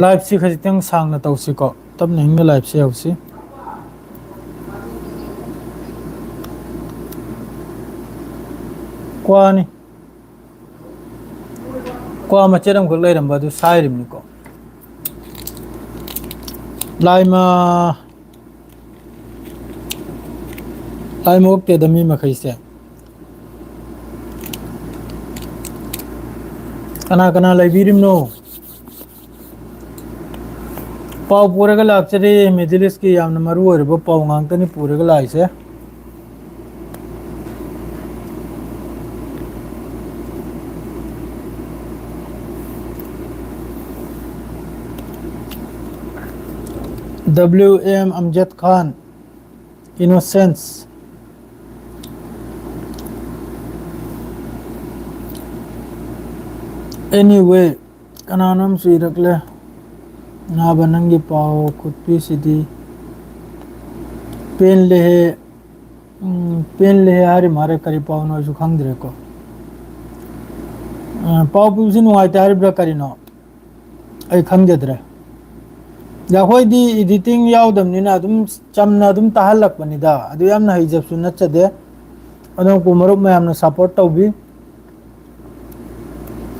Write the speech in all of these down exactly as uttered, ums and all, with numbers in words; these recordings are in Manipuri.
Live ꯁꯤ ꯈꯖꯤꯛꯇꯪ ꯁꯥꯡꯅ ꯇꯧꯁꯤꯀꯣ, ꯇꯞꯅ ꯏꯪꯅ live ꯁꯤ ꯍꯧꯁꯤ꯫ ꯀ꯭ꯋꯥꯅꯤ꯫ ꯀ꯭ꯋꯥ ꯃꯆꯦꯠ ꯑꯃꯈꯛ ꯂꯩꯔꯝꯕ ꯑꯗꯨ ꯁꯥꯏꯔꯤꯕꯅꯤꯀꯣ꯫ ꯂꯥꯏꯃ ꯂꯥꯏꯃ ꯑꯣꯛꯇꯦꯗ ꯃꯤ ꯃꯈꯩꯁꯦ꯫ ꯀꯅꯥ ꯀꯅꯥ ꯂꯩꯕꯤꯔꯤꯕꯅꯣ? ꯄꯥꯎ ꯄꯨꯔꯒ ꯂꯥꯛꯆꯔꯤ꯫ Middle East ꯀꯤ ꯌꯥꯝꯅ ꯃꯔꯨ ꯑꯣꯏꯔꯕ ꯄꯥꯎ ꯉꯥꯛꯇꯅꯤ ꯄꯨꯔꯒ ꯂꯥꯛꯏꯁꯦ꯫ W M Amjad Khan, innocence. Anyway, ꯀꯅꯥꯅꯣꯝꯁꯨ ꯏꯔꯛꯂꯦ꯫ ꯅꯥꯕ, ꯅꯪꯒꯤ ꯄꯥꯎ ꯈꯨꯠꯄꯤꯁꯤꯗꯤ ꯄꯦꯟꯂꯦꯍꯦ꯫ ꯎꯝ, ꯄꯦꯟꯂꯦꯍꯦ ꯍꯥꯏꯔꯤ ꯃꯥꯔꯦ, ꯀꯔꯤ ꯄꯥꯎꯅꯣ ꯑꯩꯁꯨ ꯈꯪꯗ꯭ꯔꯦꯀꯣ꯫ ꯑ, ꯄꯥꯎ ꯄꯤꯕꯁꯤ ꯅꯨꯡꯉꯥꯏꯇꯦ ꯍꯥꯏꯔꯤꯕ꯭ꯔꯥ ꯀꯔꯤꯅꯣ? ꯑꯩ ꯈꯪꯖꯗ꯭ꯔꯦ꯫ ꯑꯗ ꯑꯩꯈꯣꯏꯗꯤ editing ꯌꯥꯎꯗꯕꯅꯤꯅ ꯑꯗꯨꯝ ꯆꯝꯅ ꯑꯗꯨꯝ ꯇꯥꯍꯜꯂꯛꯄꯅꯤꯗ꯫ ꯑꯗꯨ ꯌꯥꯝꯅ ꯍꯩꯖꯕꯁꯨ ꯅꯠꯆꯗꯦ꯫ ꯑꯗꯨꯅ ꯃꯔꯨꯞ ꯃꯌꯥꯝꯅ support ꯇꯧꯕꯤ꯫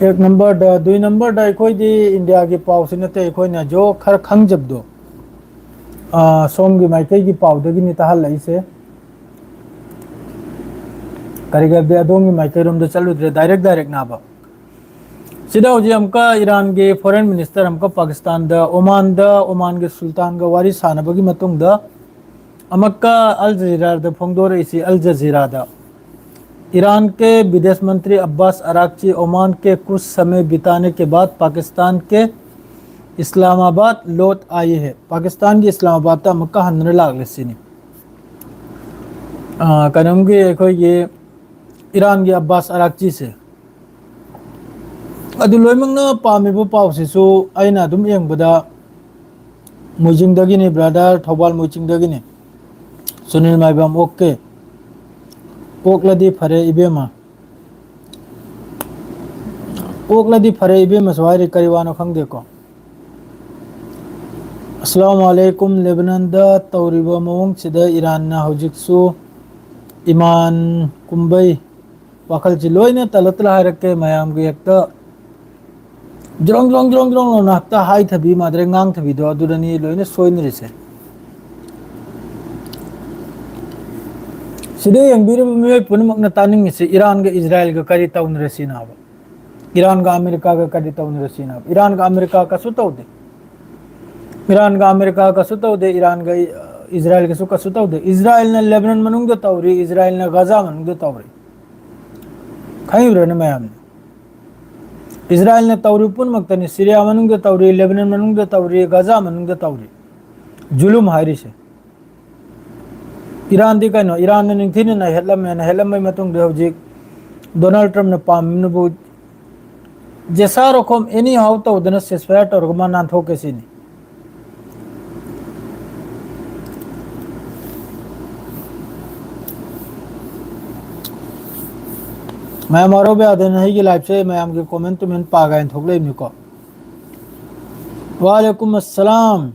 ꯑꯦꯛ ꯅꯝꯕꯔꯗ, ꯗꯨꯏ ꯅꯝꯕꯔꯗ ꯑꯩꯈꯣꯏꯗꯤ ꯏꯟꯗꯤꯌꯥꯒꯤ ꯄꯥꯎꯁꯤ ꯅꯠꯇꯦ, ꯑꯩꯈꯣꯏꯅ ꯖꯣ ꯈꯔ ꯈꯪꯖꯕꯗꯣ, ꯑ, ꯁꯣꯝꯒꯤ ꯃꯥꯏꯀꯩꯒꯤ ꯄꯥꯎꯗꯒꯤꯅꯤ ꯇꯥꯍꯜꯂꯛꯏꯁꯦ꯫ ꯀꯔꯤꯒꯤꯔꯗꯤ ꯑꯗꯣꯝꯒꯤ ꯃꯥꯏꯀꯩꯔꯣꯝꯗ ꯆꯠꯂꯨꯗ꯭ꯔꯦ, direct direct ꯅꯥꯕ꯫ ꯁꯤꯗ ꯍꯧꯖꯤꯛ ꯑꯃꯨꯛꯀ ꯏꯔꯥꯟꯒꯤ foreign minister ꯑꯃꯨꯛꯀ ꯄꯥꯀꯤꯁꯇꯥꯟꯗ, ꯑꯣꯃꯥꯟꯗ, ꯑꯣꯃꯥꯟꯒꯤ ꯁꯨꯜꯇꯥꯟꯒ ꯋꯥꯔꯤ ꯁꯥꯟꯅꯕꯒꯤ ꯃꯇꯨꯡꯗ ꯑꯃꯨꯛꯀ ꯑꯜ ꯖꯖꯤꯔꯥꯗ ꯐꯣꯡꯗꯣꯔꯛꯏꯁꯤ, ꯑꯜ ꯖꯖꯤꯔꯥꯗ, ईरान के विदेश मंत्री अब्बास अरागची ओमान के कुछ समय बिताने के बाद पाकिस्तान के इस्लामाबाद लौट आए हैं꯫ ꯄꯥꯀꯤꯁꯇꯥꯟꯒꯤ ꯏꯁꯂꯥꯃꯥꯕꯥꯗꯇ ꯑꯃꯨꯛꯀ ꯍꯟꯗꯨꯅ ꯂꯥꯛꯂꯦ ꯁꯤꯅꯤ꯫ ꯑ, ꯀꯩꯅꯣꯝꯒꯤ ꯑꯩꯈꯣꯏꯒꯤ ꯏꯔꯥꯟꯒꯤ ꯑꯕꯥꯁ ꯑꯔꯥꯛꯆꯤꯁꯦ꯫ ꯑꯗꯨ ꯂꯣꯏꯅꯃꯛꯅ ꯄꯥꯝꯃꯤꯕ ꯄꯥꯎꯁꯤꯁꯨ ꯑꯩꯅ ꯑꯗꯨꯝ ꯌꯦꯡꯕꯗ ꯃꯣꯏꯖꯤꯡꯗꯒꯤꯅꯤ brother, ꯊꯧꯕꯥꯜ ꯃꯣꯏꯖꯤꯡꯗꯒꯤꯅꯤ꯫ ꯁꯨꯅꯤꯜ ꯃꯥꯏꯕꯝ, okay꯫ ꯑꯣꯛꯂꯗꯤ ꯐꯔꯦ ꯏꯕꯦꯝꯃ꯫ ꯑꯣꯛꯂꯗꯤ ꯐꯔꯦ ꯏꯕꯦꯝꯃꯁꯨ ꯍꯥꯏꯔꯤ, ꯀꯔꯤ ꯋꯥꯅꯣ ꯈꯪꯗꯦꯀꯣ꯫ ꯑꯁꯂꯥꯃꯨ ꯑꯂꯩꯀꯨꯝ꯫ ꯂꯦꯕꯅꯟꯗ ꯇꯧꯔꯤꯕ ꯃꯑꯣꯡꯁꯤꯗ ꯏꯔꯥꯟꯅ ꯍꯧꯖꯤꯛꯁꯨ ꯏꯃꯥꯟ ꯀꯨꯝꯕꯩ ꯋꯥꯈꯜꯁꯤ ꯂꯣꯏꯅ ꯇꯂ ꯇꯂ ꯍꯥꯏꯔꯛꯀꯦ ꯃꯌꯥꯝꯒꯤ ꯍꯦꯛꯇ ꯖ꯭ꯔꯣꯡ ꯖ꯭ꯔꯣꯡ ꯖ꯭ꯔꯣꯡ ꯖ꯭ꯔꯣꯡ ꯂꯥꯎꯅ ꯍꯦꯛꯇ ꯍꯥꯏꯊꯕꯤ ꯃꯥꯗ꯭ꯔꯦ, ꯉꯥꯡꯊꯕꯤꯗꯣ ꯑꯗꯨꯗꯅꯤ ꯂꯣꯏꯅ ꯁꯣꯏꯅꯔꯤꯁꯦ꯫ ꯁꯤꯗ ꯌꯦꯡꯕꯤꯔꯤꯕ ꯃꯤꯑꯣꯏ ꯄꯨꯝꯅꯃꯛꯅ ꯇꯥꯅꯤꯡꯉꯤꯁꯤ ꯏꯔꯥꯟꯒ ꯏꯖꯔꯥꯏꯜꯒ ꯀꯔꯤ ꯇꯧꯅꯔꯁꯤꯅꯣ ꯍꯥꯏꯕ꯫ ꯏꯔꯥꯟꯒ ꯑꯃꯦꯔꯤꯀꯥꯒ ꯀꯔꯤ ꯇꯧꯅꯔꯁꯤꯅꯣ ꯍꯥꯏꯕ꯫ ꯏꯔꯥꯟꯒ ꯑꯃꯦꯔꯤꯀꯥ ꯀꯩꯁꯨ ꯇꯧꯗꯦ꯫ ꯏꯔꯥꯟꯒ ꯑꯃꯦꯔꯤꯀꯥ ꯀꯩꯁꯨ ꯇꯧꯗꯦ꯫ ꯏꯔꯥꯟꯒ ꯏ-, ꯏꯖꯔꯥꯏꯜꯒꯁꯨ ꯀꯩꯁꯨ ꯇꯧꯗꯦ꯫ ꯏꯖꯔꯥꯏꯜꯅ ꯂꯦꯕꯅꯟ ꯃꯅꯨꯡꯗ ꯇꯧꯔꯤ, ꯏꯖꯔꯥꯏꯜꯅ ꯒꯥꯖꯥ ꯃꯅꯨꯡꯗ ꯇꯧꯔꯤ꯫ ꯈꯪꯉꯤꯕ꯭ꯔꯥꯅꯦ ꯃꯌꯥꯝꯅ? ꯏꯖꯔꯥꯏꯜꯅ ꯇꯧꯔꯤ ꯄꯨꯝꯅꯃꯛꯇꯅꯤ꯫ ꯁꯤꯔꯤꯌꯥ ꯃꯅꯨꯡꯗ ꯇꯧꯔꯤ, ꯂꯦꯕꯅꯟ ꯃꯅꯨꯡꯗ ꯇꯧꯔꯤ, ꯒꯥꯖꯥ ꯃꯅꯨꯡꯗ ꯇꯧꯔꯤ꯫ ꯖꯨꯂꯨꯝ ꯍꯥꯏꯔꯤꯁꯦ꯫ ꯏꯔꯥꯟꯗꯤ ꯀꯩꯅꯣ? ꯏꯔꯥꯟꯅ ꯅꯤꯡꯊꯤꯅ ꯅꯩꯍꯠꯂꯝꯃꯦ꯫ ꯅꯩꯍꯠꯂꯝꯕꯩ ꯃꯇꯨꯡꯗ ꯍꯧꯖꯤꯛ ꯗꯣꯅꯥꯜꯗ ꯇ꯭ꯔꯝꯞꯅ ꯄꯥꯝꯃꯤꯕꯨ ꯖꯦꯁꯥ ꯔꯣꯈꯣꯝ ꯑꯦꯅꯤ ꯍꯥꯎ ꯇꯧꯗꯅ ceasefire ꯇꯧꯔꯒ ꯃꯥ ꯅꯥꯟꯊꯣꯛꯀꯦ ꯁꯤꯅꯤ꯫ ꯃꯌꯥꯝ ꯋꯥꯔꯧꯕ ꯌꯥꯗꯦ, ꯑꯩꯒꯤ liveꯁꯦ ꯃꯌꯥꯝꯒꯤ comment ꯇꯨꯃꯦꯟ ꯄꯥꯒꯥꯏꯅ ꯊꯣꯛꯂꯛꯏꯕꯅꯤꯀꯣ꯫ ꯋꯥꯂꯦꯀꯨꯝ ꯑꯁꯂꯥꯝ꯫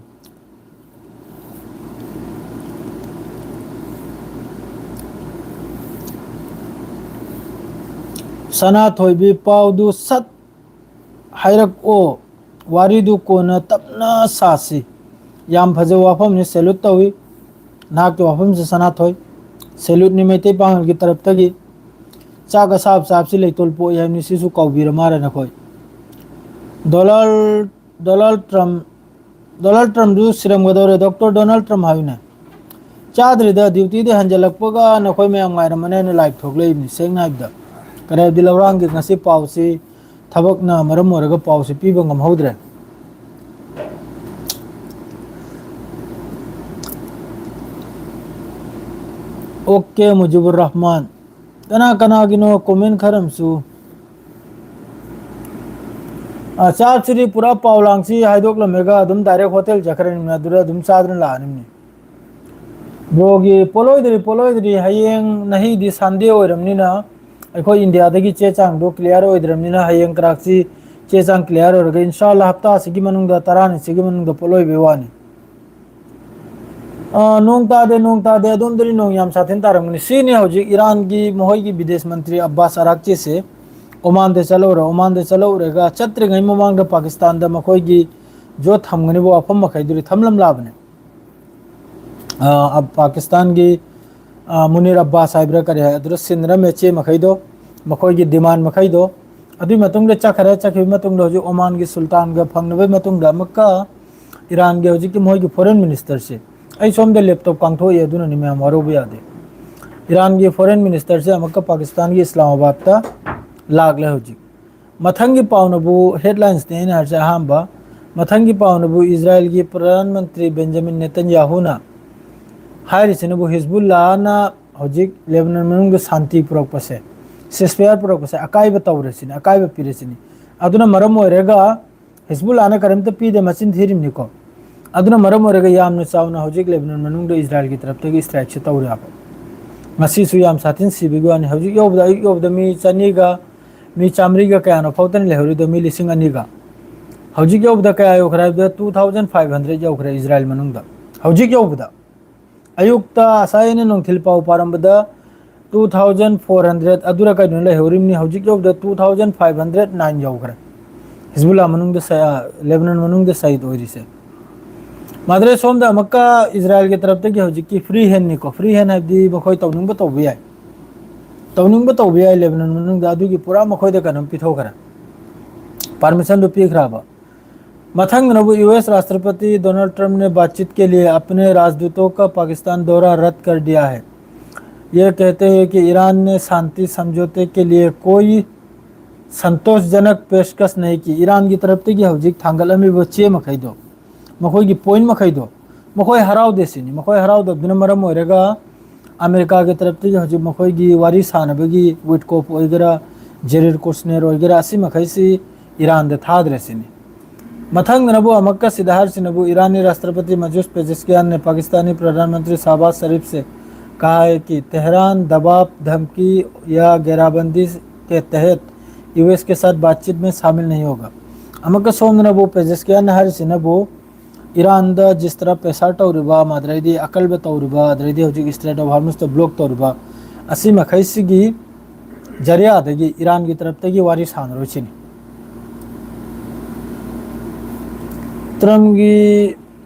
ꯁꯅꯥꯊꯣꯏꯕꯤ, ꯄꯥꯎꯗꯨ ꯁꯠ ꯍꯥꯏꯔꯛꯑꯣ, ꯋꯥꯔꯤꯗꯨ ꯀꯣꯟꯅ ꯇꯞꯅ ꯁꯥꯁꯤ꯫ ꯌꯥꯝ ꯐꯖꯕ ꯋꯥꯐꯝꯅꯤ, salute ꯇꯧꯏ꯫ ꯅꯍꯥꯛꯀꯤ ꯋꯥꯐꯝꯁꯤ ꯁꯅꯥꯊꯣꯏ, saluteꯅꯤ ꯃꯩꯇꯩ ꯄꯥꯉꯜꯒꯤ ꯇꯔꯞꯇꯒꯤ꯫ ꯆꯥꯛ ꯑꯁꯥꯕ ꯆꯥꯕꯁꯤ ꯂꯩꯇꯣꯜ ꯄꯣꯛꯏ ꯍꯥꯏꯕꯅꯤ, ꯁꯤꯁꯨ ꯀꯥꯎꯕꯤꯔ ꯃꯥꯜꯂꯦ ꯅꯈꯣꯏ꯫ ꯗꯣꯅꯥꯜ, ꯗꯣꯅꯥꯜ ꯇ꯭ꯔꯝꯞ, ꯗꯣꯅꯥꯜ ꯇ꯭ꯔꯝꯞꯁꯨ ꯁꯤꯔꯝꯒꯗꯧꯔꯦ, ꯗꯣꯛꯇꯔ ꯗꯣꯅꯥꯜ ꯇ꯭ꯔꯝꯞ ꯍꯥꯏꯕꯅꯦ꯫ ꯆꯥꯗ꯭ꯔꯤꯗ, dutyꯗꯤ ꯍꯟꯖꯜꯂꯛꯄꯒ ꯅꯈꯣꯏ ꯃꯌꯥꯝ ꯉꯥꯏꯔꯝꯃꯅꯤ ꯍꯥꯏꯅ live ꯊꯣꯛꯂꯛꯏꯕꯅꯤ꯫ ꯁꯦꯡꯅ ꯍꯥꯏꯕꯗ, ꯀꯔꯤ ꯍꯥꯏꯕꯗꯤ, ꯂꯧꯔꯥꯡꯒꯤ ꯉꯁꯤ ꯄꯥꯎꯁꯤ ꯊꯕꯛꯅ ꯃꯔꯝ ꯑꯣꯏꯔꯒ ꯄꯥꯎꯁꯤ ꯄꯤꯕ ꯉꯝꯍꯧꯗ꯭ꯔꯦ꯫ OK, ꯃꯨꯖꯤꯕꯨꯔ ꯔꯍꯃꯥꯟ꯫ ꯀꯅꯥ ꯀꯅꯥꯒꯤꯅꯣ comment ꯈꯔ ꯑꯃꯁꯨ? ꯑ, ꯆꯥꯛꯁꯤꯗꯤ ꯄꯨꯔꯥ ꯄꯥꯎ ꯂꯥꯡꯁꯤ ꯍꯥꯏꯗꯣꯛꯂꯝꯃꯒ ꯑꯗꯨꯝ direct hotel ꯆꯠꯈ꯭ꯔꯅꯤꯅ, ꯑꯗꯨꯗ ꯑꯗꯨꯝ ꯆꯥꯗꯨꯅ ꯂꯥꯛꯑꯅꯤꯅꯦ꯫ Broꯒꯤ ꯄꯣꯠꯂꯣꯏꯗ꯭ꯔꯤ, ꯄꯣꯠꯂꯣꯏꯗ꯭ꯔꯤ, ꯍꯌꯦꯡ ꯅꯍꯤꯗꯤ Sunday ꯑꯣꯏꯔꯕꯅꯤꯅ, ꯑꯩꯈꯣꯏ ꯏꯟꯗꯤꯌꯥꯗꯒꯤ ꯆꯦ ꯆꯥꯡꯗꯣ clear ꯑꯣꯏꯗ꯭ꯔꯕꯅꯤꯅ, ꯍꯌꯦꯡ ꯀꯔꯥꯛꯁꯤ ꯆꯦ ꯆꯥꯡ clear ꯑꯣꯏꯔꯒ, ꯏꯟꯁꯥ ꯑꯜꯂꯥ, ꯍꯞꯇꯥ ꯑꯁꯤꯒꯤ ꯃꯅꯨꯡꯗ, ꯇꯔꯥꯅꯤꯁꯤꯒꯤ ꯃꯅꯨꯡꯗ ꯄꯣꯠꯂꯣꯏꯕꯒꯤ ꯋꯥꯅꯤ꯫ ꯑ, ꯅꯣꯡ ꯇꯥꯗꯦ, ꯅꯣꯡ ꯇꯥꯗꯦ꯫ ꯑꯗꯣꯝꯗꯗꯤ ꯅꯣꯡ ꯌꯥꯝ ꯁꯥꯊꯤꯅ ꯇꯥꯔꯝꯒꯅꯤ꯫ ꯁꯤꯅꯤ ꯍꯧꯖꯤꯛ ꯏꯔꯥꯟꯒꯤ, ꯃꯈꯣꯏꯒꯤ ꯕꯤꯗꯦꯁ ꯃꯟꯇ꯭ꯔꯤ ꯑꯕꯥꯁ ꯑꯔꯥꯛꯆꯤꯁꯦ ꯑꯣꯃꯥꯟꯗ ꯆꯠꯍꯧꯔꯦ꯫ ꯑꯣꯃꯥꯟꯗ ꯆꯠꯍꯧꯔꯒ ꯆꯠꯇ꯭ꯔꯤꯉꯩ ꯃꯃꯥꯡꯗ ꯄꯥꯀꯤꯁꯇꯥꯟꯗ ꯃꯈꯣꯏꯒꯤ ꯌꯣꯠ ꯊꯝꯒꯅꯤꯕ ꯋꯥꯐꯝ ꯃꯈꯩꯗꯨꯗꯤ ꯊꯝꯂꯝꯂꯕꯅꯦ꯫ ꯑ, ꯑ, ꯄꯥꯀꯤꯁꯇꯥꯟꯒꯤ, ꯑ, ꯃꯨꯅꯤꯔ ꯑꯕꯥꯁ ꯍꯥꯏꯕ꯭ꯔꯥ ꯀꯔꯤ ꯍꯥꯏ, ꯑꯗꯨꯗ ꯁꯤꯟꯅꯔꯝꯃꯦ ꯆꯦ ꯃꯈꯩꯗꯣ, ꯃꯈꯣꯏꯒꯤ ꯗꯤꯃꯥꯟ ꯃꯈꯩꯗꯣ꯫ ꯑꯗꯨꯒꯤ ꯃꯇꯨꯡꯗ ꯆꯠꯈꯔꯦ꯫ ꯆꯠꯈꯤꯕ ꯃꯇꯨꯡꯗ ꯍꯧꯖꯤꯛ ꯑꯣꯃꯥꯟꯒꯤ ꯁꯨꯜꯇꯥꯟꯒ ꯐꯪꯅꯕꯒꯤ ꯃꯇꯨꯡꯗ ꯑꯃꯨꯛꯀ ꯏꯔꯥꯟꯒꯤ ꯍꯧꯖꯤꯛꯀꯤ ꯃꯣꯏꯒꯤ ꯐꯣꯔꯦꯟ ꯃꯤꯅꯤꯁꯇꯔꯁꯦ, ꯑꯩ ꯁꯣꯝꯗ ꯂꯦꯞꯇꯣꯞ ꯀꯥꯡꯊꯣꯛꯏ, ꯑꯗꯨꯅꯅꯤ ꯃꯌꯥꯝ ꯋꯥꯔꯧꯕ ꯌꯥꯗꯦ꯫ ꯏꯔꯥꯟꯒꯤ ꯐꯣꯔꯦꯟ ꯃꯤꯅꯤꯁꯇꯔꯁꯦ ꯑꯃꯨꯛꯀ ꯄꯥꯀꯤꯁꯇꯥꯟꯒꯤ ꯏꯁꯂꯥꯃꯥꯕꯥꯗꯇ ꯂꯥꯛꯂꯦ ꯍꯧꯖꯤꯛ꯫ ꯃꯊꯪꯒꯤ ꯄꯥꯎꯅꯕꯨ, ꯍꯦꯗꯂꯥꯏꯟꯁꯅꯦ ꯑꯩꯅ ꯍꯥꯏꯔꯤꯁꯦ ꯑꯍꯥꯟꯕ, ꯃꯊꯪꯒꯤ ꯄꯥꯎꯅꯕꯨ ꯏꯖꯔꯥꯏꯜꯒꯤ ꯄ꯭ꯔꯙꯥꯟ ꯃꯟꯇ꯭ꯔꯤ ꯕꯦꯟꯖꯥꯃꯤꯟ ꯅꯦꯇꯟꯌꯥꯍꯨꯅ ꯍꯥꯏꯔꯤꯁꯤꯅꯕꯨ ꯍꯤꯖꯕꯨꯜꯂꯥꯅ ꯍꯧꯖꯤꯛ ꯂꯦꯕꯅꯟ ꯃꯅꯨꯡꯗ ꯁꯥꯟꯇꯤ ꯄꯨꯔꯛꯄꯁꯦ, ꯁꯤꯁꯐꯌꯥꯔ ꯄꯨꯔꯛꯄꯁꯦ ꯑꯀꯥꯏꯕ ꯇꯧꯔꯁꯤꯅꯤ, ꯑꯀꯥꯏꯕ ꯄꯤꯔꯁꯤꯅꯤ꯫ ꯑꯗꯨꯅ ꯃꯔꯝ ꯑꯣꯏꯔꯒ ꯍꯤꯖꯕꯨꯜꯂꯥꯅ ꯀꯔꯤꯝꯇ ꯄꯤꯗꯦ, ꯃꯆꯤꯟ ꯊꯤꯔꯤꯕꯅꯤꯀꯣ꯫ ꯑꯗꯨꯅ ꯃꯔꯝ ꯑꯣꯏꯔꯒ ꯌꯥꯝꯅ ꯆꯥꯎꯅ ꯍꯧꯖꯤꯛ ꯂꯦꯕꯅꯟ ꯃꯅꯨꯡꯗ ꯏꯖꯔꯥꯏꯜꯒꯤ ꯇꯔꯞꯇꯒꯤ ꯏꯁꯇ꯭ꯔꯥꯏꯛꯁꯦ ꯇꯧꯔꯦꯕ꯫ ꯉꯁꯤꯁꯨ ꯌꯥꯝ ꯁꯥꯊꯤꯅ ꯁꯤꯕꯒꯤ ꯋꯥꯅꯤ꯫ ꯍꯧꯖꯤꯛ ꯌꯧꯕꯗ, ꯑꯌꯨꯛ ꯌꯧꯕꯗ ꯃꯤ ꯆꯅꯤꯒ, ꯃꯤ ꯆꯥꯃꯔꯤꯒ ꯀꯌꯥꯅꯣ ꯐꯥꯎꯗꯅ ꯂꯩꯍꯧꯔꯤꯗꯣ, ꯃꯤ ꯂꯤꯁꯤꯡ ꯑꯅꯤꯒ꯫ ꯍꯧꯖꯤꯛ ꯌꯧꯕꯗ ꯀꯌꯥ ꯌꯧꯈ꯭ꯔꯦ ꯍꯥꯏꯕꯗ, two thousand five hundred ꯌꯧꯈ꯭ꯔꯦ ꯏꯖꯔꯥꯏꯜ ꯃꯅꯨꯡꯗ꯫ ꯍꯧꯖꯤꯛ ꯌꯧꯕꯗ, ꯑꯌꯨꯛꯇ ꯉꯁꯥꯏ ꯑꯩꯅ ꯅꯨꯡꯊꯤꯜ ꯄꯥꯎ ꯄꯥꯔꯝꯕꯗ, two thousand four hundred ꯑꯗꯨꯔ ꯀꯩꯅꯣ ꯂꯩꯍꯧꯔꯤꯕꯅꯤ꯫ ꯍꯧꯖꯤꯛ ꯌꯧꯕꯗ two thousand five hundred nine ꯌꯧꯈ꯭ꯔꯦ꯫ ꯍꯤꯖꯕꯨꯜꯂꯥ ꯃꯅꯨꯡꯗ ꯁ-, ꯂꯦꯕꯅꯟ ꯃꯅꯨꯡꯗ ꯁꯍꯤꯗ ꯑꯣꯏꯔꯤꯁꯦ꯫ ꯃꯥꯗ꯭ꯔꯦ, ꯁꯣꯝꯗ ꯑꯃꯨꯛꯀ ꯏꯖꯔꯥꯏꯜꯒꯤ ꯇꯔꯞꯇꯒꯤ ꯍꯧꯖꯤꯛꯀꯤ ꯐ꯭ꯔꯤ ꯍꯦꯟꯅꯤꯀꯣ, ꯐ꯭ꯔꯤ ꯍꯦꯟ ꯍꯥꯏꯕꯗꯤ ꯃꯈꯣꯏ ꯇꯧꯅꯤꯡꯕ ꯇꯧꯕ ꯌꯥꯏ, ꯇꯧꯅꯤꯡꯕ ꯇꯧꯕ ꯌꯥꯏ ꯂꯦꯕꯅꯟ ꯃꯅꯨꯡꯗ, ꯑꯗꯨꯒꯤ ꯄꯨꯔꯥ ꯃꯈꯣꯏꯗ ꯀꯩꯅꯣꯝ ꯄꯤꯊꯣꯛꯈ꯭ꯔꯦ, ꯄꯥꯔꯃꯤꯁꯟꯗꯨ ꯄꯤꯈ꯭ꯔꯕ꯫ ꯃꯊꯪꯗꯅꯕꯨ ꯌꯨ ꯑꯦꯁ ꯔꯥꯁꯇ꯭ꯔꯄꯇꯤ ꯗꯣꯅꯥꯜꯗ ꯇ꯭ꯔꯝꯞꯅ ꯕꯥꯠꯆꯤꯠ ꯀꯦ ꯂꯤꯌꯦ ꯑꯄꯅꯦ ꯔꯥꯖꯗꯨꯇꯣ ꯀꯥ ꯄꯥꯀꯤꯁꯇꯥꯟ ꯗꯧꯔꯥ ꯔꯗ ꯀꯔ ꯗꯤꯌꯥ ꯍꯦ꯫ ꯌꯦ ꯀꯍꯇꯦ ꯍꯦ ꯀꯤ ꯏꯔꯥꯟ ꯅꯦ ꯁꯥꯟꯇꯤ ꯁꯝꯖꯣꯇꯦ ꯀꯦ ꯂꯤꯌꯦ ꯀꯣꯏ ꯁꯟꯇꯣꯁꯖꯅꯛ ꯄꯦꯁꯀꯁ ꯅꯍꯤ ꯀꯤ꯫ ꯏꯔꯥꯟꯒꯤ ꯇꯔꯞꯇꯒꯤ ꯍꯧꯖꯤꯛ ꯊꯥꯡꯒꯠꯂꯝꯃꯤꯕ ꯆꯦ ꯃꯈꯩꯗꯣ, ꯃꯈꯣꯏꯒꯤ ꯄꯣꯏꯟ ꯃꯈꯩꯗꯣ, ꯃꯈꯣꯏ ꯍꯔꯥꯎꯗꯦ ꯁꯤꯅꯤ꯫ ꯃꯈꯣꯏ ꯍꯔꯥꯎꯗꯕꯗꯨꯅ ꯃꯔꯝ ꯑꯣꯏꯔꯒ ꯑꯃꯦꯔꯤꯀꯥꯒꯤ ꯇꯔꯞꯇꯒꯤ ꯍꯧꯖꯤꯛ ꯃꯈꯣꯏꯒꯤ ꯋꯥꯔꯤ ꯁꯥꯟꯅꯕꯒꯤ ꯋꯤꯠꯀꯣꯞ ꯑꯣꯏꯒꯦꯔꯥ, ꯖꯦꯔꯤꯗ ꯀꯨꯁꯅꯦꯔ ꯑꯣꯏꯒꯦꯔꯥ, ꯑꯁꯤ ꯃꯈꯩꯁꯤ ꯏꯔꯥꯟꯗ ꯊꯥꯗ꯭ꯔꯦ ꯁꯤꯅꯤ꯫ ꯃꯊꯪꯗꯅꯕꯨ ꯑꯃꯨꯛꯀ ꯁꯤꯗ ꯍꯥꯏꯔꯤꯁꯤꯅꯕꯨ, ꯏꯔꯥꯟꯒꯤ ꯔꯥꯁꯇ꯭ꯔꯄꯇꯤ ꯃꯖꯨꯁ ꯄꯦꯖꯦꯁꯀꯤꯌꯥꯟꯅ ꯄꯥꯀꯤꯁꯇꯥꯅꯤ ꯄ꯭ꯔꯙꯥꯟ ꯃꯟꯇ꯭ꯔꯤ ꯁꯥꯍꯕꯥꯖ ꯁꯔꯤꯐꯁꯦ ꯀꯍꯥ ꯍꯦ ꯀꯤ ꯇꯦꯍꯔꯥꯟ ꯗꯕꯥꯕ, ꯙꯝꯀꯤ ꯌꯥ ꯒꯦꯔꯥꯕꯟꯗꯤ ꯀꯦ ꯇꯍꯦꯠ ꯌꯨ ꯑꯦꯁ ꯀꯦ ꯁꯥꯊ ꯕꯥꯠꯆꯤꯠ ꯃꯦ ꯁꯥꯃꯤꯜ ꯅꯍꯤ ꯍꯣꯒꯥ꯫ ꯑꯃꯨꯛꯀ ꯁꯣꯝꯗꯅꯕꯨ ꯄꯦꯖꯦꯁꯀꯤꯌꯥꯟꯅ ꯍꯥꯏꯔꯤꯁꯤꯅꯕꯨ, ꯏꯔꯥꯟꯗ ꯖꯤꯁꯇꯔ ꯄ꯭ꯔꯦꯁꯔ ꯇꯧꯔꯤꯕ, ꯑꯗꯩꯗꯤ ꯑꯀꯜꯕ ꯇꯧꯔꯤꯕ, ꯑꯗꯩꯗꯤ ꯍꯧꯖꯤꯛ ꯏꯁꯇ꯭ꯔꯦꯠ ꯑꯣꯐ ꯍꯥꯔꯃꯨꯁꯇ ꯕ꯭ꯂꯣꯛ ꯇꯧꯔꯤꯕ, ꯑꯁꯤ ꯃꯈꯩꯁꯤꯒꯤ ꯖꯔꯤꯌꯥꯗꯒꯤ ꯏꯔꯥꯟꯒꯤ ꯇꯔꯞꯇꯒꯤ ꯋꯥꯔꯤ ꯁꯥꯟꯅꯔꯣꯏꯁꯤꯅꯤ꯫ ꯇ꯭ꯔꯝꯒꯤ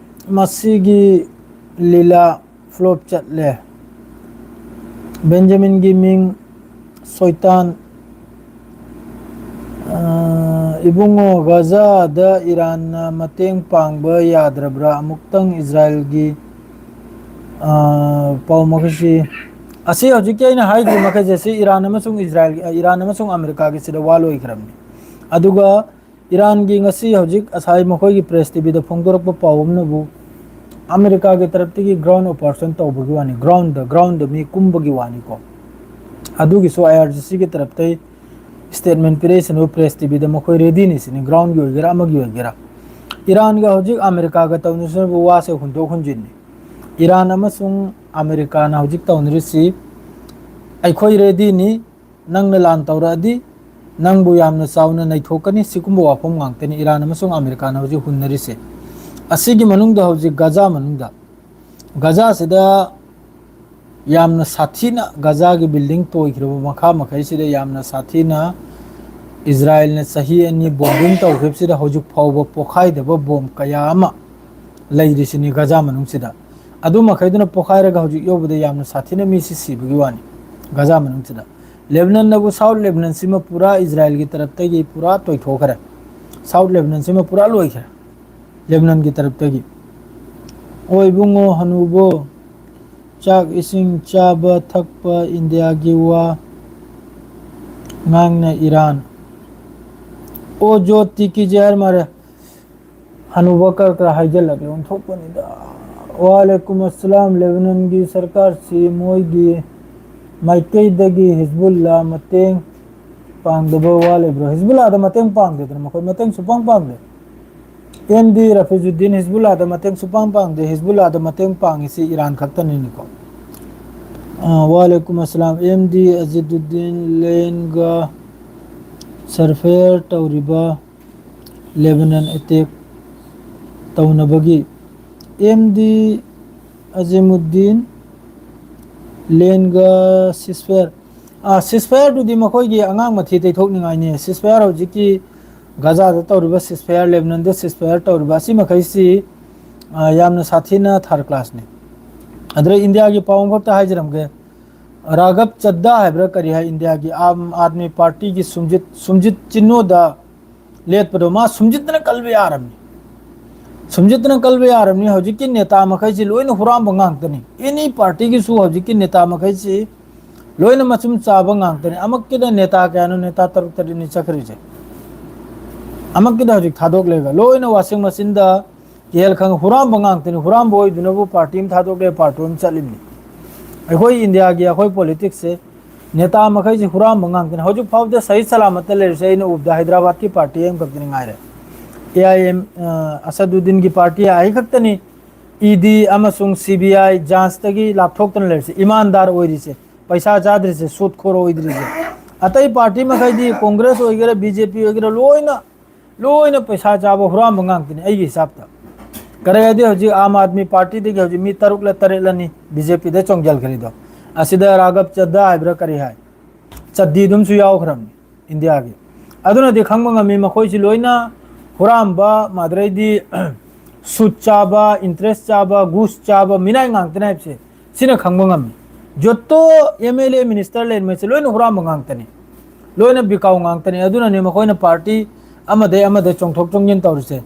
ꯃꯁꯤꯒꯤ ꯂꯤꯂꯥ ꯐ꯭ꯂꯣꯞ ꯆꯠꯂꯦ꯫ ꯕꯦꯟꯖꯥꯃꯤꯟꯒꯤ ꯃꯤꯡ ꯁꯣꯏꯇꯥꯟ꯫ ꯑ, ꯏꯕꯨꯡꯉꯣ, ꯒꯖꯥꯗ ꯏꯔꯥꯟꯅ ꯃꯇꯦꯡ ꯄꯥꯡꯕ ꯌꯥꯗ꯭ꯔꯕ꯭ꯔꯥ? ꯑꯃꯨꯛꯇꯪ ꯏꯖꯔꯥꯏꯜꯒꯤ, ꯑ, ꯄꯥꯎ ꯃꯈꯩꯁꯤ, ꯑꯁꯤ ꯍꯧꯖꯤꯛꯀꯤ ꯑꯩꯅ ꯍꯥꯏꯗ꯭ꯔꯤ ꯃꯈꯩꯁꯦ, ꯁꯤ ꯏꯔꯥꯟ ꯑꯃꯁꯨꯡ ꯏꯖꯔꯥꯏꯜ, ꯏꯔꯥꯟ ꯑꯃꯁꯨꯡ ꯑꯃꯦꯔꯤꯀꯥꯒꯤꯁꯤꯗ ꯋꯥ ꯂꯣꯏꯈ꯭ꯔꯕꯅꯤ꯫ ꯑꯗꯨꯒ ꯏꯔꯥꯟꯒꯤ ꯉꯁꯤ ꯍꯧꯖꯤꯛ ꯉꯁꯥꯏ ꯃꯈꯣꯏꯒꯤ ꯄ꯭ꯔꯦꯁ ꯇꯤꯚꯤꯗ ꯐꯣꯡꯗꯣꯔꯛꯄ ꯄꯥꯎ ꯑꯃꯅꯕꯨ ꯑꯃꯦꯔꯤꯀꯥꯒꯤ ꯇꯔꯞꯇꯒꯤ ꯒ꯭ꯔꯥꯎꯟ ꯑꯣꯄꯔꯦꯁꯟ ꯇꯧꯕꯒꯤ ꯋꯥꯅꯤ, ꯒ꯭ꯔꯥꯎꯟꯗ, ꯒ꯭ꯔꯥꯎꯟꯗ ꯃꯤ ꯀꯨꯝꯕꯒꯤ ꯋꯥꯅꯤꯀꯣ꯫ ꯑꯗꯨꯒꯤꯁꯨ ꯑꯥꯏ ꯑꯥꯔ ꯖꯤ ꯁꯤꯒꯤ ꯇꯔꯞꯇꯩ ꯁ꯭ꯇꯦꯠꯃꯦꯟ ꯄꯤꯔꯛꯏꯁꯤꯅꯕꯨ ꯄ꯭ꯔꯦꯁ ꯇꯤꯚꯤꯗ ꯃꯈꯣꯏ ꯔꯦꯗꯤꯅꯤ ꯁꯤꯅꯤ, ꯒ꯭ꯔꯥꯎꯟꯒꯤ ꯑꯣꯏꯒꯦꯔꯥ ꯑꯃꯒꯤ ꯑꯣꯏꯒꯦꯔꯥ꯫ ꯏꯔꯥꯟꯒ ꯍꯧꯖꯤꯛ ꯑꯃꯦꯔꯤꯀꯥꯒ ꯇꯧꯅꯔꯤꯁꯤꯅꯕꯨ ꯋꯥꯁꯦ ꯍꯨꯟꯗꯣꯛ ꯍꯨꯟꯖꯤꯟꯅꯤ꯫ ꯏꯔꯥꯟ ꯑꯃꯁꯨꯡ ꯑꯃꯦꯔꯤꯀꯥꯅ ꯍꯧꯖꯤꯛ ꯇꯧꯅꯔꯤꯁꯤ, "ꯑꯩꯈꯣꯏ ꯔꯦꯗꯤꯅꯤ, ꯅꯪꯅ ꯂꯥꯟ ꯇꯧꯔꯛꯑꯗꯤ ꯅꯪꯕꯨ ꯌꯥꯝꯅ ꯆꯥꯎꯅ ꯅꯩꯊꯣꯛꯀꯅꯤ", ꯁꯤꯒꯨꯝꯕ ꯋꯥꯐꯝ ꯉꯥꯛꯇꯅꯤ ꯏꯔꯥꯟ ꯑꯃꯁꯨꯡ ꯑꯃꯦꯔꯤꯀꯥꯅ ꯍꯧꯖꯤꯛ ꯍꯨꯟꯅꯔꯤꯁꯦ꯫ ꯑꯁꯤꯒꯤ ꯃꯅꯨꯡꯗ ꯍꯧꯖꯤꯛ ꯒꯖꯥ ꯃꯅꯨꯡꯗ, ꯒꯖꯥꯁꯤꯗ ꯌꯥꯝꯅ ꯁꯥꯊꯤꯅ ꯒꯖꯥꯒꯤ ꯕꯤꯜꯗꯤꯡ ꯇꯣꯏꯈ꯭ꯔꯕ ꯃꯈꯥ ꯃꯈꯩꯁꯤꯗ ꯌꯥꯝꯅ ꯁꯥꯊꯤꯅ ꯏꯖꯔꯥꯏꯜꯅ ꯆꯍꯤ ꯑꯅꯤ ꯕꯣꯝꯕꯤꯡ ꯇꯧꯈꯤꯕꯁꯤꯗ ꯍꯧꯖꯤꯛ ꯐꯥꯎꯕ ꯄꯣꯈꯥꯏꯗꯕ ꯕꯣꯝ ꯀꯌꯥ ꯑꯃ ꯂꯩꯔꯤꯁꯤꯅꯤ ꯒꯖꯥ ꯃꯅꯨꯡꯁꯤꯗ꯫ ꯑꯗꯨ ꯃꯈꯩꯗꯨꯅ ꯄꯣꯈꯥꯏꯔꯒ ꯍꯧꯖꯤꯛ ꯌꯧꯕꯗ ꯌꯥꯝꯅ ꯁꯥꯊꯤꯅ ꯃꯤꯁꯤ ꯁꯤꯕꯒꯤ ꯋꯥꯅꯤ ꯒꯖꯥ ꯃꯅꯨꯡꯁꯤꯗ꯫ ꯂꯦꯕꯅꯟꯅꯕꯨ, ꯁꯥꯎꯠ ꯂꯦꯕꯅꯟꯁꯤꯃ ꯄꯨꯔꯥ ꯏꯖꯔꯥꯏꯜꯒꯤ ꯇꯔꯞꯇꯒꯤ ꯄꯨꯔꯥ ꯇꯣꯏꯊꯣꯛꯈ꯭ꯔꯦ꯫ ꯁꯥꯎꯠ ꯂꯦꯕꯅꯟꯁꯤꯃ ꯄꯨꯔꯥ ꯂꯣꯏꯈ꯭ꯔꯦ ꯂꯦꯕꯅꯟꯒꯤ ꯇꯔꯞꯇꯒꯤ꯫ ꯑꯣ ꯏꯕꯨꯡꯉꯣ, ꯍꯅꯨꯕꯣ, ꯆꯥꯛ ꯏꯁꯤꯡ ꯆꯥꯕ ꯊꯛꯄ ꯏꯟꯗꯤꯌꯥꯒꯤ ꯋꯥ ꯉꯥꯡꯅ ꯏꯔꯥꯟ꯫ ꯑꯣ ꯖꯣꯇꯤ ꯀꯤ ꯖꯍꯔ ꯃꯥꯔꯦ꯫ ꯍꯅꯨꯕ ꯀꯔ ꯀꯔ ꯍꯥꯏꯖꯜꯂꯒꯦ ꯑꯣꯟꯊꯣꯛꯄꯅꯤꯗ꯫ ꯋꯥꯂꯦꯀꯨꯝ ꯑꯁꯂꯥꯝ꯫ ꯂꯦꯕꯅꯟꯒꯤ ꯁꯔꯀꯥꯔꯁꯤ ꯃꯣꯏꯒꯤ ꯃꯥꯏꯀꯩꯗꯒꯤ ꯍꯤꯖꯕꯨꯜꯂꯥ ꯃꯇꯦꯡ ꯄꯥꯡꯗꯕ ꯋꯥ ꯂꯩꯕ꯭ꯔꯣ? ꯍꯤꯖꯕꯨꯜꯂꯥꯗ ꯃꯇꯦꯡ ꯄꯥꯡꯗꯦꯗꯅ, ꯃꯈꯣꯏ ꯃꯇꯦꯡ ꯁꯨꯄꯥꯡ ꯄꯥꯡꯗꯦ꯫ ꯑꯦꯝ ꯗꯤ ꯔꯐꯤꯖꯨꯗꯤꯟ ꯍꯤꯖꯕꯨꯜꯂꯥꯗ ꯃꯇꯦꯡ ꯁꯨꯄꯥꯡ ꯄꯥꯡꯗꯦ꯫ ꯍꯤꯖꯕꯨꯜꯂꯥꯗ ꯃꯇꯦꯡ ꯄꯥꯡꯉꯤꯁꯤ ꯏꯔꯥꯟ ꯈꯛꯇꯅꯤꯅꯤꯀꯣ꯫ ꯑ, ꯋꯥꯂꯦꯀꯨꯝ ꯑꯁꯂꯥꯝ꯫ ꯑꯦꯝ ꯗꯤ ꯑꯖꯤꯗꯨꯗꯤꯟ ꯂꯦꯟꯒ ꯁꯔꯐꯦꯌꯔ ꯇꯧꯔꯤꯕ ꯂꯦꯕꯅꯟ ꯑꯦꯇꯦꯛ ꯇꯧꯅꯕꯒꯤ ꯑꯦꯝ ꯗꯤ ꯑꯖꯤꯃꯨꯗꯗꯤꯟ ꯂꯦꯟꯒ ꯁꯤꯁꯐꯦꯌꯔ꯫ ꯑꯥ, ꯁꯤꯁꯐꯦꯌꯔꯗꯨꯗꯤ ꯃꯈꯣꯏꯒꯤ ꯑꯉꯥꯡ ꯃꯊꯤ ꯇꯩꯊꯣꯛꯅꯤꯡꯉꯥꯏꯅꯤ꯫ ꯁꯤꯁꯐꯦꯌꯔ ꯍꯧꯖꯤꯛꯀꯤ ꯒꯖꯥꯗ ꯇꯧꯔꯤꯕ ꯁꯤꯁꯐꯦꯌꯔ, ꯂꯦꯕꯅꯟꯗ ꯁꯤꯁꯐꯦꯌꯔ ꯇꯧꯔꯤꯕ ꯑꯁꯤ ꯃꯈꯩꯁꯤ, ꯑꯥ, ꯌꯥꯝꯅ ꯁꯥꯊꯤꯅ ꯊꯥꯔꯠ ꯀ꯭ꯂꯥꯁꯅꯤ꯫ ꯑꯗꯨꯗ ꯏꯟꯗꯤꯌꯥꯒꯤ ꯄꯥꯎ ꯑꯃꯈꯛꯇ ꯍꯥꯏꯖꯔꯝꯒꯦ꯫ ꯔꯥꯘꯕ ꯆꯗ꯭ꯗꯥ ꯍꯥꯏꯕ꯭ꯔꯥ ꯀꯔꯤ ꯍꯥꯏ, ꯏꯟꯗꯤꯌꯥꯒꯤ ꯑꯥꯝ ꯑꯥꯗꯃꯤ ꯄꯥꯔꯇꯤꯒꯤ ꯁꯨꯝꯖꯤꯠ, ꯁꯨꯝꯖꯤꯠ ꯆꯤꯟꯅꯣꯗ ꯂꯦꯞꯄꯗꯣ, ꯃꯥ ꯁꯨꯝꯖꯤꯠꯇꯅ ꯀꯜꯕ ꯌꯥꯔꯝꯅꯤ꯫ ꯁꯨꯝꯖꯤꯠꯇꯅ ꯀꯜꯕ ꯌꯥꯔꯝꯅꯤ꯫ ꯍꯧꯖꯤꯛꯀꯤ ꯅꯦꯇꯥ ꯃꯈꯩꯁꯤ ꯂꯣꯏꯅ ꯍꯨꯔꯥꯟꯕ ꯉꯥꯛꯇꯅꯤ꯫ ꯑꯦꯅꯤ ꯄꯥꯔꯇꯤꯒꯤꯁꯨ ꯍꯧꯖꯤꯛꯀꯤ ꯅꯦꯇꯥ ꯃꯈꯩꯁꯤ ꯂꯣꯏꯅ ꯃꯆꯨꯝ ꯆꯥꯕ ꯉꯥꯛꯇꯅꯤ꯫ ꯑꯃꯛꯀꯤꯗ ꯅꯦꯇꯥ ꯀꯌꯥꯅꯣ? ꯅꯦꯇꯥ ꯇꯔꯨꯛ ꯇꯔꯦꯠꯅꯤ ꯆꯠꯈ꯭ꯔꯤꯁꯦ꯫ ꯑꯃꯛꯀꯤꯗ ꯍꯧꯖꯤꯛ ꯊꯥꯗꯣꯛꯂꯦꯒ ꯂꯣꯏꯅ ꯋꯥꯁꯤꯡ ꯃꯦꯆꯤꯟꯗ ꯀꯤꯍꯦꯜ ꯈꯪ ꯍꯨꯔꯥꯟꯕ ꯉꯥꯛꯇꯅꯤ꯫ ꯍꯨꯔꯥꯟꯕ ꯑꯣꯏꯗꯨꯅꯕꯨ ꯄꯥꯔꯇꯤ ꯑꯃ ꯊꯥꯗꯣꯛꯂꯦ, ꯄꯥꯔꯇꯤ ꯑꯃ ꯆꯠꯂꯤꯕꯅꯤ꯫ ꯑꯩꯈꯣꯏ ꯏꯟꯗꯤꯌꯥꯒꯤ ꯑꯩꯈꯣꯏ ꯄꯣꯂꯤꯇꯤꯛꯁꯁꯦ ꯅꯦꯇꯥ ꯃꯈꯩꯁꯤ ꯍꯨꯔꯥꯟꯕ ꯉꯥꯛꯇꯅꯤ꯫ ꯍꯧꯖꯤꯛ ꯐꯥꯎꯕꯗ ꯁꯍꯤ ꯁꯂꯥꯃꯠꯇ ꯂꯩꯔꯤꯁꯦ ꯑꯩꯅ ꯎꯕꯗ ꯍꯥꯏꯗ꯭ꯔꯕꯥꯗꯀꯤ ꯄꯥꯔꯇꯤ ꯑꯃꯈꯛꯇꯅꯤ ꯉꯥꯏꯔꯦ꯫ ꯑꯦ ꯑꯥꯏ ꯑꯦꯝ, ꯑ, ꯑꯁꯗꯨꯗꯗꯤꯟꯒꯤ ꯄꯥꯔꯇꯤ ꯑꯩ ꯈꯛꯇꯅꯤ꯫ ꯏ ꯗꯤ ꯑꯃꯁꯨꯡ ꯁꯤ ꯕꯤ ꯑꯥꯏ ꯖꯥꯟꯁꯇꯒꯤ ꯂꯥꯞꯊꯣꯛꯇꯅ ꯂꯩꯔꯤꯁꯦ, ꯏꯃꯥꯟꯗꯥꯔ ꯑꯣꯏꯔꯤꯁꯦ, ꯄꯩꯁꯥ ꯆꯥꯗ꯭ꯔꯤꯁꯦ, ꯁꯨꯠ ꯈꯣꯔ ꯑꯣꯏꯗ꯭ꯔꯤꯁꯦ꯫ ꯑꯇꯩ ꯄꯥꯔꯇꯤ ꯃꯈꯩꯗꯤ ꯀꯣꯡꯒ꯭ꯔꯦꯁ ꯑꯣꯏꯒꯦꯔꯥ, ꯕꯤ ꯖꯦ ꯄꯤ ꯑꯣꯏꯒꯦꯔꯥ, ꯂꯣꯏꯅ, ꯂꯣꯏꯅ ꯄꯩꯁꯥ ꯆꯥꯕ ꯍꯨꯔꯥꯟꯕ ꯉꯥꯛꯇꯅꯤ ꯑꯩꯒꯤ ꯍꯤꯁꯥꯕꯇ꯫ ꯀꯔꯤ ꯍꯥꯏꯗꯤ ꯍꯧꯖꯤꯛ ꯑꯥꯝ ꯑꯥꯗꯃꯤ ꯄꯥꯔꯇꯤꯗꯒꯤ ꯍꯧꯖꯤꯛ ꯃꯤ ꯇꯔꯨꯛꯂ ꯇꯔꯦꯠꯂꯅꯤ ꯕꯤ ꯖꯦ ꯄꯤꯗ ꯆꯣꯡꯁꯤꯟꯈ꯭ꯔꯤꯗꯣ꯫ ꯑꯁꯤꯗ ꯔꯥꯘꯕ ꯆꯗ꯭ꯗꯥ ꯍꯥꯏꯕ꯭ꯔꯥ ꯀꯔꯤ ꯍꯥꯏ, ꯆꯗ꯭ꯗꯤꯗꯨꯝꯁꯨ ꯌꯥꯎꯈ꯭ꯔꯕꯅꯤ ꯏꯟꯗꯤꯌꯥꯒꯤ꯫ ꯑꯗꯨꯅꯗꯤ ꯈꯪꯕ ꯉꯝꯃꯤ ꯃꯈꯣꯏꯁꯤ ꯂꯣꯏꯅ ꯍꯨꯔꯥꯟꯕ, ꯃꯗꯨꯗꯩꯗꯤ ꯁꯨꯠ ꯆꯥꯕ, ꯏꯟꯇꯔꯦꯁ ꯆꯥꯕ, ꯒꯨꯁ ꯆꯥꯕ ꯃꯤꯅꯥꯏ ꯉꯥꯛꯇꯅꯤ ꯍꯥꯏꯕꯁꯦ ꯁꯤꯅ ꯈꯪꯕ ꯉꯝꯃꯤ꯫ ꯖꯣꯇꯣ ꯑꯦꯝ ꯑꯦꯜ ꯑꯦ, ꯃꯤꯅꯤꯁꯇꯔ ꯂꯩꯔꯤꯉꯩꯁꯦ ꯂꯣꯏꯅ ꯍꯨꯔꯥꯟꯕ ꯉꯥꯛꯇꯅꯤ, ꯂꯣꯏꯅ ꯕꯤꯀꯥꯎ ꯉꯥꯛꯇꯅꯤ꯫ ꯑꯗꯨꯅꯅꯦ ꯃꯈꯣꯏꯅ ꯄꯥꯔꯇꯤ ꯑꯃꯗꯩ ꯑꯃꯗ ꯆꯣꯡꯊꯣꯛ ꯆꯣꯡꯁꯤꯟ ꯇꯧꯔꯤꯁꯦ꯫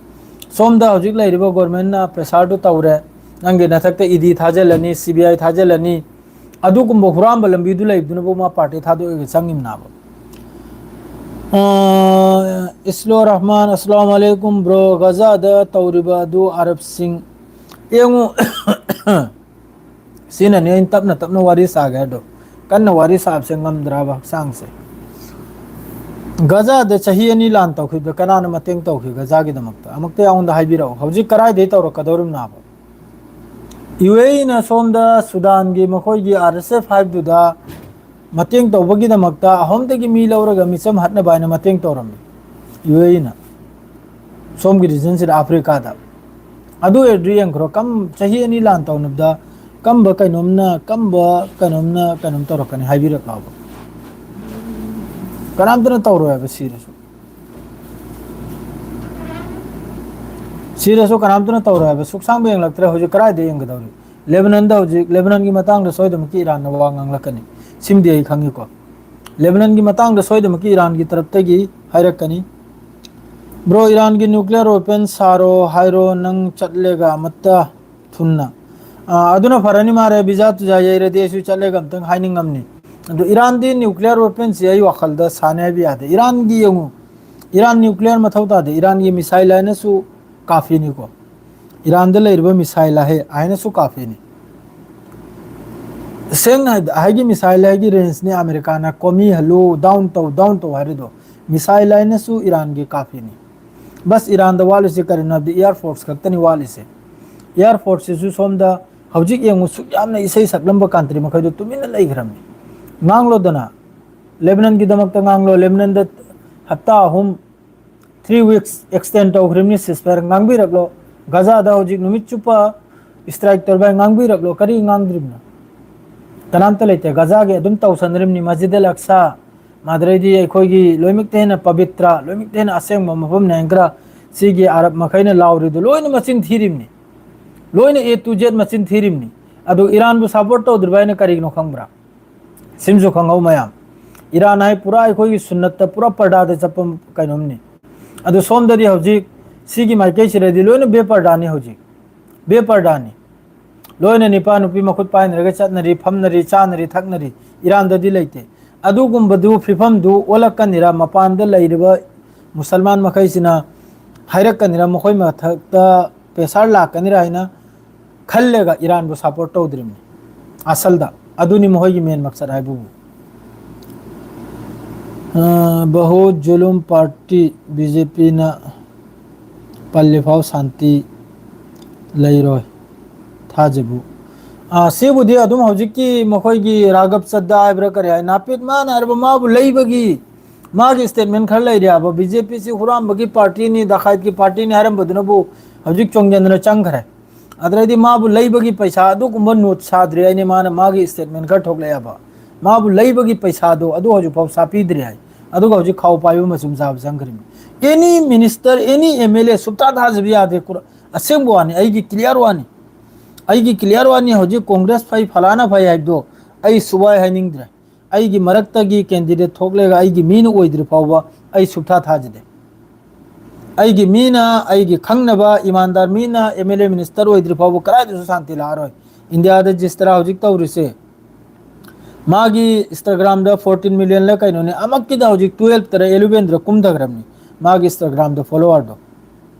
ꯁꯣꯝꯗ ꯍꯧꯖꯤꯛ ꯂꯩꯔꯤꯕ ꯒꯣꯔꯃꯦꯟꯅ ꯄ꯭ꯔꯦꯁꯥꯔꯗꯨ ꯇꯧꯔꯦ, ꯅꯪꯒꯤ ꯅꯊꯛꯇ ꯏ ꯗꯤ ꯊꯥꯖꯤꯜꯂꯅꯤ, ꯁꯤ ꯕꯤ ꯑꯥꯏ ꯊꯥꯖꯤꯜꯂꯅꯤ, ꯑꯗꯨꯒꯨꯝꯕ ꯍꯨꯔꯥꯟꯕ ꯂꯝꯕꯤꯗꯨ ꯂꯩꯕꯗꯨꯅꯕꯨ ꯃꯥ ꯄꯥꯔꯇꯤ ꯊꯥꯗꯣꯛꯑꯒ ꯆꯪꯉꯤꯕꯅꯥꯕ꯫ ꯑ, ꯏꯁꯂꯣ ꯔꯍꯃꯥꯟ, ꯑꯁꯂꯥꯝ ꯑꯂꯩꯀꯨꯝ ꯕ꯭ꯔꯣ, ꯒꯖꯥꯗ ꯇꯧꯔꯤꯕ ꯑꯗꯨ ꯑꯔꯕꯁꯤꯡ ꯌꯦꯡꯉꯨ꯫ ꯁꯤꯅꯅꯦ ꯑꯩꯅ ꯇꯞꯅ ꯇꯞꯅ ꯋꯥꯔꯤ ꯁꯥꯒꯦ ꯍꯥꯏꯗꯣ꯫ ꯀꯟꯅ ꯋꯥꯔꯤ ꯁꯥꯕꯁꯦ ꯉꯝꯗ꯭ꯔꯕ ꯍꯛꯆꯥꯡꯁꯦ꯫ ꯒꯖꯥꯗ ꯆꯍꯤ ꯑꯅꯤ ꯂꯥꯟ ꯇꯧꯈꯤꯕꯗ ꯀꯅꯥꯅ ꯃꯇꯦꯡ ꯇꯧꯈꯤ ꯒꯖꯥꯒꯤꯗꯃꯛꯇ? ꯑꯃꯨꯛꯇ ꯑꯩꯉꯣꯟꯗ ꯍꯥꯏꯕꯤꯔꯛꯑꯣ꯫ ꯍꯧꯖꯤꯛ ꯀꯗꯥꯏꯗꯩ ꯇꯧꯔꯛꯀꯗꯧꯔꯤꯕꯅꯣꯕ? ꯌꯨ ꯑꯦ ꯏꯅ ꯁꯣꯝꯗ ꯁꯨꯗꯥꯟꯒꯤ ꯃꯈꯣꯏꯒꯤ ꯑꯥꯔ ꯑꯦꯁ ꯑꯦꯐ ꯍꯥꯏꯕꯗꯨꯗ ꯃꯇꯦꯡ ꯇꯧꯕꯒꯤꯗꯃꯛꯇ ꯑꯍꯣꯝꯗꯒꯤ ꯃꯤ ꯂꯧꯔꯒ ꯃꯤꯆꯝ ꯍꯥꯠꯅꯕ ꯍꯥꯏꯅ ꯃꯇꯦꯡ ꯇꯧꯔꯝꯃꯤ ꯌꯨ ꯑꯦ ꯏꯅ꯫ ꯁꯣꯝꯒꯤ ꯔꯤꯖꯟꯁꯤꯗ ꯑꯐ꯭ꯔꯤꯀꯥꯗ꯫ ꯑꯗꯨ ꯑꯣꯏꯔꯗꯤ ꯌꯦꯡꯈ꯭ꯔꯣ, ꯀꯝ ꯆꯍꯤ ꯑꯅꯤ ꯂꯥꯟ ꯇꯧꯅꯕꯗ ꯀꯝꯕ ꯀꯩꯅꯣꯝꯅ ꯀꯝꯕ ꯀꯩꯅꯣꯝꯅ ꯀꯩꯅꯣꯝ ꯇꯧꯔꯛꯀꯅꯤ ꯍꯥꯏꯕꯤꯔꯛꯂꯣꯕ? ꯀꯅꯥꯝꯇꯅ ꯇꯧꯔꯣꯏ ꯍꯥꯏꯕ, ꯁꯤꯔꯁꯨ꯫ ꯁꯤꯔꯁꯨ ꯀꯅꯥꯝꯇꯅ ꯇꯧꯔꯣꯏ ꯍꯥꯏꯕ꯫ ꯁꯨꯛꯁꯥꯡꯕ ꯌꯦꯡꯂꯛꯇ꯭ꯔꯦ꯫ ꯍꯧꯖꯤꯛ ꯀꯗꯥꯏꯗ ꯌꯦꯡꯒꯗꯧꯔꯤ? ꯂꯦꯕꯅꯟꯗ ꯍꯧꯖꯤꯛ, ꯂꯦꯕꯅꯟꯒꯤ ꯃꯇꯥꯡꯗ ꯁꯣꯏꯗꯅꯃꯛꯀꯤ ꯏꯔꯥꯟꯅ ꯋꯥ ꯉꯥꯡꯂꯛꯀꯅꯤ꯫ ꯁꯤꯃꯗꯤ ꯑꯩ ꯈꯪꯉꯤꯀꯣ꯫ ꯂꯦꯕꯅꯟꯒꯤ ꯃꯇꯥꯡꯗ ꯁꯣꯏꯗꯅꯃꯛꯀꯤ ꯏꯔꯥꯟꯒꯤ ꯇꯔꯞꯇꯒꯤ ꯍꯥꯏꯔꯛꯀꯅꯤ꯫ ꯕ꯭ꯔꯣ, ꯏꯔꯥꯟꯒꯤ nuclear weapon ꯁꯥꯔꯣ ꯍꯥꯏꯔꯣ, ꯅꯪ ꯆꯠꯂꯦꯒ ꯑꯃꯠꯇ ꯊꯨꯅ꯫ ꯑꯥ, ꯑꯗꯨꯅ ꯐꯔꯅꯤ ꯃꯥꯔꯦ, ꯚꯤꯖꯥ ꯇꯨꯖꯥ ꯌꯩꯔꯗꯤ ꯑꯩꯁꯨ ꯆꯠꯂꯦꯒ ꯑꯝꯇꯪ ꯍꯥꯏꯅꯤꯡꯉꯝꯅꯤ꯫ ꯑꯗꯣ ꯏꯔꯥꯟꯗꯤ nuclear weaponꯁꯦ ꯑꯩ ꯋꯥꯈꯜꯗ ꯁꯥꯟꯅ ꯍꯥꯏꯕ ꯌꯥꯗꯦ꯫ ꯏꯔꯥꯟꯒꯤ ꯌꯦꯡꯉꯨ, ꯏꯔꯥꯟ nuclear ꯃꯊꯧ ꯇꯥꯗꯦ꯫ ꯏꯔꯥꯟꯒꯤ missile ꯍꯥꯏꯅꯁꯨ ꯀꯥꯐꯤꯅꯤꯀꯣ꯫ ꯏꯔꯥꯟꯗ ꯂꯩꯔꯤꯕ missile ꯍꯥꯏ-, ꯍꯥꯏꯅꯁꯨ ꯀꯥꯐꯤꯅꯤ꯫ ꯁꯦꯡꯅ ꯍꯥꯏꯗ, ꯍꯥꯏꯒꯤ missile ꯍꯥꯏꯒꯤ rangeꯅꯤ ꯑꯃꯦꯔꯤꯀꯥꯅ ꯀꯣꯃꯤ ꯍꯜꯂꯨ, down ꯇꯧ, down ꯇꯧ ꯍꯥꯏꯔꯤꯗꯣ꯫ Missile ꯍꯥꯏꯅꯁꯨ ꯏꯔꯥꯟꯒꯤ ꯀꯥꯐꯤꯅꯤ꯫ ꯕꯁ ꯏꯔꯥꯟꯗ ꯋꯥꯠꯂꯤꯁꯦ ꯀꯔꯤꯅꯣ ꯍꯥꯏꯕꯗꯤ air force ꯈꯛꯇꯅꯤ ꯋꯥꯠꯂꯤꯁꯦ꯫ Air forceꯁꯤꯁꯨ ꯁꯣꯝꯗ ꯍꯧꯖꯤꯛ ꯌꯦꯡꯉꯨ, ꯁꯨꯛ ꯌꯥꯝꯅ ꯏꯁꯩ ꯁꯛꯂꯝꯕ country ꯃꯈꯩꯗꯣ ꯇꯨꯃꯤꯟꯅ ꯂꯩꯈ꯭ꯔꯕꯅꯤ꯫ ꯉꯥꯡꯂꯣꯗꯅ, ꯂꯦꯕꯅꯟꯒꯤꯗꯃꯛꯇ ꯉꯥꯡꯂꯣ꯫ ꯂꯦꯕꯅꯟꯗ ꯍꯞꯇꯥ ꯑꯍꯨꯝ, three weeks extend ꯇꯧꯈ꯭ꯔꯤꯕꯅꯤ ceasefire꯫ ꯉꯥꯡꯕꯤꯔꯛꯂꯣ꯫ ꯒꯖꯥꯗ ꯍꯧꯖꯤꯛ ꯅꯨꯃꯤꯠ ꯆꯨꯞꯄ strike ꯇꯧꯔꯤꯕ, ꯉꯥꯡꯕꯤꯔꯛꯂꯣ꯫ ꯀꯔꯤ ꯉꯥꯡꯗ꯭ꯔꯤꯕꯅꯣ? ꯀꯅꯥꯝꯇ ꯂꯩꯇꯦ꯫ ꯒꯖꯥꯒꯤ ꯑꯗꯨꯝ ꯇꯧꯁꯟꯅꯔꯤꯕꯅꯤ꯫ ꯃꯁꯖꯤꯗ ꯑꯜ ꯑꯛꯁꯥ, ꯃꯥꯗꯔꯩꯗꯤ ꯑꯩꯈꯣꯏꯒꯤ ꯂꯣꯏꯅꯃꯛꯇ ꯍꯦꯟꯅ ꯄꯕꯤꯇ꯭ꯔ, ꯂꯣꯏꯅꯃꯛꯇ ꯍꯦꯟꯅ ꯑꯁꯦꯡꯕ ꯃꯐꯝꯅꯤ ꯍꯥꯏꯅ ꯈꯔ ꯁꯤꯒꯤ ꯑꯔꯕ ꯃꯈꯩꯅ ꯂꯥꯎꯔꯤꯗꯣ ꯂꯣꯏꯅ ꯃꯆꯤꯟ ꯊꯤꯔꯤꯕꯅꯤ꯫ ꯂꯣꯏꯅ A to Z ꯃꯆꯤꯟ ꯊꯤꯔꯤꯕꯅꯤ꯫ ꯑꯗꯨ ꯏꯔꯥꯟꯕꯨ support ꯇꯧꯗ꯭ꯔꯤꯕ ꯍꯥꯏꯅ ꯀꯔꯤꯒꯤꯅꯣ ꯈꯪꯕ꯭ꯔꯥ? ꯁꯤꯃꯁꯨ ꯈꯪꯍꯧ ꯃꯌꯥꯝ꯫ ꯏꯔꯥꯟ ꯍꯥꯏ ꯄꯨꯔꯥ ꯑꯩꯈꯣꯏꯒꯤ ꯁꯨꯟꯅꯠꯇ ꯄꯨꯔꯥ ꯄꯔꯗꯥꯗ ꯆꯠꯄ ꯀꯩꯅꯣꯝꯅꯤ꯫ ꯑꯗꯨ ꯁꯣꯝꯗꯗꯤ ꯍꯧꯖꯤꯛ ꯁꯤꯒꯤ ꯃꯥꯏꯀꯩꯁꯤꯗꯗꯤ ꯂꯣꯏꯅ ꯕꯦꯄꯔꯗꯥꯅꯤ ꯍꯧꯖꯤꯛ꯫ ꯕꯦꯄꯔꯗꯥꯅꯤ꯫ ꯂꯣꯏꯅ ꯅꯤꯄꯥ ꯅꯨꯄꯤ ꯃꯈꯨꯠ ꯄꯥꯏꯅꯔꯒ ꯆꯠꯅꯔꯤ, ꯐꯝꯅꯔꯤ, ꯆꯥꯅꯔꯤ, ꯊꯛꯅꯔꯤ꯫ ꯏꯔꯥꯟꯗꯗꯤ ꯂꯩꯇꯦ꯫ ꯑꯗꯨꯒꯨꯝꯕꯗꯨ ꯐꯤꯕꯝꯗꯨ ꯑꯣꯜꯂꯛꯀꯅꯤꯔ, ꯃꯄꯥꯟꯗ ꯂꯩꯔꯤꯕ ꯃꯨꯁꯜꯃꯥꯟ ꯃꯈꯩꯁꯤꯅ ꯍꯥꯏꯔꯛꯀꯅꯤꯔ, ꯃꯈꯣꯏ ꯃꯊꯛꯇ pressure ꯂꯥꯛꯀꯅꯤꯔ ꯍꯥꯏꯅ ꯈꯜꯂꯒ ꯏꯔꯥꯟꯕꯨ support ꯇꯧꯗ꯭ꯔꯤꯕꯅꯤ ꯑꯁꯜꯗ꯫ ꯑꯗꯨꯅꯤ ꯃꯈꯣꯏꯒꯤ main ꯃꯛꯁꯠ ꯍꯥꯏꯕꯕꯨ꯫ ꯑ, ꯕꯍꯨ ꯖꯨꯂꯨꯝ party, BJPꯅ ꯄꯜꯂꯤꯐꯥꯎ ꯁꯥꯟꯇꯤ ꯂꯩꯔꯣꯏ꯫ ꯊꯥꯖꯕꯨ꯫ ꯑ, ꯁꯤꯕꯨꯗꯤ ꯑꯗꯨꯝ ꯍꯧꯖꯤꯛꯀꯤ ꯃꯈꯣꯏꯒꯤ ꯔꯥꯒꯕ ꯆꯗ꯭ꯗꯥ ꯍꯥꯏꯕ꯭ꯔꯥ ꯀꯔꯤ ꯍꯥꯏ, ꯅꯥꯄꯤꯠ ꯃꯥꯅ ꯍꯥꯏꯔꯕ ꯃꯥꯕꯨ ꯂꯩꯕꯒꯤ ꯃꯥꯒꯤ statement ꯈꯔ ꯂꯩꯔꯦ ꯍꯥꯏꯕ꯫ BJPꯁꯤ ꯍꯨꯔꯥꯟꯕꯒꯤ partyꯅꯤ, ꯗꯈꯥꯏꯠꯀꯤ partyꯅꯤ ꯍꯥꯏꯔꯝꯕꯗꯨꯅꯕꯨ ꯍꯧꯖꯤꯛ ꯆꯣꯡꯖꯟꯗꯅ ꯆꯪꯈ꯭ꯔꯦ꯫ ꯑꯗꯨꯗꯩꯗꯤ ꯃꯥꯕꯨ ꯂꯩꯕꯒꯤ ꯄꯩꯁꯥ ꯑꯗꯨꯒꯨꯝꯕ ꯅꯣꯠ ꯁꯥꯗ꯭ꯔꯤ ꯍꯥꯏꯅ ꯃꯥꯅ ꯃꯥꯒꯤ ꯁ꯭ꯇꯦꯠꯃꯦꯟ ꯈꯔ ꯊꯣꯛꯂꯛꯑꯦꯕ꯫ ꯃꯥꯕꯨ ꯂꯩꯕꯒꯤ ꯄꯩꯁꯥꯗꯣ ꯑꯗꯨ ꯍꯧꯖꯤꯛꯐꯥꯎ ꯁꯥꯄꯤꯗ꯭ꯔꯤ ꯍꯥꯏ꯫ ꯑꯗꯨꯒ ꯍꯧꯖꯤꯛ ꯈꯥꯎ ꯄꯥꯏꯕ ꯃꯆꯨꯝ ꯆꯥꯕ ꯆꯪꯈ꯭ꯔꯤꯕꯅꯤ꯫ Any minister, any M L A ꯁꯨꯞꯊꯥ ꯊꯥꯖꯕ ꯌꯥꯗꯦ꯫ ꯀꯨꯔ-, ꯑꯁꯦꯡꯕ ꯋꯥꯅꯤ, ꯑꯩꯒꯤ ꯀ꯭ꯂꯤꯌꯥꯔ ꯋꯥꯅꯤ꯫ ꯑꯩꯒꯤ ꯀ꯭ꯂꯤꯌꯥꯔ ꯋꯥꯅꯤ꯫ ꯍꯧꯖꯤꯛ ꯀꯣꯡꯒ꯭ꯔꯦꯁ ꯐꯩ, ꯐꯂꯥꯅ ꯐꯩ ꯍꯥꯏꯕꯗꯣ ꯑꯩ ꯁꯨꯛꯍꯥꯏ ꯍꯥꯏꯅꯤꯡꯗ꯭ꯔꯦ꯫ ꯑꯩꯒꯤ ꯃꯔꯛꯇꯒꯤ ꯀꯦꯟꯗꯤꯗꯦꯠ ꯊꯣꯛꯂꯒ ꯑꯩꯒꯤ ꯃꯤꯅ ꯑꯣꯏꯗ꯭ꯔꯤ ꯐꯥꯎꯕ ꯑꯩ ꯁꯨꯞꯊꯥ ꯊꯥꯖꯗꯦ꯫ ꯑꯩꯒꯤ ꯃꯤꯅ, ꯑꯩꯒꯤ ꯈꯪꯅꯕ ꯏꯃꯥꯟꯗꯥꯔ ꯃꯤꯅ ꯑꯦꯝ ꯑꯦꯜ ꯑꯦ ꯃꯤꯅꯤꯁꯇꯔ ꯑꯣꯏꯗ꯭ꯔꯤ ꯐꯥꯎꯕ ꯀꯗꯥꯏꯗꯁꯨ ꯁꯥꯟꯇꯤ ꯂꯥꯛꯑꯔꯣꯏ꯫ ꯏꯟꯗꯤꯌꯥꯗ ꯖꯤꯁ ꯇꯔꯥ ꯍꯧꯖꯤꯛ ꯇꯧꯔꯤꯁꯦ, ꯃꯥꯒꯤ ꯏꯟꯁꯇꯥꯒ꯭ꯔꯥꯝꯗ ꯐꯣꯔꯇꯤꯟ ꯃꯤꯂꯤꯌꯟꯂ ꯀꯩꯅꯣꯅꯦ, ꯑꯃꯛꯀꯤꯗ ꯍꯧꯖꯤꯛ ꯇꯨꯌꯦꯜꯐ ꯇꯔꯥ ꯑꯦꯂꯦꯚꯦꯟꯗ ꯀꯨꯝꯊꯈ꯭ꯔꯕꯅꯤ ꯃꯥꯒꯤ ꯏꯟꯁꯇꯥꯒ꯭ꯔꯥꯝꯗ ꯐꯣꯂꯣꯋꯔꯗꯣ꯫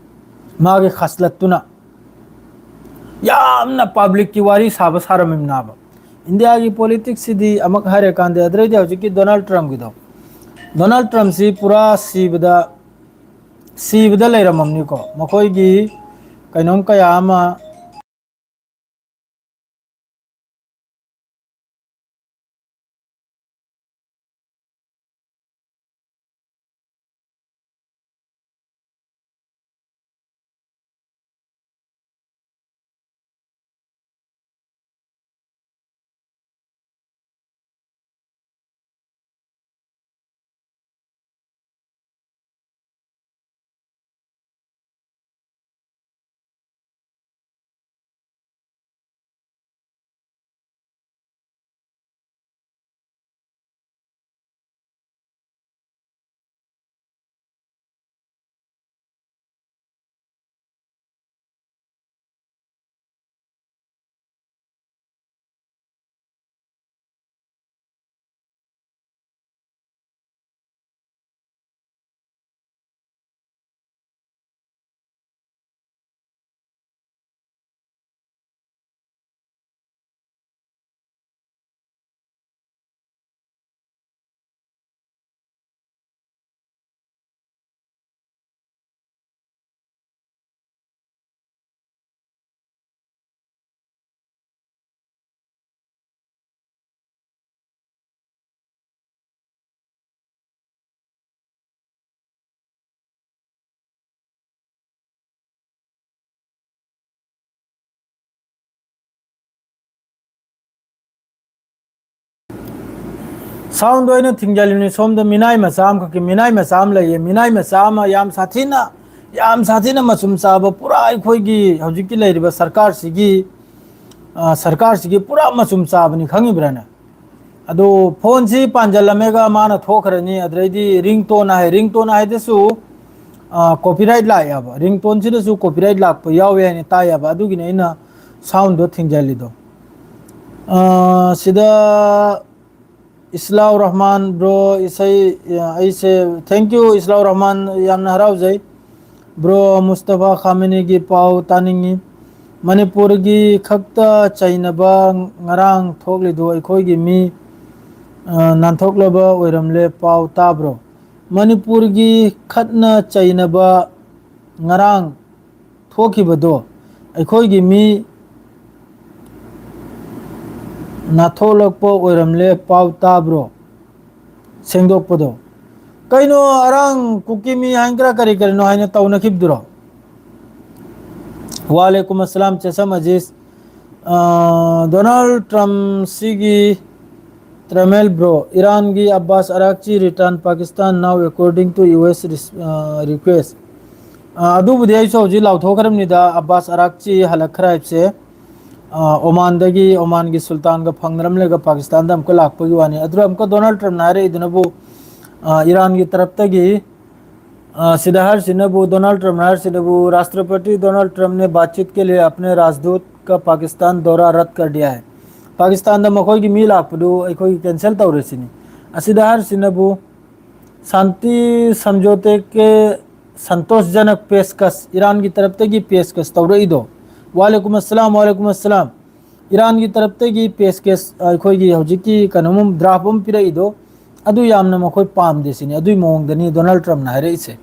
ꯃꯥꯒꯤ ꯈꯁꯂꯠꯇꯨꯅ ꯌꯥꯝꯅ ꯄꯕ꯭ꯂꯤꯛꯀꯤ ꯋꯥꯔꯤ ꯁꯥꯕ ꯁꯥꯔꯝꯃꯤꯕꯅꯥꯕ꯫ ꯏꯟꯗꯤꯌꯥꯒꯤ ꯄꯣꯂꯤꯇꯤꯛꯁꯁꯤꯗꯤ ꯑꯃꯨꯛ ꯍꯥꯏꯔꯀꯥꯟꯗ, ꯑꯗꯨꯗꯩꯗꯤ ꯍꯧꯖꯤꯛꯀꯤ ꯗꯣꯅꯥꯜꯗ ꯇ꯭ꯔꯝꯞꯀꯤꯗꯣ, ꯗꯣꯅꯥꯜꯗ ꯇ꯭ꯔꯝꯞꯁꯤ ꯄꯨꯔꯥ ꯁꯤꯕꯗ, ꯁꯤꯕꯗ ꯂꯩꯔꯝꯃꯕꯅꯤꯀꯣ꯫ ꯃꯈꯣꯏꯒꯤ ꯀꯩꯅꯣꯝ ꯀꯌꯥ ꯑꯃ ꯁꯥꯎꯟꯗꯣ ꯑꯩꯅ ꯊꯤꯡꯖꯤꯜꯂꯤꯅꯤ꯫ ꯁꯣꯝꯗ ꯃꯤꯅꯥꯏ ꯃꯆꯥ ꯑꯃꯈꯛꯀꯤ, ꯃꯤꯅꯥꯏ ꯃꯆꯥ ꯑꯃ ꯂꯩꯌꯦ꯫ ꯃꯤꯅꯥꯏ ꯃꯆꯥ ꯑꯃ ꯌꯥꯝ ꯁꯥꯊꯤꯅ, ꯌꯥꯝ ꯁꯥꯊꯤꯅ ꯃꯆꯨꯝ ꯆꯥꯕ, ꯄꯨꯔꯥ ꯑꯩꯈꯣꯏꯒꯤ ꯍꯧꯖꯤꯛꯀꯤ ꯂꯩꯔꯤꯕ ꯁꯔꯀꯥꯔꯁꯤꯒꯤ, ꯑ, ꯁꯔꯀꯥꯔꯁꯤꯒꯤ ꯄꯨꯔꯥ ꯃꯆꯨꯝ ꯆꯥꯕꯅꯤ, ꯈꯪꯉꯤꯕ꯭ꯔꯥꯅꯦ? ꯑꯗꯣ ꯐꯣꯟꯁꯤ ꯄꯥꯟꯖꯜꯂꯝꯃꯦꯒ ꯃꯥꯅ ꯊꯣꯛꯈ꯭ꯔꯅꯤ꯫ ꯑꯗꯨꯗꯩꯗꯤ ringtone ꯍꯥꯏ, ringtone ꯍꯥꯏꯗꯁꯨ, ꯑ, copyright ꯂꯥꯛꯑꯦꯕ꯫ Ringtoneꯁꯤꯗꯁꯨ copyright ꯂꯥꯛꯄ ꯌꯥꯎꯋꯦ ꯍꯥꯏꯅ ꯇꯥꯏꯌꯦꯕ꯫ ꯑꯗꯨꯒꯤꯅꯤ ꯑꯩꯅ ꯁꯥꯎꯟꯗꯣ ꯊꯤꯡꯖꯤꯜꯂꯤꯗꯣ꯫ ꯑ, ꯁꯤꯗ ꯏꯁꯂꯥꯎ ꯔꯍꯃꯥꯟ ꯕ꯭ꯔꯣ, ꯏꯁꯩ, ꯑꯩꯁꯦ, thank you ꯏꯁꯂꯥꯎ ꯔꯍꯃꯥꯟ, ꯌꯥꯝꯅ ꯍꯔꯥꯎꯖꯩ꯫ ꯕ꯭ꯔꯣ, ꯃꯨꯁꯇꯐꯥ ꯈꯥꯃꯦꯅꯤꯒꯤ ꯄꯥꯎ ꯇꯥꯅꯤꯡꯉꯤ꯫ ꯃꯅꯤꯄꯨꯔꯒꯤ ꯈꯛꯇ ꯆꯩꯅꯕ ꯉꯔꯥꯡ ꯊꯣꯛꯂꯤꯗꯨ ꯑꯩꯈꯣꯏꯒꯤ ꯃꯤ, ꯑ, ꯅꯥꯟꯊꯣꯛꯂꯕ ꯑꯣꯏꯔꯝꯂꯦ, ꯄꯥꯎ ꯇꯥꯕ꯭ꯔꯣ? ꯃꯅꯤꯄꯨꯔꯒꯤ ꯈꯠꯅ ꯆꯩꯅꯕ ꯉꯔꯥꯡ ꯊꯣꯛꯈꯤꯕꯗꯣ ꯑꯩꯈꯣꯏꯒꯤ ꯃꯤ ꯅꯥꯊꯣꯛꯂꯛꯄ ꯑꯣꯏꯔꯝꯂꯦ, ꯄꯥꯎ ꯇꯥꯕ꯭ꯔꯣ? ꯁꯦꯡꯗꯣꯛꯄꯗꯣ꯫ ꯀꯩꯅꯣ, ꯑꯔꯥꯡ ꯀꯨꯀꯤ ꯃꯤ ꯍꯥꯏꯅ ꯀꯔꯤ ꯀꯔꯤꯅꯣ ꯍꯥꯏꯅ ꯇꯧꯅꯈꯤꯕꯗꯨꯔꯣ? ꯋꯥꯂꯦꯀꯨꯝ ꯑꯁꯂꯥꯝ ꯆꯦꯁꯝ ꯑꯖꯤꯖ꯫ ꯑ, ꯗꯣꯅꯥꯜꯗ ꯇ꯭ꯔꯝꯞꯁꯤꯒꯤ ꯇ꯭ꯔꯃꯦꯜ ꯕ꯭ꯔꯣ, ꯏꯔꯥꯟꯒꯤ Abbas Araghchi return Pakistan now according to U S res-, ꯑ, request꯫ ꯑ, ꯑꯗꯨꯕꯨꯗꯤ ꯑꯩꯁꯨ ꯍꯧꯖꯤꯛ ꯂꯥꯎꯊꯣꯛꯈ꯭ꯔꯕꯅꯤꯗ, ꯑꯕꯥꯁ ꯑꯔꯥꯛꯆꯤ ꯍꯜꯂꯛꯈ꯭ꯔꯦ ꯍꯥꯏꯕꯁꯦ꯫ ꯑ, ꯑꯣꯃꯥꯟꯗꯒꯤ, ꯑꯣꯃꯥꯟꯒꯤ ꯁꯨꯜꯇꯥꯟꯒ ꯐꯪꯅꯔꯝꯂꯒ ꯄꯥꯀꯤꯁꯇꯥꯟꯗ ꯑꯃꯨꯛꯀ ꯂꯥꯛꯄꯒꯤ ꯋꯥꯅꯤ꯫ ꯑꯗꯨꯗ ꯑꯃꯨꯛꯀ ꯗꯣꯅꯥꯜꯗ ꯇ꯭ꯔꯝꯞꯅ ꯍꯥꯏꯔꯛꯏꯗꯨꯅꯕꯨ, ꯑ, ꯏꯔꯥꯟꯒꯤ ꯇꯔꯞꯇꯒꯤ, ꯑ, ꯁꯤꯗ ꯍꯥꯏꯔꯤꯁꯤꯅꯕꯨ, ꯗꯣꯅꯥꯜꯗ ꯇ꯭ꯔꯝꯞꯅ ꯍꯥꯏꯔꯤꯁꯤꯅꯕꯨ, "राष्ट्रपति डोनाल्ड ट्रंप ने बातचीत के लिए अपने राजदूत का पाकिस्तान दौरा रद्द कर दिया है"꯫ ꯄꯥꯀꯤꯁꯇꯥꯟꯗ ꯃꯈꯣꯏꯒꯤ ꯃꯤ ꯂꯥꯛꯄꯗꯨ ꯑꯩꯈꯣꯏꯒꯤ cancel ꯇꯧꯔꯦ ꯁꯤꯅꯤ꯫ ꯑꯁꯤꯗ ꯍꯥꯏꯔꯤꯁꯤꯅꯕꯨ, "शांति समझौते के संतोषजनक पेशकश", ꯏꯔꯥꯟꯒꯤ ꯇꯔꯞꯇꯒꯤ ꯄꯦꯁꯀꯁ ꯇꯧꯔꯛꯏꯗꯣ꯫ ꯋꯥꯂꯦꯀꯨꯝ ꯑꯁꯂꯥꯝ, ꯋꯥꯂꯦꯀꯨꯝ ꯑꯁꯂꯥꯝ꯫ ꯏꯔꯥꯟꯒꯤ ꯇꯔꯞꯇꯒꯤ ꯄꯦꯁꯀꯦꯁ, ꯑꯩꯈꯣꯏꯒꯤ ꯍꯧꯖꯤꯛꯀꯤ ꯀꯩꯅꯣꯝ, ꯗ꯭ꯔꯥꯐ ꯑꯃ ꯄꯤꯔꯛꯏꯗꯣ, ꯑꯗꯨ ꯌꯥꯝꯅ ꯃꯈꯣꯏ ꯄꯥꯝꯗꯦ ꯁꯤꯅꯤ꯫ ꯑꯗꯨꯒꯤ ꯃꯑꯣꯡꯗꯅꯤ ꯗꯣꯅꯥꯜꯗ ꯇ꯭ꯔꯝꯞꯅ ꯍꯥꯏꯔꯛꯏꯁꯦ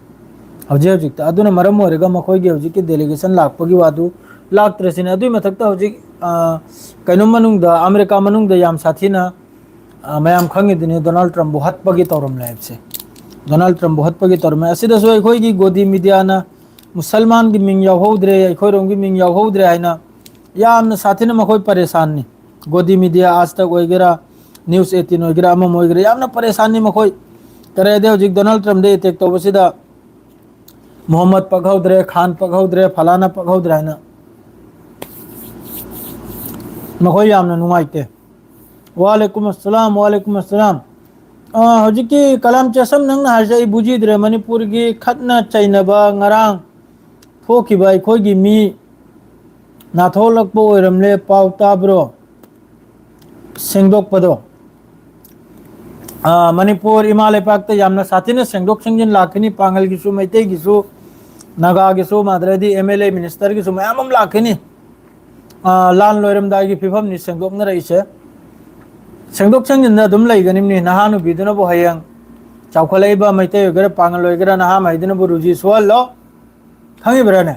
ꯍꯧꯖꯤꯛ ꯍꯧꯖꯤꯛꯇ꯫ ꯑꯗꯨꯅ ꯃꯔꯝ ꯑꯣꯏꯔꯒ ꯃꯈꯣꯏꯒꯤ ꯍꯧꯖꯤꯛꯀꯤ delegation ꯂꯥꯛꯄꯒꯤ ꯋꯥꯗꯨ ꯂꯥꯛꯇ꯭ꯔꯦ ꯁꯤꯅꯤ꯫ ꯑꯗꯨꯒꯤ ꯃꯊꯛꯇ ꯍꯧꯖꯤꯛ, ꯑ, ꯀꯩꯅꯣ ꯃꯅꯨꯡꯗ, ꯑꯃꯦꯔꯤꯀꯥ ꯃꯅꯨꯡꯗ ꯌꯥꯝ ꯁꯥꯊꯤꯅ, ꯑ, ꯃꯌꯥꯝ ꯈꯪꯉꯤꯗꯨꯅꯤ ꯗꯣꯅꯥꯜꯗ ꯇ꯭ꯔꯝꯞꯄꯨ ꯍꯠꯄꯒꯤ ꯇꯧꯔꯝꯂꯦ ꯍꯥꯏꯕꯁꯦ꯫ ꯗꯣꯅꯥꯜꯗ ꯇ꯭ꯔꯝꯞꯄꯨ ꯍꯠꯄꯒꯤ ꯇꯧꯔꯝꯃꯦ꯫ ꯑꯁꯤꯗꯁꯨ ꯑꯩꯈꯣꯏꯒꯤ ꯒꯣꯗꯤ ꯃꯤꯗꯤꯌꯥꯅ ꯃꯨꯁꯜꯃꯥꯟꯒꯤ ꯃꯤꯡ ꯌꯥꯎꯍꯧꯗ꯭ꯔꯦ, ꯑꯩꯈꯣꯏꯔꯣꯝꯒꯤ ꯃꯤꯡ ꯌꯥꯎꯍꯧꯗ꯭ꯔꯦ ꯍꯥꯏꯅ ꯌꯥꯝꯅ ꯁꯥꯊꯤꯅ ꯃꯈꯣꯏ ꯄꯔꯦꯁꯥꯟꯅꯤ꯫ ꯒꯣꯗꯤ ꯃꯤꯗꯤꯌꯥ, ꯑꯥꯖ ꯇꯛ ꯑꯣꯏꯒꯦꯔꯥ, News eighteen ꯑꯣꯏꯒꯦꯔꯥ, ꯑꯃ ꯑꯣꯏꯒꯦꯔꯥ, ꯌꯥꯝꯅ ꯄꯔꯦꯁꯥꯟꯅꯤ ꯃꯈꯣꯏ꯫ ꯀꯔꯦꯗꯤ ꯍꯧꯖꯤꯛ ꯗꯣꯅꯥꯜꯗ ꯇ꯭ꯔꯝꯞꯗ ꯑꯦꯇꯦꯛ ꯇꯧꯕꯁꯤꯗ ꯃꯣꯍꯝꯃꯗ ꯄꯛꯍꯧꯗ꯭ꯔꯦ, ꯈꯥꯟ ꯄꯛꯍꯧꯗ꯭ꯔꯦ, ꯐꯂꯥꯅ ꯄꯛꯍꯧꯗ꯭ꯔꯦ ꯍꯥꯏꯅ ꯃꯈꯣꯏ ꯌꯥꯝꯅ ꯅꯨꯡꯉꯥꯏꯇꯦ꯫ ꯋꯥꯂꯦꯀꯨꯝ ꯑꯁꯂꯥꯝ, ꯋꯥꯂꯦꯀꯨꯝ ꯑꯁꯂꯥꯝ꯫ ꯑ, ꯍꯧꯖꯤꯛꯀꯤ ꯀꯂꯥꯝ ꯆꯦꯁꯝ, ꯅꯪꯅ ꯍꯥꯏꯔꯤꯁꯦ ꯑꯩ ꯕꯨꯖꯤꯗ꯭ꯔꯦ꯫ ꯃꯅꯤꯄꯨꯔꯒꯤ ꯈꯠꯅ ꯆꯩꯅꯕ ꯉꯔꯥꯡ ꯊꯣꯛꯈꯤꯕ ꯑꯩꯈꯣꯏꯒꯤ ꯃꯤ ꯅꯥꯊꯣꯛꯂꯛꯄ ꯑꯣꯏꯔꯝꯂꯦ, ꯄꯥꯎ ꯇꯥꯕ꯭ꯔꯣ? ꯁꯦꯡꯗꯣꯛꯄꯗꯣ꯫ ꯑ, ꯃꯅꯤꯄꯨꯔ ꯏꯃꯥ ꯂꯩꯄꯥꯛꯇ ꯌꯥꯝꯅ ꯁꯥꯊꯤꯅ ꯁꯦꯡꯗꯣꯛ ꯁꯦꯡꯖꯤꯟ ꯂꯥꯛꯀꯅꯤ, ꯄꯥꯡꯒꯜꯒꯤꯁꯨ, ꯃꯩꯇꯩꯒꯤꯁꯨ, ꯅꯥꯒꯥꯒꯤꯁꯨ, ꯃꯥꯗ꯭ꯔꯗꯤ ꯑꯦꯝ ꯑꯦꯜ ꯑꯦ ꯃꯤꯅꯤꯁꯇꯔꯒꯤꯁꯨ ꯃꯌꯥꯝ ꯑꯃ ꯂꯥꯛꯀꯅꯤ꯫ ꯑ, ꯂꯥꯟ ꯂꯣꯏꯔꯝꯗꯥꯏꯒꯤ ꯐꯤꯕꯝꯅꯤ ꯁꯦꯡꯗꯣꯛꯅꯔꯛꯏꯁꯦ꯫ ꯁꯦꯡꯗꯣꯛ ꯁꯦꯡꯖꯤꯟꯗ ꯑꯗꯨꯝ ꯂꯩꯒꯅꯤꯕꯅꯤ꯫ ꯅꯍꯥ ꯅꯨꯄꯤꯗꯨꯅꯕꯨ ꯍꯌꯦꯡ ꯆꯥꯎꯈꯠꯂꯛꯏꯕ ꯃꯩꯇꯩ ꯑꯣꯏꯒꯦꯔꯥ, ꯄꯥꯡꯒꯜ ꯑꯣꯏꯒꯦꯔꯥ, ꯅꯍꯥ ꯃꯩꯗꯨꯅꯕꯨ ꯔꯨꯖꯤ ꯁꯨꯍꯜꯂꯣ꯫ ꯈꯪꯉꯤꯕ꯭ꯔꯥꯅꯦ?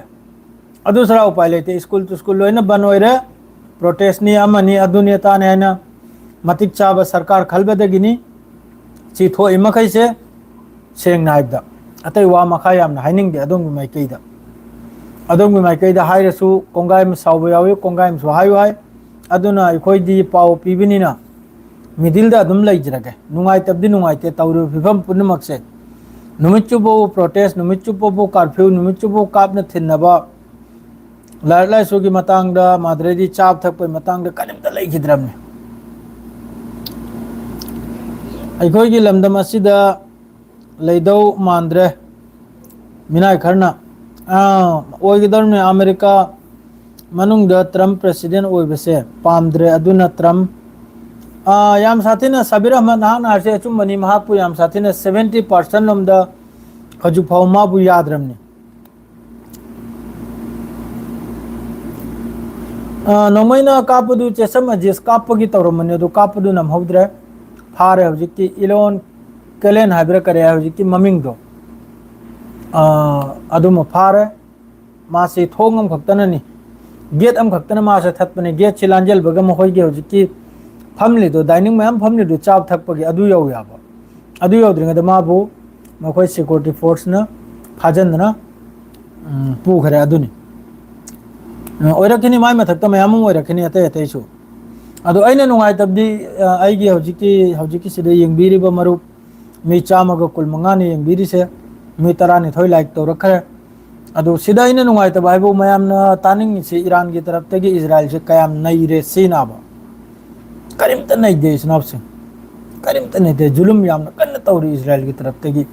ꯑꯗꯨ ꯁꯔꯥ ꯎꯄꯥꯏ ꯂꯩꯇꯦ꯫ ꯁ꯭ꯀꯨꯜ ꯇꯨ ꯁ꯭ꯀꯨꯜ ꯂꯣꯏꯅ ꯕꯟ ꯑꯣꯏꯔꯦ꯫ ꯄ꯭ꯔꯣꯇꯦꯁꯅꯤ, ꯑꯃꯅꯤ, ꯑꯗꯨꯅꯤ ꯑꯇꯥꯅꯤ ꯍꯥꯏꯅ ꯃꯇꯤꯛ ꯆꯥꯕ ꯁꯔꯀꯥꯔ ꯈꯜꯕꯗꯒꯤꯅꯤ꯫ ꯁꯤ ꯊꯣꯛꯏ ꯃꯈꯩꯁꯦ, ꯁꯦꯡꯅ ꯍꯥꯏꯕꯗ, ꯑꯇꯩ ꯋꯥ ꯃꯈꯥ ꯌꯥꯝꯅ ꯍꯥꯏꯅꯤꯡꯗꯦ ꯑꯗꯣꯝꯒꯤ ꯃꯥꯏꯀꯩꯗ꯫ ꯑꯗꯣꯝꯒꯤ ꯃꯥꯏꯀꯩꯗ ꯍꯥꯏꯔꯁꯨ ꯀꯣꯡꯒꯥꯏ ꯑꯃ ꯁꯥꯎꯕ ꯌꯥꯎꯏ, ꯀꯣꯡꯒꯥꯏ ꯑꯃꯁꯨ ꯍꯥꯏꯌꯨ ꯍꯥꯏ꯫ ꯑꯗꯨꯅ ꯑꯩꯈꯣꯏꯗꯤ ꯄꯥꯎ ꯄꯤꯕꯅꯤꯅ ꯃꯤꯗꯜꯗ ꯑꯗꯨꯝ ꯂꯩꯖꯔꯒꯦ꯫ ꯅꯨꯡꯉꯥꯏꯇꯕꯗꯤ ꯅꯨꯡꯉꯥꯏꯇꯦ, ꯇꯧꯔꯤꯕ ꯐꯤꯕꯝ ꯄꯨꯝꯅꯃꯛꯁꯦ꯫ ꯅꯨꯃꯤꯠ ꯆꯨꯞꯄꯕꯨ ꯄ꯭ꯔꯣꯇꯦꯁ, ꯅꯨꯃꯤꯠ ꯆꯨꯞꯄꯕꯨ ꯀꯥꯔꯐ꯭ꯌꯨ, ꯅꯨꯃꯤꯠ ꯆꯨꯞꯄꯕꯨ ꯀꯥꯞꯅ ꯊꯤꯟꯅꯕ, ꯂꯥꯏꯔꯤꯛ ꯂꯥꯏꯁꯨꯒꯤ ꯃꯇꯥꯡꯗ, ꯃꯥꯗ꯭ꯔꯦꯗꯤ ꯆꯥꯕ ꯊꯛꯄꯒꯤ ꯃꯇꯥꯡꯗ ꯀꯔꯤꯝꯇ ꯂꯩꯈꯤꯗ꯭ꯔꯕꯅꯤ꯫ ꯑꯩꯈꯣꯏꯒꯤ ꯂꯝꯗꯝ ꯑꯁꯤꯗ ꯂꯩꯗꯧ ꯃꯥꯟꯗ꯭ꯔꯦ꯫ ꯃꯤꯅꯥꯏ ꯈꯔꯅ, ꯑꯥ, ꯑꯣꯏꯒꯗꯧꯔꯤꯕꯅꯤ꯫ ꯑꯃꯦꯔꯤꯀꯥ ꯃꯅꯨꯡꯗ ꯇ꯭ꯔꯝꯞ ꯄ꯭ꯔꯦꯁꯤꯗꯦꯟ ꯑꯣꯏꯕꯁꯦ ꯄꯥꯝꯗ꯭ꯔꯦ꯫ ꯑꯗꯨꯅ ꯇ꯭ꯔꯝꯞ, ꯑꯥ, ꯌꯥꯝ ꯁꯥꯊꯤꯅ, ꯁꯕꯤꯔ ꯑꯍꯃꯗ, ꯅꯍꯥꯛꯅ ꯍꯥꯏꯔꯤꯁꯦ ꯑꯆꯨꯝꯕꯅꯤ꯫ ꯃꯍꯥꯛꯄꯨ ꯌꯥꯝ ꯁꯥꯊꯤꯅ seventy percent ꯂꯣꯝꯗ ꯍꯧꯖꯤꯛ ꯐꯥꯎ ꯃꯥꯕꯨ ꯌꯥꯗ꯭ꯔꯕꯅꯤ꯫ ꯑ, ꯅꯣꯡꯃꯩꯅ ꯀꯥꯞꯄꯗꯨ ꯆꯦꯁꯝ ꯑꯖꯤꯁ ꯀꯥꯞꯄꯒꯤ ꯇꯧꯔꯝꯕꯅꯦ, ꯑꯗꯨ ꯀꯥꯞꯄꯗꯨ ꯅꯝꯍꯧꯗ꯭ꯔꯦ꯫ ꯐꯥꯔꯦ ꯍꯧꯖꯤꯛꯇꯤ꯫ ꯏꯂꯣꯟ ꯀꯦꯂꯦꯟ ꯍꯥꯏꯕ꯭ꯔꯥ ꯀꯔꯤ ꯍꯥꯏ ꯍꯧꯖꯤꯛꯇꯤ ꯃꯃꯤꯡꯗꯣ? ꯑ, ꯑꯗꯨꯃ ꯐꯥꯔꯦ꯫ ꯃꯥꯁꯤ ꯊꯣꯡ ꯑꯃꯈꯛꯇꯅꯅꯤ, ꯒꯦꯠ ꯑꯃꯈꯛꯇꯅ ꯃꯥꯁꯦ ꯊꯠꯄꯅꯦ꯫ ꯒꯦꯠꯁꯤ ꯂꯥꯟꯖꯦꯜꯕꯒ ꯃꯈꯣꯏꯒꯤ ꯍꯧꯖꯤꯛꯀꯤ ꯐꯝꯂꯤꯗꯣ, ꯗꯥꯏꯅꯤꯡ ꯃꯌꯥꯝ ꯐꯝꯂꯤꯗꯣ, ꯆꯥꯕ ꯊꯛꯄꯒꯤ, ꯑꯗꯨ ꯌꯧ ꯌꯥꯕ꯫ ꯑꯗꯨ ꯌꯧꯗ꯭ꯔꯤꯉꯩꯗ ꯃꯥꯕꯨ ꯃꯈꯣꯏ ꯁꯦꯀ꯭ꯌꯨꯔꯤꯇꯤ ꯐꯣꯔꯁꯅ ꯐꯥꯖꯤꯟꯗꯅ, ꯎꯝ, ꯄꯨꯈ꯭ꯔꯦ꯫ ꯑꯗꯨꯅꯤ꯫ ꯎꯝ, ꯑꯣꯏꯔꯛꯈꯤꯅꯤ, ꯃꯥꯏ ꯃꯊꯛꯇ ꯃꯌꯥꯝ ꯑꯃ ꯑꯣꯏꯔꯛꯈꯤꯅꯤ, ꯑꯇꯩ ꯑꯇꯩꯁꯨ꯫ ꯑꯗꯣ ꯑꯩꯅ ꯅꯨꯡꯉꯥꯏꯇꯕꯗꯤ, ꯑ, ꯑꯩꯒꯤ ꯍꯧꯖꯤꯛꯀꯤ, ꯍꯧꯖꯤꯛꯀꯤꯁꯤꯗ ꯌꯦꯡꯕꯤꯔꯤꯕ ꯃꯔꯨꯞ ꯃꯤ ꯆꯥꯝꯃꯒ ꯀꯨꯟ ꯃꯉꯥꯅ ꯌꯦꯡꯕꯤꯔꯤꯁꯦ, ꯃꯤ ꯇꯔꯥꯅꯤꯊꯣꯏ like ꯇꯧꯔꯛꯈ꯭ꯔꯦ꯫ ꯑꯗꯣ ꯁꯤꯗ ꯑꯩꯅ ꯅꯨꯡꯉꯥꯏꯇꯕ ꯍꯥꯏꯕꯨ ꯃꯌꯥꯝꯅ ꯇꯥꯅꯤꯡꯉꯤꯁꯤ ꯏꯔꯥꯟꯒꯤ ꯇꯔꯞꯇꯒꯤ ꯏꯖꯔꯥꯏꯜꯁꯦ ꯀꯌꯥꯝ ꯅꯩꯔꯦ ꯁꯤꯅꯕ꯫ ꯀꯔꯤꯝꯇ ꯅꯩꯗꯦ ꯏꯆꯤꯟ ꯏꯅꯥꯎꯁꯤꯡ, ꯀꯔꯤꯝꯇ ꯅꯩꯗꯦ꯫ ꯖꯨꯂꯨꯝ ꯌꯥꯝꯅ ꯀꯟꯅ ꯇꯧꯔꯤ ꯏꯖꯔꯥꯏꯜꯒꯤ ꯇꯔꯞꯇꯒꯤ꯫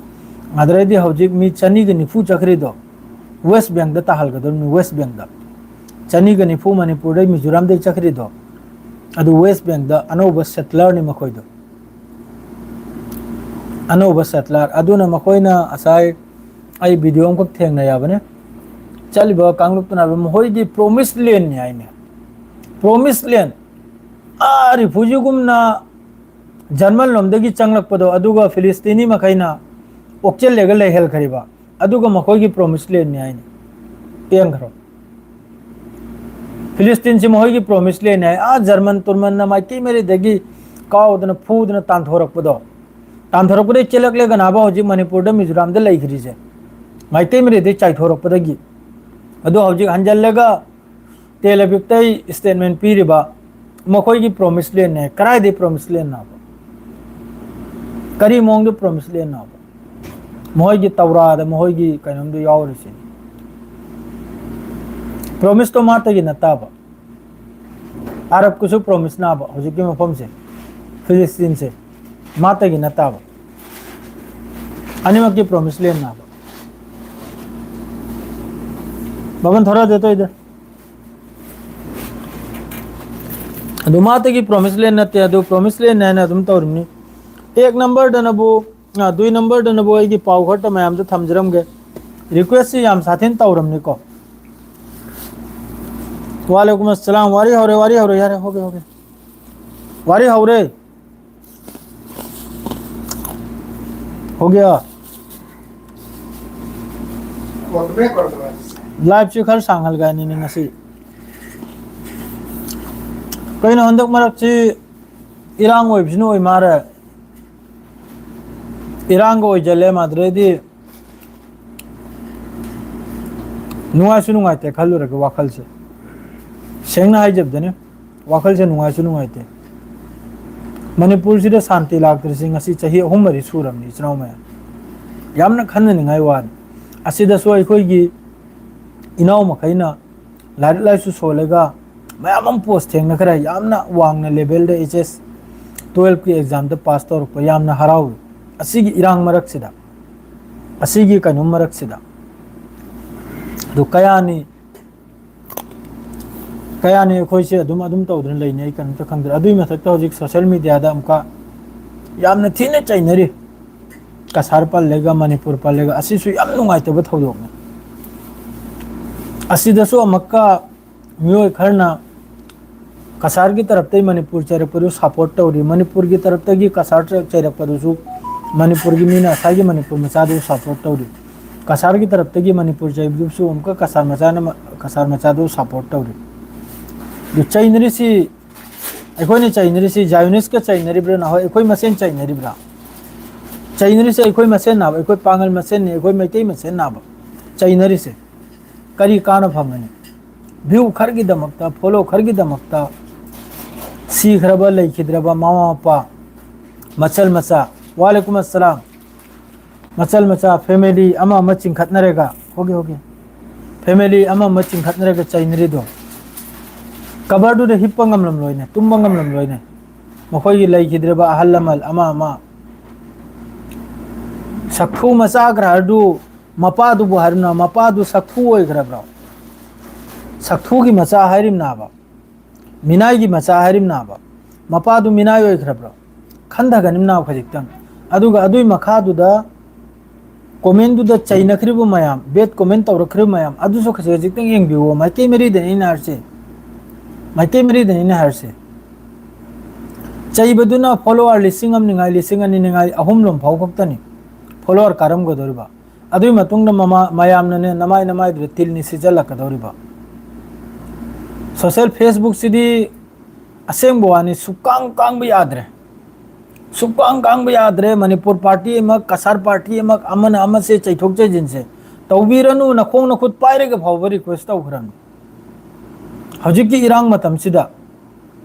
ꯑꯗꯨꯗꯩꯗꯤ ꯍꯧꯖꯤꯛ ꯃꯤ ꯆꯅꯤꯒ ꯅꯤꯐꯨ ꯆꯠꯈ꯭ꯔꯤꯗꯣ ꯋꯦꯁ ꯕꯦꯡꯗ ꯇꯥꯍꯜꯒꯗꯕꯅꯤ, ꯋꯦꯁ ꯕꯦꯡꯗ꯫ ꯆꯅꯤꯒ ꯅꯤꯐꯨ ꯃꯅꯤꯄꯨꯔꯗꯩ ꯃꯤꯖꯣꯔꯥꯝꯗꯩ ꯆꯠꯈ꯭ꯔꯤꯗꯣ, ꯑꯗꯨ ꯋꯦꯁ ꯕꯦꯡꯗ ꯑꯅꯧꯕ ꯁꯦꯇꯂꯔꯅꯤ ꯃꯈꯣꯏꯗꯣ꯫ ꯑꯅꯧꯕ ꯁꯦꯇꯂꯔ ꯑꯗꯨꯅ ꯃꯈꯣꯏꯅ ꯉꯁꯥꯏ ꯑꯩ ꯚꯤꯗꯤꯑꯣ ꯑꯃꯈꯛ ꯊꯦꯡꯅꯩ ꯍꯥꯏꯕꯅꯦ꯫ ꯆꯠꯂꯤꯕ ꯀꯥꯡꯂꯨꯞꯇꯨꯅ ꯍꯥꯏꯕ ꯃꯈꯣꯏꯗꯤ ꯄ꯭ꯔꯣꯃꯤꯁ ꯂꯦꯟꯅꯤ ꯍꯥꯏꯅꯦ꯫ ꯄ꯭ꯔꯣꯃꯤꯁ ꯂꯦꯟ, ꯑꯥ ꯔꯤꯐ꯭ꯌꯨꯖꯤꯒꯨꯝꯅ ꯖꯔꯃꯟ ꯂꯣꯝꯗꯒꯤ ꯆꯪꯂꯛꯄꯗꯣ, ꯑꯗꯨꯒ ꯐꯤꯂꯤꯁꯇꯤꯅꯤ ꯃꯈꯩꯅ ꯑꯣꯛꯆꯜꯂꯒ ꯂꯩꯍꯜꯈ꯭ꯔꯤꯕ, ꯑꯗꯨꯒ ꯃꯈꯣꯏꯒꯤ ꯄ꯭ꯔꯣꯃꯤꯁ ꯂꯦꯟꯅꯤ ꯍꯥꯏꯅꯤ꯫ ꯄꯦꯟꯈ꯭ꯔꯣ꯫ ꯐꯤꯂꯤꯁꯇꯤꯟꯁꯤ ꯃꯈꯣꯏꯒꯤ ꯄ꯭ꯔꯣꯃꯤꯁ ꯂꯦꯟꯅꯤ ꯍꯥꯏ꯫ ꯑꯥ ꯖꯔꯃꯟ ꯇꯨꯔꯃꯟꯅ ꯃꯥꯏꯀꯩ ꯃꯔꯤꯗꯒꯤ ꯀꯥꯎꯗꯅ ꯐꯨꯗꯅ ꯇꯥꯟꯊꯣꯔꯛꯄꯗꯣ, ꯇꯥꯟꯊꯣꯔꯛꯄꯗꯒꯤ ꯆꯦꯜꯂꯛꯂꯦ ꯀꯅꯥꯕ ꯍꯧꯖꯤꯛ ꯃꯅꯤꯄꯨꯔꯗ ꯃꯤꯖꯣꯔꯥꯝꯗ ꯂꯩꯈ꯭ꯔꯤꯁꯦ, ꯃꯥꯏꯀꯩ ꯃꯔꯤꯗꯒꯤ ꯆꯥꯏꯊꯣꯔꯛꯄꯗꯒꯤ꯫ ꯑꯗꯣ ꯍꯧꯖꯤꯛ ꯍꯟꯖꯜꯂꯒ ꯇꯦꯜ ꯑꯕꯤꯕꯇꯩ ꯁ꯭ꯇꯦꯠꯃꯦꯟ ꯄꯤꯔꯤꯕ ꯃꯈꯣꯏꯒꯤ ꯄ꯭ꯔꯣꯃꯤꯁ ꯂꯦꯟꯅꯦ꯫ ꯀꯗꯥꯏꯗꯩ ꯄ꯭ꯔꯣꯃꯤꯁ ꯂꯦꯟꯅꯣꯕ? ꯀꯔꯤ ꯃꯑꯣꯡꯗ ꯄ꯭ꯔꯣꯃꯤꯁ ꯂꯦꯟꯅꯣꯕ? ꯃꯈꯣꯏꯒꯤ ꯇꯧꯔꯥꯗ ꯃꯈꯣꯏꯒꯤ ꯀꯩꯅꯣꯝꯗ ꯌꯥꯎꯔꯤꯁꯤꯅꯤ꯫ ꯄ꯭ꯔꯣꯃꯤꯁꯇꯣ ꯃꯥꯇꯒꯤ ꯅꯠꯇꯕ꯫ ꯑꯔꯕꯀꯤꯁꯨ ꯄ꯭ꯔꯣꯃꯤꯁ ꯅꯥꯕ ꯍꯧꯖꯤꯛꯀꯤ ꯃꯐꯝꯁꯦ, ꯐꯤꯂꯤꯁꯇꯤꯟꯁꯦ ꯃꯥꯇꯒꯤ ꯅꯠꯇꯕ꯫ ꯑꯅꯤꯃꯛꯀꯤ ꯄ꯭ꯔꯣꯃꯤꯁ ꯂꯦꯟ ꯅꯥꯕ꯫ ꯕꯕꯟ ꯊꯣꯔꯛꯑꯗꯤ ꯇꯧꯏꯗ꯫ ꯑꯗꯨ ꯃꯥꯇꯒꯤ ꯄ꯭ꯔꯣꯃꯤꯁ ꯂꯦꯟ ꯅꯠꯇꯦ, ꯑꯗꯨ ꯄ꯭ꯔꯣꯃꯤꯁ ꯂꯦꯟ ꯍꯥꯏꯅ ꯑꯗꯨꯝ ꯇꯧꯔꯤꯕꯅꯤ꯫ ꯑꯦꯛ ꯅꯝꯕꯔꯗꯅꯕꯨ, ꯑ, ꯗꯨꯏ ꯅꯝꯕꯔꯗꯅꯕꯨ ꯑꯩꯒꯤ ꯄꯥꯎ ꯈꯔꯇ ꯃꯌꯥꯝꯗ ꯊꯝꯖꯔꯝꯒꯦ꯫ ꯔꯤꯀ꯭ꯋꯦꯁꯁꯤ ꯌꯥꯝ ꯁꯥꯊꯤꯅ ꯇꯧꯔꯕꯅꯤꯀꯣ꯫ ꯋꯥꯂꯦꯀꯨꯝ ꯑꯁꯂꯥꯝ꯫ ꯋꯥꯔꯤ ꯍꯧꯔꯦ, ꯋꯥꯔꯤ ꯍꯧꯔꯦ, ꯌꯥꯔꯦ, ꯍꯧꯒꯦ, ꯍꯧꯒꯦ꯫ ꯋꯥꯔꯤ ꯍꯧꯔꯦ꯫ ꯍꯧꯒꯦ꯫ ꯂꯥꯏꯐꯁꯤ ꯈꯔ ꯁꯥꯡꯍꯜꯒꯅꯤꯅꯦ ꯉꯁꯤ꯫ ꯀꯩꯅꯣ ꯍꯟꯗꯛ ꯃꯔꯛꯁꯤ ꯏꯔꯥꯡ ꯑꯣꯏꯕꯁꯤꯅ ꯑꯣꯏ ꯃꯥꯔꯦ꯫ ꯏꯔꯥꯡꯒ ꯑꯣꯏꯖꯜꯂꯦ, ꯃꯥꯗ꯭ꯔꯦꯗꯤ ꯅꯨꯡꯉꯥꯏꯁꯨ ꯅꯨꯡꯉꯥꯏꯇꯦ ꯈꯜꯂꯨꯔꯒ ꯋꯥꯈꯜꯁꯦ꯫ ꯁꯦꯡꯅ ꯍꯥꯏꯖꯕꯗꯅꯦ, ꯋꯥꯈꯜꯁꯦ ꯅꯨꯡꯉꯥꯏꯁꯨ ꯅꯨꯡꯉꯥꯏꯇꯦ꯫ ꯃꯅꯤꯄꯨꯔꯁꯤꯗ ꯁꯥꯟꯇꯤ ꯂꯥꯛꯇ꯭ꯔꯤꯁꯤ ꯉꯁꯤ ꯆꯍꯤ ꯑꯍꯨꯝ ꯃꯔꯤ ꯁꯨꯔꯕꯅꯤ, ꯏꯆꯤꯟ ꯏꯅꯥꯎ ꯃꯌꯥꯝ꯫ ꯌꯥꯝꯅ ꯈꯟꯅꯅꯤꯡꯉꯥꯏ ꯋꯥꯅꯤ꯫ ꯑꯁꯤꯗꯁꯨ ꯑꯩꯈꯣꯏꯒꯤ ꯏꯅꯥꯎ ꯃꯈꯩꯅ ꯂꯥꯏꯔꯤꯛ ꯂꯥꯏꯁꯨ ꯁꯣꯜꯂꯒ ꯃꯌꯥꯝ ꯑꯃ ꯄꯣꯁ ꯊꯦꯡꯅꯈ꯭ꯔꯦ, ꯌꯥꯝꯅ ꯋꯥꯡꯅ ꯂꯦꯚꯦꯜꯗ ꯑꯩꯆ ꯑꯦꯁ ꯇꯨꯋꯦꯜꯐꯀꯤ ꯑꯦꯛꯖꯥꯝꯗ ꯄꯥꯁ ꯇꯧꯔꯛꯄ, ꯌꯥꯝꯅ ꯍꯔꯥꯎꯏ꯫ ꯑꯁꯤꯒꯤ ꯏꯔꯥꯡ ꯃꯔꯛꯁꯤꯗ, ꯑꯁꯤꯒꯤ ꯀꯩꯅꯣ ꯃꯔꯛꯁꯤꯗ, ꯑꯗꯨ ꯀꯌꯥꯅꯤ ꯀꯌꯥꯅꯤ ꯑꯩꯈꯣꯏꯁꯦ ꯑꯗꯨꯝ, ꯑꯗꯨꯝ ꯇꯧꯗꯅ ꯂꯩꯅꯤ, ꯑꯩ ꯀꯔꯤꯝꯇ ꯈꯪꯗ꯭ꯔꯦ꯫ ꯑꯗꯨꯒꯤ ꯃꯊꯛꯇ ꯍꯧꯖꯤꯛ ꯁꯣꯁꯦꯜ ꯃꯦꯗꯤꯌꯥꯗ ꯑꯃꯨꯛꯀ ꯌꯥꯝꯅ ꯊꯤꯅ ꯆꯩꯅꯔꯤ, ꯀꯁꯥꯔ ꯄꯜꯂꯦꯒ, ꯃꯅꯤꯄꯨꯔ ꯄꯜꯂꯦꯒ꯫ ꯑꯁꯤꯁꯨ ꯌꯥꯝ ꯅꯨꯡꯉꯥꯏꯇꯕ ꯊꯧꯗꯣꯛꯅꯤ꯫ ꯑꯁꯤꯗꯁꯨ ꯑꯃꯨꯛꯀ ꯃꯤꯑꯣꯏ ꯈꯔꯅ ꯀꯁꯥꯔꯒꯤ ꯇꯔꯞꯇꯒꯤ ꯃꯅꯤꯄꯨꯔ ꯆꯩꯔꯛꯄꯗꯨ ꯁꯄꯣꯔꯠ ꯇꯧꯔꯤ, ꯃꯅꯤꯄꯨꯔꯒꯤ ꯇꯔꯞꯇꯒꯤ ꯀꯁꯥꯔ ꯆꯩꯔꯛꯄꯗꯨꯁꯨ ꯃꯅꯤꯄꯨꯔꯒꯤ ꯃꯤꯅ ꯉꯁꯥꯏꯒꯤ ꯃꯅꯤꯄꯨꯔ ꯃꯆꯥꯗꯨ ꯁꯄꯣꯔꯠ ꯇꯧꯔꯤ꯫ ꯀꯁꯥꯔꯒꯤ ꯇꯔꯞꯇꯒꯤ ꯃꯅꯤꯄꯨꯔ ꯆꯩꯕꯗꯨꯁꯨ ꯑꯃꯨꯛꯀ ꯀꯁꯥꯔ ꯃꯆꯥꯅ ꯃ-, ꯀꯁꯥꯔ ꯃꯆꯥꯗꯨ ꯁꯄꯣꯔꯠ ꯇꯧꯔꯤ꯫ ꯑꯗꯨ ꯆꯩꯅꯔꯤꯁꯤ, ꯑꯩꯈꯣꯏꯅ ꯆꯩꯅꯔꯤꯁꯤ ꯖꯥꯏꯑꯣꯅꯤꯁꯀ ꯆꯩꯅꯔꯤꯕ꯭ꯔꯥ, ꯅꯍꯣꯏ ꯑꯩꯈꯣꯏ ꯃꯁꯦꯟ ꯆꯩꯅꯔꯤꯕ꯭ꯔꯥ? ꯆꯩꯅꯔꯤꯁꯤ ꯑꯩꯈꯣꯏ ꯃꯁꯦꯟ ꯅꯥꯕ, ꯑꯩꯈꯣꯏ ꯄꯥꯉꯜ ꯃꯁꯦꯟꯅꯤ, ꯑꯩꯈꯣꯏ ꯃꯩꯇꯩ ꯃꯁꯦꯟ ꯅꯥꯕ ꯆꯩꯅꯔꯤꯁꯦ꯫ ꯀꯔꯤ ꯀꯥꯟꯅ ꯐꯪꯒꯅꯤ? ꯚ꯭ꯌꯨ ꯈꯔꯒꯤꯗꯃꯛꯇ, ꯐꯣꯂꯣ ꯈꯔꯒꯤꯗꯃꯛꯇ ꯁꯤꯈ꯭ꯔꯕ, ꯂꯩꯈꯤꯗ꯭ꯔꯕ ꯃꯃꯥ ꯃꯄꯥ, ꯃꯆꯜ ꯃꯆꯥ, ꯋꯥꯂꯦꯀꯨꯝ ꯑꯁꯂꯥꯝ, ꯃꯆꯜ ꯃꯆꯥ, ꯐꯦꯃꯤꯂꯤ ꯑꯃ ꯑꯃ ꯆꯤꯡꯈꯠꯅꯔꯒ, ꯍꯣꯒꯦ, ꯍꯣꯒꯦ, ꯐꯦꯃꯤꯂꯤ ꯑꯃ ꯑꯃ ꯆꯤꯡꯈꯠꯅꯔꯒ ꯆꯩꯅꯔꯤꯗꯣ, ꯀꯕꯔꯗꯨꯗ ꯍꯤꯞꯄ ꯉꯝꯂꯝꯂꯣꯏꯅꯦ, ꯇꯨꯝꯕ ꯉꯝꯂꯝꯂꯣꯏꯅꯦ꯫ ꯃꯈꯣꯏꯒꯤ ꯂꯩꯈꯤꯗ꯭ꯔꯕ ꯑꯍꯜ ꯂꯃꯟ ꯑꯃ ꯑꯃ, ꯁꯛꯈꯨ ꯃꯆꯥ ꯒ꯭ꯔꯍꯔꯗꯨ ꯃꯄꯥꯗꯨꯕꯨ ꯍꯥꯏꯔꯝꯅ, ꯃꯄꯥꯗꯨ ꯁꯛꯊꯨ ꯑꯣꯏꯈ꯭ꯔꯕ꯭ꯔꯣ? ꯁꯛꯊꯨꯒꯤ ꯃꯆꯥ ꯍꯥꯏꯔꯤꯝꯅꯥꯕ, ꯃꯤꯅꯥꯏꯒꯤ ꯃꯆꯥ ꯍꯥꯏꯔꯤꯝꯅꯥꯕ, ꯃꯄꯥꯗꯨ ꯃꯤꯅꯥꯏ ꯑꯣꯏꯈ꯭ꯔꯕ꯭ꯔꯣ? ꯈꯟꯊꯒꯅꯤꯝꯅꯥꯕ ꯈꯖꯤꯛꯇꯪ꯫ ꯑꯗꯨꯒ ꯑꯗꯨꯒꯤ ꯃꯈꯥꯗꯨꯗ ꯀꯣꯃꯦꯟꯗꯨꯗ ꯆꯩꯅꯈ꯭ꯔꯤꯕ ꯃꯌꯥꯝ, ꯕꯦꯠ ꯀꯣꯃꯦꯟ ꯇꯧꯔꯛꯈ꯭ꯔꯤꯕ ꯃꯌꯥꯝ ꯑꯗꯨꯁꯨ ꯈꯖꯤꯛ ꯈꯖꯤꯛꯇꯪ ꯌꯦꯡꯕꯤꯌꯨ꯫ ꯃꯥꯏꯀꯩ ꯃꯔꯤꯗꯅꯤ ꯑꯩꯅ ꯍꯥꯏꯔꯤꯁꯦ, ꯃꯥꯏꯀꯩ ꯃꯔꯤꯗꯅꯤ ꯑꯩꯅ ꯍꯥꯏꯔꯤꯁꯦ꯫ ꯆꯩꯕꯗꯨꯅ ꯐꯣꯂꯣꯋꯔ ꯂꯤꯁꯤꯡ ꯑꯃꯅꯤꯉꯥꯏ, ꯂꯤꯁꯤꯡ ꯑꯅꯤꯅꯤꯉꯥꯏ, ꯑꯍꯨꯝ ꯂꯣꯝ ꯐꯥꯎ ꯈꯛꯇꯅꯤ ꯐꯣꯂꯣꯋꯔ ꯀꯥꯔꯝꯒꯗꯧꯔꯤꯕ꯫ ꯑꯗꯨꯒꯤ ꯃꯇꯨꯡꯗ ꯃꯃꯥ-, ꯃꯌꯥꯝꯅꯅꯦ ꯅꯃꯥꯏ ꯅꯃꯥꯏꯗꯨꯗ ꯇꯤꯜ ꯅꯤꯁꯤꯠ ꯆꯜꯂꯛꯀꯗꯧꯔꯤꯕ꯫ ꯁꯣꯁꯦꯜ ꯐꯦꯁꯕꯨꯛꯁꯤꯗꯤ ꯑꯁꯦꯡꯕ ꯋꯥꯅꯤ, ꯁꯨꯛꯀꯥꯡ ꯀꯥꯡꯕ ꯌꯥꯗ꯭ꯔꯦ꯫ ꯁꯨꯛꯀꯥꯡ ꯀꯥꯡꯕ ꯌꯥꯗ꯭ꯔꯦ꯫ ꯃꯅꯤꯄꯨꯔ ꯄꯥꯔꯇꯤ ꯑꯃ, ꯀꯁꯥꯔ ꯄꯥꯔꯇꯤ ꯑꯃ, ꯑꯃꯅ ꯑꯃꯁꯦ ꯆꯩꯊꯣꯛ ꯆꯩꯁꯤꯟꯁꯦ ꯇꯧꯕꯤꯔꯅꯨ꯫ ꯅꯈꯣꯡ ꯅꯈꯨꯠ ꯄꯥꯏꯔꯒ ꯐꯥꯎꯕ ꯔꯤꯀ꯭ꯋꯦꯁ ꯇꯧꯈ꯭ꯔꯕꯅꯤ꯫ ꯍꯧꯖꯤꯛꯀꯤ ꯏꯔꯥꯡ ꯃꯇꯝꯁꯤꯗ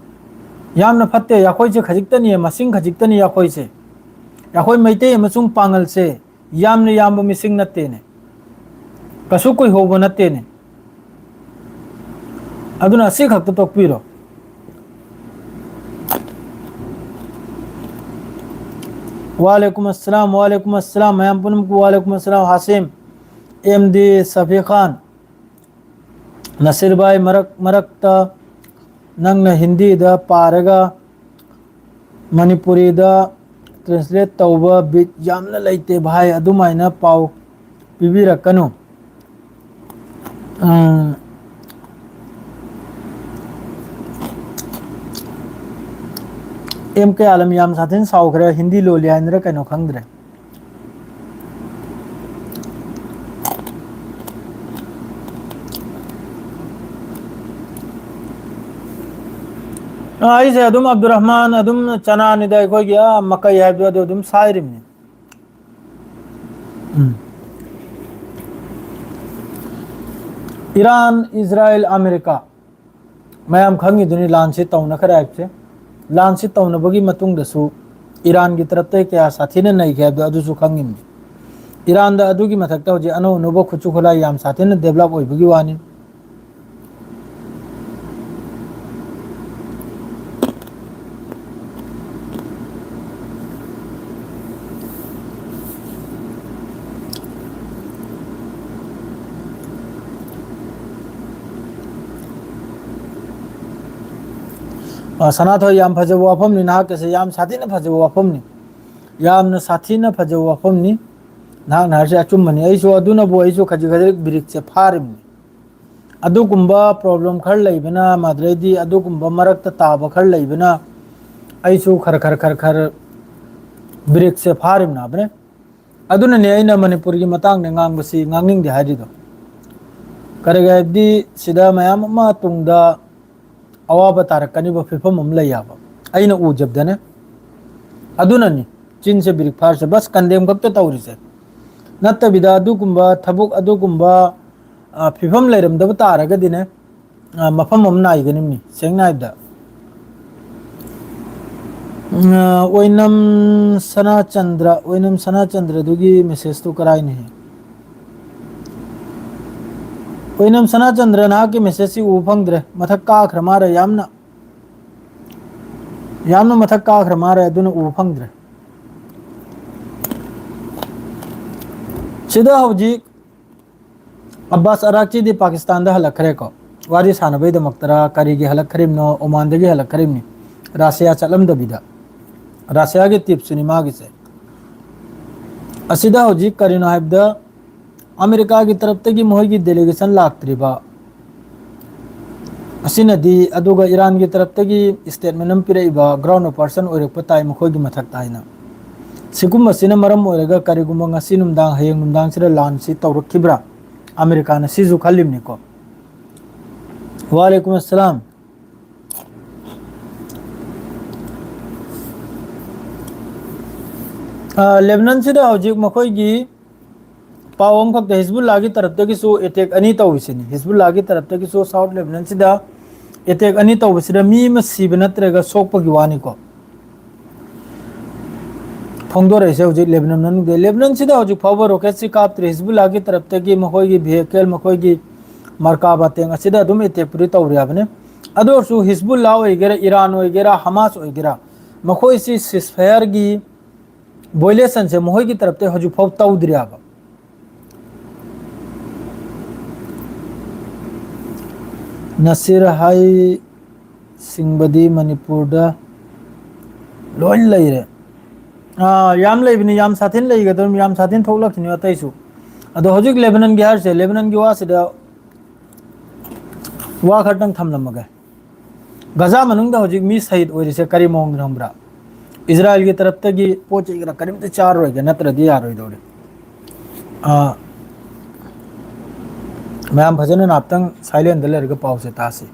ꯌꯥꯝꯅ ꯐꯠꯇꯦ꯫ ꯑꯩꯈꯣꯏꯁꯦ ꯈꯖꯤꯛꯇꯅꯤ, ꯃꯁꯤꯡ ꯈꯖꯤꯛꯇꯅꯤ ꯑꯩꯈꯣꯏꯁꯦ꯫ ꯑꯩꯈꯣꯏ ꯃꯩꯇꯩ ꯑꯃꯁꯨꯡ ꯄꯥꯉꯜꯁꯦ ꯌꯥꯝꯅ ꯌꯥꯝꯕ ꯃꯤꯁꯤꯡ ꯅꯠꯇꯦꯅꯦ, ꯀꯩꯁꯨ ꯀꯨꯏꯍꯧꯕ ꯅꯠꯇꯦꯅꯦ꯫ ꯑꯗꯨꯅ ꯑꯁꯤ ꯈꯛꯇ ꯇꯣꯛꯄꯤꯔꯣ꯫ ꯋꯥꯂꯦꯀꯨꯝ ꯑꯁꯂꯥꯝ, ꯋꯥꯂꯦꯀꯨꯝ ꯑꯁꯂꯥꯝ, ꯃꯌꯥꯝ ꯄꯨꯝꯅꯃꯛꯄꯨ ꯋꯥꯂꯦꯀꯨꯝ ꯑꯁꯂꯥꯝ꯫ ꯍꯥꯁꯤꯝ, ꯑꯦꯝ ꯗꯤ ꯁꯐꯤ ꯈꯥꯟ, ꯅꯁꯤꯔ ꯚꯥꯏ, ꯃꯔꯛ ꯃꯔꯛꯇ ꯅꯪꯅ ꯍꯤꯟꯗꯤꯗ ꯄꯥꯔꯒ ꯃꯅꯤꯄꯨꯔꯤꯗ translate ꯇꯧꯕ ꯕꯤꯠ ꯌꯥꯝꯅ ꯂꯩꯇꯦ ꯚꯥꯏ, ꯑꯗꯨꯃꯥꯏꯅ ꯄꯥꯎ ꯄꯤꯕꯤꯔꯛꯀꯅꯨ꯫ ꯎꯝ, ꯑꯦꯝ ꯀꯦ ꯑꯥꯂꯝ ꯌꯥꯝ ꯁꯥꯊꯤꯅ ꯁꯥꯎꯈ꯭ꯔꯦ, ꯍꯤꯟꯗꯤ ꯂꯣꯜꯂꯤ ꯍꯥꯏꯅꯔ ꯀꯩꯅꯣ ꯈꯪꯗ꯭ꯔꯦ꯫ ꯑ, ꯑꯩꯁꯦ ꯑꯗꯨꯝ ꯑꯕꯗꯨꯔ ꯔꯍꯃꯥꯟ, ꯑꯗꯨꯝ ꯆꯅꯥꯅꯤꯗ, ꯑꯩꯈꯣꯏꯒꯤ, ꯑ, ꯃꯀꯩ ꯍꯥꯏꯕꯗꯣ ꯑꯗꯨ ꯑꯗꯨꯝ ꯁꯥꯏꯔꯤꯕꯅꯤ꯫ ꯎꯝ꯫ ꯏꯔꯥꯟ, ꯏꯖꯔꯥꯏꯜ, ꯑꯃꯦꯔꯤꯀꯥ, ꯃꯌꯥꯝ ꯈꯪꯉꯤꯗꯨꯅꯤ ꯂꯥꯟꯁꯤ ꯇꯧꯅꯈ꯭ꯔꯦ ꯍꯥꯏꯕꯁꯦ꯫ ꯂꯥꯟꯁꯤ ꯇꯧꯅꯕꯒꯤ ꯃꯇꯨꯡꯗꯁꯨ ꯏꯔꯥꯟꯒꯤ ꯇꯔꯞꯇ ꯀꯌꯥ ꯁꯥꯊꯤꯅ ꯅꯩꯒꯦ ꯍꯥꯏꯕꯗꯣ ꯑꯗꯨꯁꯨ ꯈꯪꯉꯤꯕꯅꯤ꯫ ꯏꯔꯥꯟꯗ ꯑꯗꯨꯒꯤ ꯃꯊꯛꯇ ꯍꯧꯖꯤꯛ ꯑꯅꯧ ꯑꯅꯧꯕ ꯈꯨꯠꯁꯨ ꯈꯨꯠꯂꯥꯏ ꯌꯥꯝ ꯁꯥꯊꯤꯅ develop ꯑꯣꯏꯕꯒꯤ ꯋꯥꯅꯤ꯫ ꯑ, ꯁꯅꯥꯊꯣꯏ, ꯌꯥꯝ ꯐꯖꯕ ꯋꯥꯐꯝꯅꯤ ꯅꯍꯥꯛꯀꯤꯁꯦ, ꯌꯥꯝ ꯁꯥꯊꯤꯅ ꯐꯖꯕ ꯋꯥꯐꯝꯅꯤ, ꯌꯥꯝꯅ ꯁꯥꯊꯤꯅ ꯐꯖꯕ ꯋꯥꯐꯝꯅꯤ꯫ ꯅꯍꯥꯛꯅ ꯍꯥꯏꯔꯤꯁꯦ ꯑꯆꯨꯝꯕꯅꯤ꯫ ꯑꯩꯁꯨ ꯑꯗꯨꯅꯕꯨ ꯑꯩꯁꯨ ꯈꯖꯤꯛ ꯈꯖꯤꯛ ꯕ꯭ꯔꯤꯛꯁꯦ ꯐꯥꯔꯤꯕꯅꯤ꯫ ꯑꯗꯨꯒꯨꯝꯕ problem ꯈꯔ ꯂꯩꯕꯅ, ꯃꯗꯨꯗꯩꯗꯤ ꯑꯗꯨꯒꯨꯝꯕ ꯃꯔꯛꯇ ꯇꯥꯕ ꯈꯔ ꯂꯩꯕꯅ, ꯑꯩꯁꯨ ꯈꯔ ꯈꯔ ꯈꯔ ꯈꯔ ꯕ꯭ꯔꯦꯛꯁꯦ ꯐꯥꯔꯤꯕꯅꯕꯅꯦ꯫ ꯑꯗꯨꯅꯅꯦ ꯑꯩꯅ ꯃꯅꯤꯄꯨꯔꯒꯤ ꯃꯇꯥꯡꯗ ꯉꯥꯡꯕꯁꯤ ꯉꯥꯡꯅꯤꯡꯗꯦ ꯍꯥꯏꯔꯤꯗꯣ꯫ ꯀꯔꯤꯒꯤ ꯍꯥꯏꯕꯗꯤ ꯁꯤꯗ ꯃꯌꯥꯝ ꯑꯃ ꯇꯨꯡꯗ ꯑꯋꯥꯕ ꯇꯥꯔꯛꯀꯅꯤꯕ ꯐꯤꯕꯝ ꯑꯃ ꯂꯩ ꯍꯥꯏꯕ ꯑꯩꯅ ꯎꯖꯕꯗꯅꯦ꯫ ꯑꯗꯨꯅꯅꯤ ꯆꯤꯟꯁꯦ ꯕ꯭ꯔꯦꯛ ꯐꯥꯔꯤꯁꯦ, ꯕꯁ condemn ꯈꯛꯇ ꯇꯧꯔꯤꯁꯦ꯫ ꯅꯠꯇꯕꯤꯗ ꯑꯗꯨꯒꯨꯝꯕ ꯊꯕꯛ, ꯑꯗꯨꯒꯨꯝꯕ, ꯑ, ꯐꯤꯕꯝ ꯂꯩꯔꯝꯗꯕ ꯇꯥꯔꯒꯗꯤꯅꯦ, ꯑ, ꯃꯐꯝ ꯑꯃ ꯅꯥꯏꯒꯅꯤꯕꯅꯤ, ꯁꯦꯡꯅ ꯍꯥꯏꯕꯗ꯫ ꯑ, ꯑꯣꯏꯅꯝ ꯁꯅꯥꯆꯟꯗ꯭ꯔ, ꯑꯣꯏꯅꯝ ꯁꯅꯥꯆꯟꯗ꯭ꯔꯗꯨꯒꯤ message ꯇꯨ ꯀꯔꯥꯏꯅꯣ? ꯑꯣꯏꯅꯝ ꯁꯅꯥꯆꯟꯗ꯭ꯔ, ꯅꯍꯥꯛꯀꯤ message ꯁꯤ ꯎꯕ ꯐꯪꯗ꯭ꯔꯦ꯫ ꯃꯊꯛ ꯀꯥꯈ꯭ꯔ ꯃꯥꯜꯂꯦ, ꯌꯥꯝꯅ, ꯌꯥꯝꯅ ꯃꯊꯛ ꯀꯥꯈ꯭ꯔ ꯃꯥꯜꯂꯦ, ꯑꯗꯨꯅ ꯎꯕ ꯐꯪꯗ꯭ꯔꯦ꯫ ꯁꯤꯗ ꯍꯧꯖꯤꯛ ꯑꯕꯥꯁ ꯑꯔꯥꯛꯆꯤꯗꯤ ꯄꯥꯀꯤꯁꯇꯥꯟꯗ ꯍꯜꯂꯛꯈ꯭ꯔꯦꯀꯣ꯫ ꯋꯥꯔꯤ ꯁꯥꯟꯅꯕꯩꯗꯃꯛꯇꯔ ꯀꯔꯤꯒꯤ ꯍꯜꯂꯛꯈ꯭ꯔꯤꯕꯅꯣ? ꯑꯣꯃꯥꯟꯗꯒꯤ ꯍꯜꯂꯛꯈ꯭ꯔꯤꯕꯅꯤ, ꯔꯥꯁꯤꯌꯥ ꯆꯠꯂꯝꯗꯕꯤꯗ꯫ ꯔꯥꯁꯤꯌꯥꯒꯤ ꯇꯤꯞꯁꯨꯅꯤ ꯃꯥꯒꯤꯁꯦ꯫ ꯑꯁꯤꯗ ꯍꯧꯖꯤꯛ ꯀꯔꯤꯅꯣ ꯍꯥꯏꯕꯗ, ꯑꯃꯦꯔꯤꯀꯥꯒꯤ ꯇꯔꯞꯇꯒꯤ ꯃꯈꯣꯏꯒꯤ delegation ꯂꯥꯛꯇ꯭ꯔꯤꯕ ꯑꯁꯤꯅꯗꯤ, ꯑꯗꯨꯒ ꯏꯔꯥꯟꯒꯤ ꯇꯔꯞꯇꯒꯤ statement ꯑꯃ ꯄꯤꯔꯛꯏꯕ, ground operation ꯑꯣꯏꯔꯛꯄ ꯇꯥꯏ ꯃꯈꯣꯏꯒꯤ ꯃꯊꯛꯇ ꯍꯥꯏꯅ꯫ ꯁꯤꯒꯨꯝꯕꯁꯤꯅ ꯃꯔꯝ ꯑꯣꯏꯔꯒ ꯀꯔꯤꯒꯨꯝꯕ ꯉꯁꯤ ꯅꯨꯡꯗꯥꯡ, ꯍꯌꯦꯡ ꯅꯨꯡꯗꯥꯡꯁꯤꯗ ꯂꯥꯟꯁꯤ ꯇꯧꯔꯛꯈꯤꯕ꯭ꯔꯥ, ꯑꯃꯦꯔꯤꯀꯥꯅ ꯁꯤꯁꯨ ꯈꯜꯂꯤꯕꯅꯤꯀꯣ꯫ ꯋꯥꯂꯦꯀꯨꯝ ꯑꯁꯂꯥꯝ꯫ ꯑ, ꯂꯦꯕꯅꯟꯁꯤꯗ ꯍꯧꯖꯤꯛ ꯃꯈꯣꯏꯒꯤ ꯄꯥꯎ ꯑꯃꯈꯛꯇ, ꯍꯤꯖꯕꯨꯜꯂꯥꯒꯤ ꯇꯔꯞꯇꯒꯤꯁꯨ attack ꯑꯅꯤ ꯇꯧꯔꯤꯁꯤꯅꯤ꯫ ꯍꯤꯖꯕꯨꯜꯂꯥꯒꯤ ꯇꯔꯞꯇꯒꯤꯁꯨ ꯁꯥꯎꯠ ꯂꯦꯕꯅꯟꯁꯤꯗ attack ꯑꯅꯤ ꯇꯧꯕꯁꯤꯗ ꯃꯤ ꯑꯃ ꯁꯤꯕ ꯅꯠꯇ꯭ꯔꯒ ꯁꯣꯛꯄꯒꯤ ꯋꯥꯅꯤꯀꯣ꯫ ꯐꯣꯡꯗꯣꯔꯛꯏꯁꯦ ꯍꯧꯖꯤꯛ ꯂꯦꯕꯅꯟ ꯃꯅꯨꯡꯗ꯫ ꯂꯦꯕꯅꯟꯁꯤꯗ ꯍꯧꯖꯤꯛ ꯐꯥꯎꯕ rocket ꯁꯤ ꯀꯥꯞꯇ꯭ꯔꯤ꯫ ꯍꯤꯖꯕꯨꯜꯂꯥꯒꯤ ꯇꯔꯞꯇꯒꯤ ꯃꯈꯣꯏꯒꯤ vehicle, ꯃꯈꯣꯏꯒꯤ ꯃꯔꯀꯥ ꯕꯥꯇꯦꯡ ꯑꯁꯤꯗ ꯑꯗꯨꯝ attack ꯄꯨꯗꯤ ꯇꯧꯔꯤ ꯍꯥꯏꯕꯅꯤ꯫ ꯑꯗꯨ ꯑꯣꯏꯔꯁꯨ ꯍꯤꯖꯕꯨꯜꯂꯥ ꯑꯣꯏꯒꯦꯔꯥ, ꯏꯔꯥꯟ ꯑꯣꯏꯒꯦꯔꯥ, ꯍꯃꯥꯁ ꯑꯣꯏꯒꯦꯔꯥ, ꯃꯈꯣꯏꯁꯤ ceasefire ꯒꯤ violation ꯁꯦ ꯃꯈꯣꯏꯒꯤ ꯇꯔꯞꯇ ꯍꯧꯖꯤꯛ ꯐꯥꯎ ꯇꯧꯗ꯭ꯔꯤ ꯍꯥꯏꯕ꯫ ꯅꯁꯤꯔ ꯍꯥꯏ ꯁꯤꯡꯕꯗꯤ ꯃꯅꯤꯄꯨꯔꯗ ꯂꯣꯏ ꯂꯩꯔꯦ꯫ ꯑꯥ, ꯌꯥꯝ ꯂꯩꯕꯅꯤ, ꯌꯥꯝ ꯁꯥꯊꯤꯅ ꯂꯩꯒꯗꯧꯔꯤꯕꯅꯤ, ꯌꯥꯝ ꯁꯥꯊꯤꯅ ꯊꯣꯛꯂꯛꯈꯤꯅꯤ ꯑꯇꯩꯁꯨ꯫ ꯑꯗꯣ ꯍꯧꯖꯤꯛ ꯂꯦꯕꯅꯟꯒꯤ ꯍꯥꯏꯔꯤꯁꯦ, ꯂꯦꯕꯅꯟꯒꯤ ꯋꯥꯁꯤꯗ ꯋꯥ ꯈꯔꯇꯪ ꯊꯝꯂꯝꯃꯒꯦ꯫ ꯒꯖꯥ ꯃꯅꯨꯡꯗ ꯍꯧꯖꯤꯛ ꯃꯤ ꯁꯍꯤꯗ ꯑꯣꯏꯔꯤꯁꯦ ꯀꯔꯤ ꯃꯑꯣꯡꯗꯅꯣ ꯈꯪꯕ꯭ꯔꯥ? ꯏꯖꯔꯥꯏꯜꯒꯤ ꯇꯔꯞꯇꯒꯤ ꯄꯣꯠ ꯆꯩ ꯈꯔ ꯀꯔꯤꯝꯇ ꯆꯥꯔꯔꯣꯏꯒꯦ, ꯅꯠꯇ꯭ꯔꯗꯤ ꯌꯥꯔꯣꯏꯗꯧꯔꯤ꯫ ꯑꯥ, ꯃꯌꯥꯝ ꯐꯖꯅ ꯉꯥꯛꯇꯪ silent ꯗ ꯂꯩꯔꯒ ꯄꯥꯎꯁꯦ ꯇꯥꯁꯤ꯫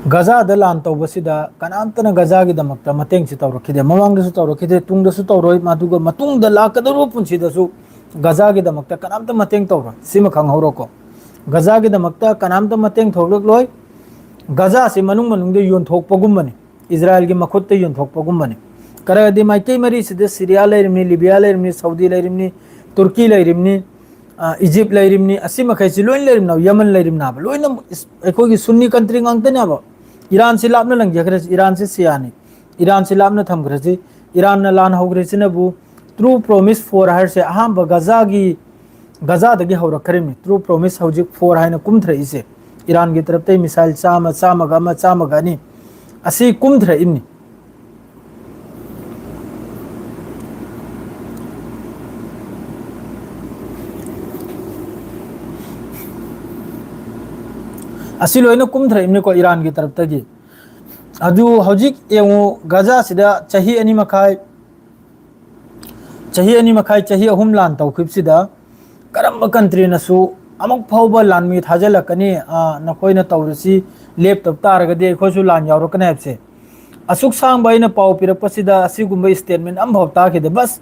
ꯒꯖꯥꯗ ꯂꯥꯟ ꯇꯧꯕꯁꯤꯗ ꯀꯅꯥꯝꯇꯅ ꯒꯖꯥꯒꯤꯗꯃꯛꯇ ꯃꯇꯦꯡꯁꯤ ꯇꯧꯔꯛꯈꯤꯗꯦ, ꯃꯃꯥꯡꯗꯁꯨ ꯇꯧꯔꯛꯈꯤꯗꯦ, ꯇꯨꯡꯗꯁꯨ ꯇꯧꯔꯣꯏ, ꯑꯗꯨꯒ ꯃꯇꯨꯡꯗ ꯂꯥꯛꯀꯗꯧꯔꯤꯕ ꯄꯨꯟꯁꯤꯗꯁꯨ ꯒꯖꯥꯒꯤꯗꯃꯛꯇ ꯀꯅꯥꯝꯇ ꯃꯇꯦꯡ ꯇꯧꯔꯣꯏ꯫ ꯁꯤꯃ ꯈꯪꯍꯧꯔꯣꯀꯣ, ꯒꯖꯥꯒꯤꯗꯃꯛꯇ ꯀꯅꯥꯝꯇ ꯃꯇꯦꯡ ꯊꯣꯛꯂꯛꯂꯣꯏ꯫ ꯒꯖꯥꯁꯤ ꯃꯅꯨꯡ ꯃꯅꯨꯡꯗ ꯌꯣꯟꯊꯣꯛꯄꯒꯨꯝꯕꯅꯤ꯫ ꯏꯖꯔꯥꯏꯜꯒꯤ ꯃꯈꯨꯠꯇ ꯌꯣꯟꯊꯣꯛꯄꯒꯨꯝꯕꯅꯤ꯫ ꯀꯔꯒꯗꯤ ꯃꯥꯏꯀꯩ ꯃꯔꯤꯁꯤꯗ ꯁꯤꯔꯤꯌꯥ ꯂꯩꯔꯤꯕꯅꯤ, ꯂꯤꯕꯤꯌꯥ ꯂꯩꯔꯤꯕꯅꯤ, ꯁꯥꯎꯗꯤ ꯂꯩꯔꯤꯕꯅꯤ, ꯇꯨꯔꯀꯤ ꯂꯩꯔꯤꯕꯅꯤ, ꯑ, ꯏꯖꯤꯞ ꯂꯩꯔꯤꯕꯅꯤ, ꯑꯁꯤ ꯃꯈꯩꯁꯤ ꯂꯣꯏ ꯂꯩꯔꯤꯕꯅꯦꯕ, ꯌꯃꯟ ꯂꯩꯔꯤꯕꯅꯦꯕ, ꯂꯣꯏꯅ ꯏꯁ-, ꯑꯩꯈꯣꯏꯒꯤ ꯁꯨꯟꯅꯤ ꯀꯟꯇ꯭ꯔꯤ ꯉꯥꯛꯇꯅꯦꯕ꯫ ꯏꯔꯥꯟꯁꯤ ꯂꯥꯞꯅ ꯂꯪꯖꯈ꯭ꯔꯁꯤ, ꯏꯔꯥꯟꯁꯤ ꯁꯤꯌꯥꯅꯤ, ꯏꯔꯥꯟꯁꯤ ꯂꯥꯞꯅ ꯊꯝꯈ꯭ꯔꯁꯤ꯫ ꯏꯔꯥꯟꯅ ꯂꯥꯟ ꯍꯧꯈ꯭ꯔꯤꯁꯤꯅꯕꯨ True Promise Four ꯍꯥꯏꯔꯤꯁꯦ ꯑꯍꯥꯟꯕ ꯒꯖꯥꯒꯤ, ꯒꯖꯥꯗꯒꯤ ꯍꯧꯔꯛꯈ꯭ꯔꯤꯕꯅꯤ꯫ True Promise ꯍꯧꯖꯤꯛ Four ꯍꯥꯏꯅ ꯀꯨꯝꯊꯔꯛꯏꯁꯦ, ꯏꯔꯥꯟꯒꯤ ꯇꯔꯞꯇꯩ ꯃꯤꯁꯥꯏꯜ ꯆꯥꯝꯃ, ꯆꯥꯝꯃꯒ ꯑꯃ, ꯆꯥꯝꯃꯒ ꯑꯅꯤ ꯑꯁꯤ ꯀꯨꯝꯊꯔꯛꯏꯕꯅꯤ꯫ ꯑꯁꯤ ꯂꯣꯏꯅ ꯀꯨꯝꯊꯔꯛꯏꯕꯅꯤꯀꯣ ꯏꯔꯥꯟꯒꯤ ꯇꯔꯞꯇꯒꯤ꯫ ꯑꯗꯨ ꯍꯧꯖꯤꯛ ꯌꯦꯡꯉꯨ, ꯒꯖꯥꯁꯤꯗ ꯆꯍꯤ ꯑꯅꯤ ꯃꯈꯥꯏ, ꯆꯍꯤ ꯑꯅꯤ ꯃꯈꯥꯏ, ꯆꯍꯤ ꯑꯍꯨꯝ ꯂꯥꯟ ꯇꯧꯈꯤꯕꯁꯤꯗ ꯀꯔꯝꯕ ꯀꯟꯇ꯭ꯔꯤꯅꯁꯨ ꯑꯃꯨꯛ ꯐꯥꯎꯕ ꯂꯥꯟꯃꯤ ꯊꯥꯖꯤꯜꯂꯛꯀꯅꯤ, ꯑ, ꯅꯈꯣꯏꯅ ꯇꯧꯔꯁꯤ ꯂꯦꯞꯇꯕ ꯇꯥꯔꯒꯗꯤ ꯑꯩꯈꯣꯏꯁꯨ ꯂꯥꯟ ꯌꯥꯎꯔꯛꯀꯅꯤ ꯍꯥꯏꯕꯁꯦ ꯑꯁꯨꯛ ꯁꯥꯡꯕ ꯑꯩꯅ ꯄꯥꯎ ꯄꯤꯔꯛꯄꯁꯤꯗ ꯑꯁꯤꯒꯨꯝꯕ statement ꯑꯃꯐꯥꯎ ꯇꯥꯈꯤꯗꯦ꯫ ꯕꯁ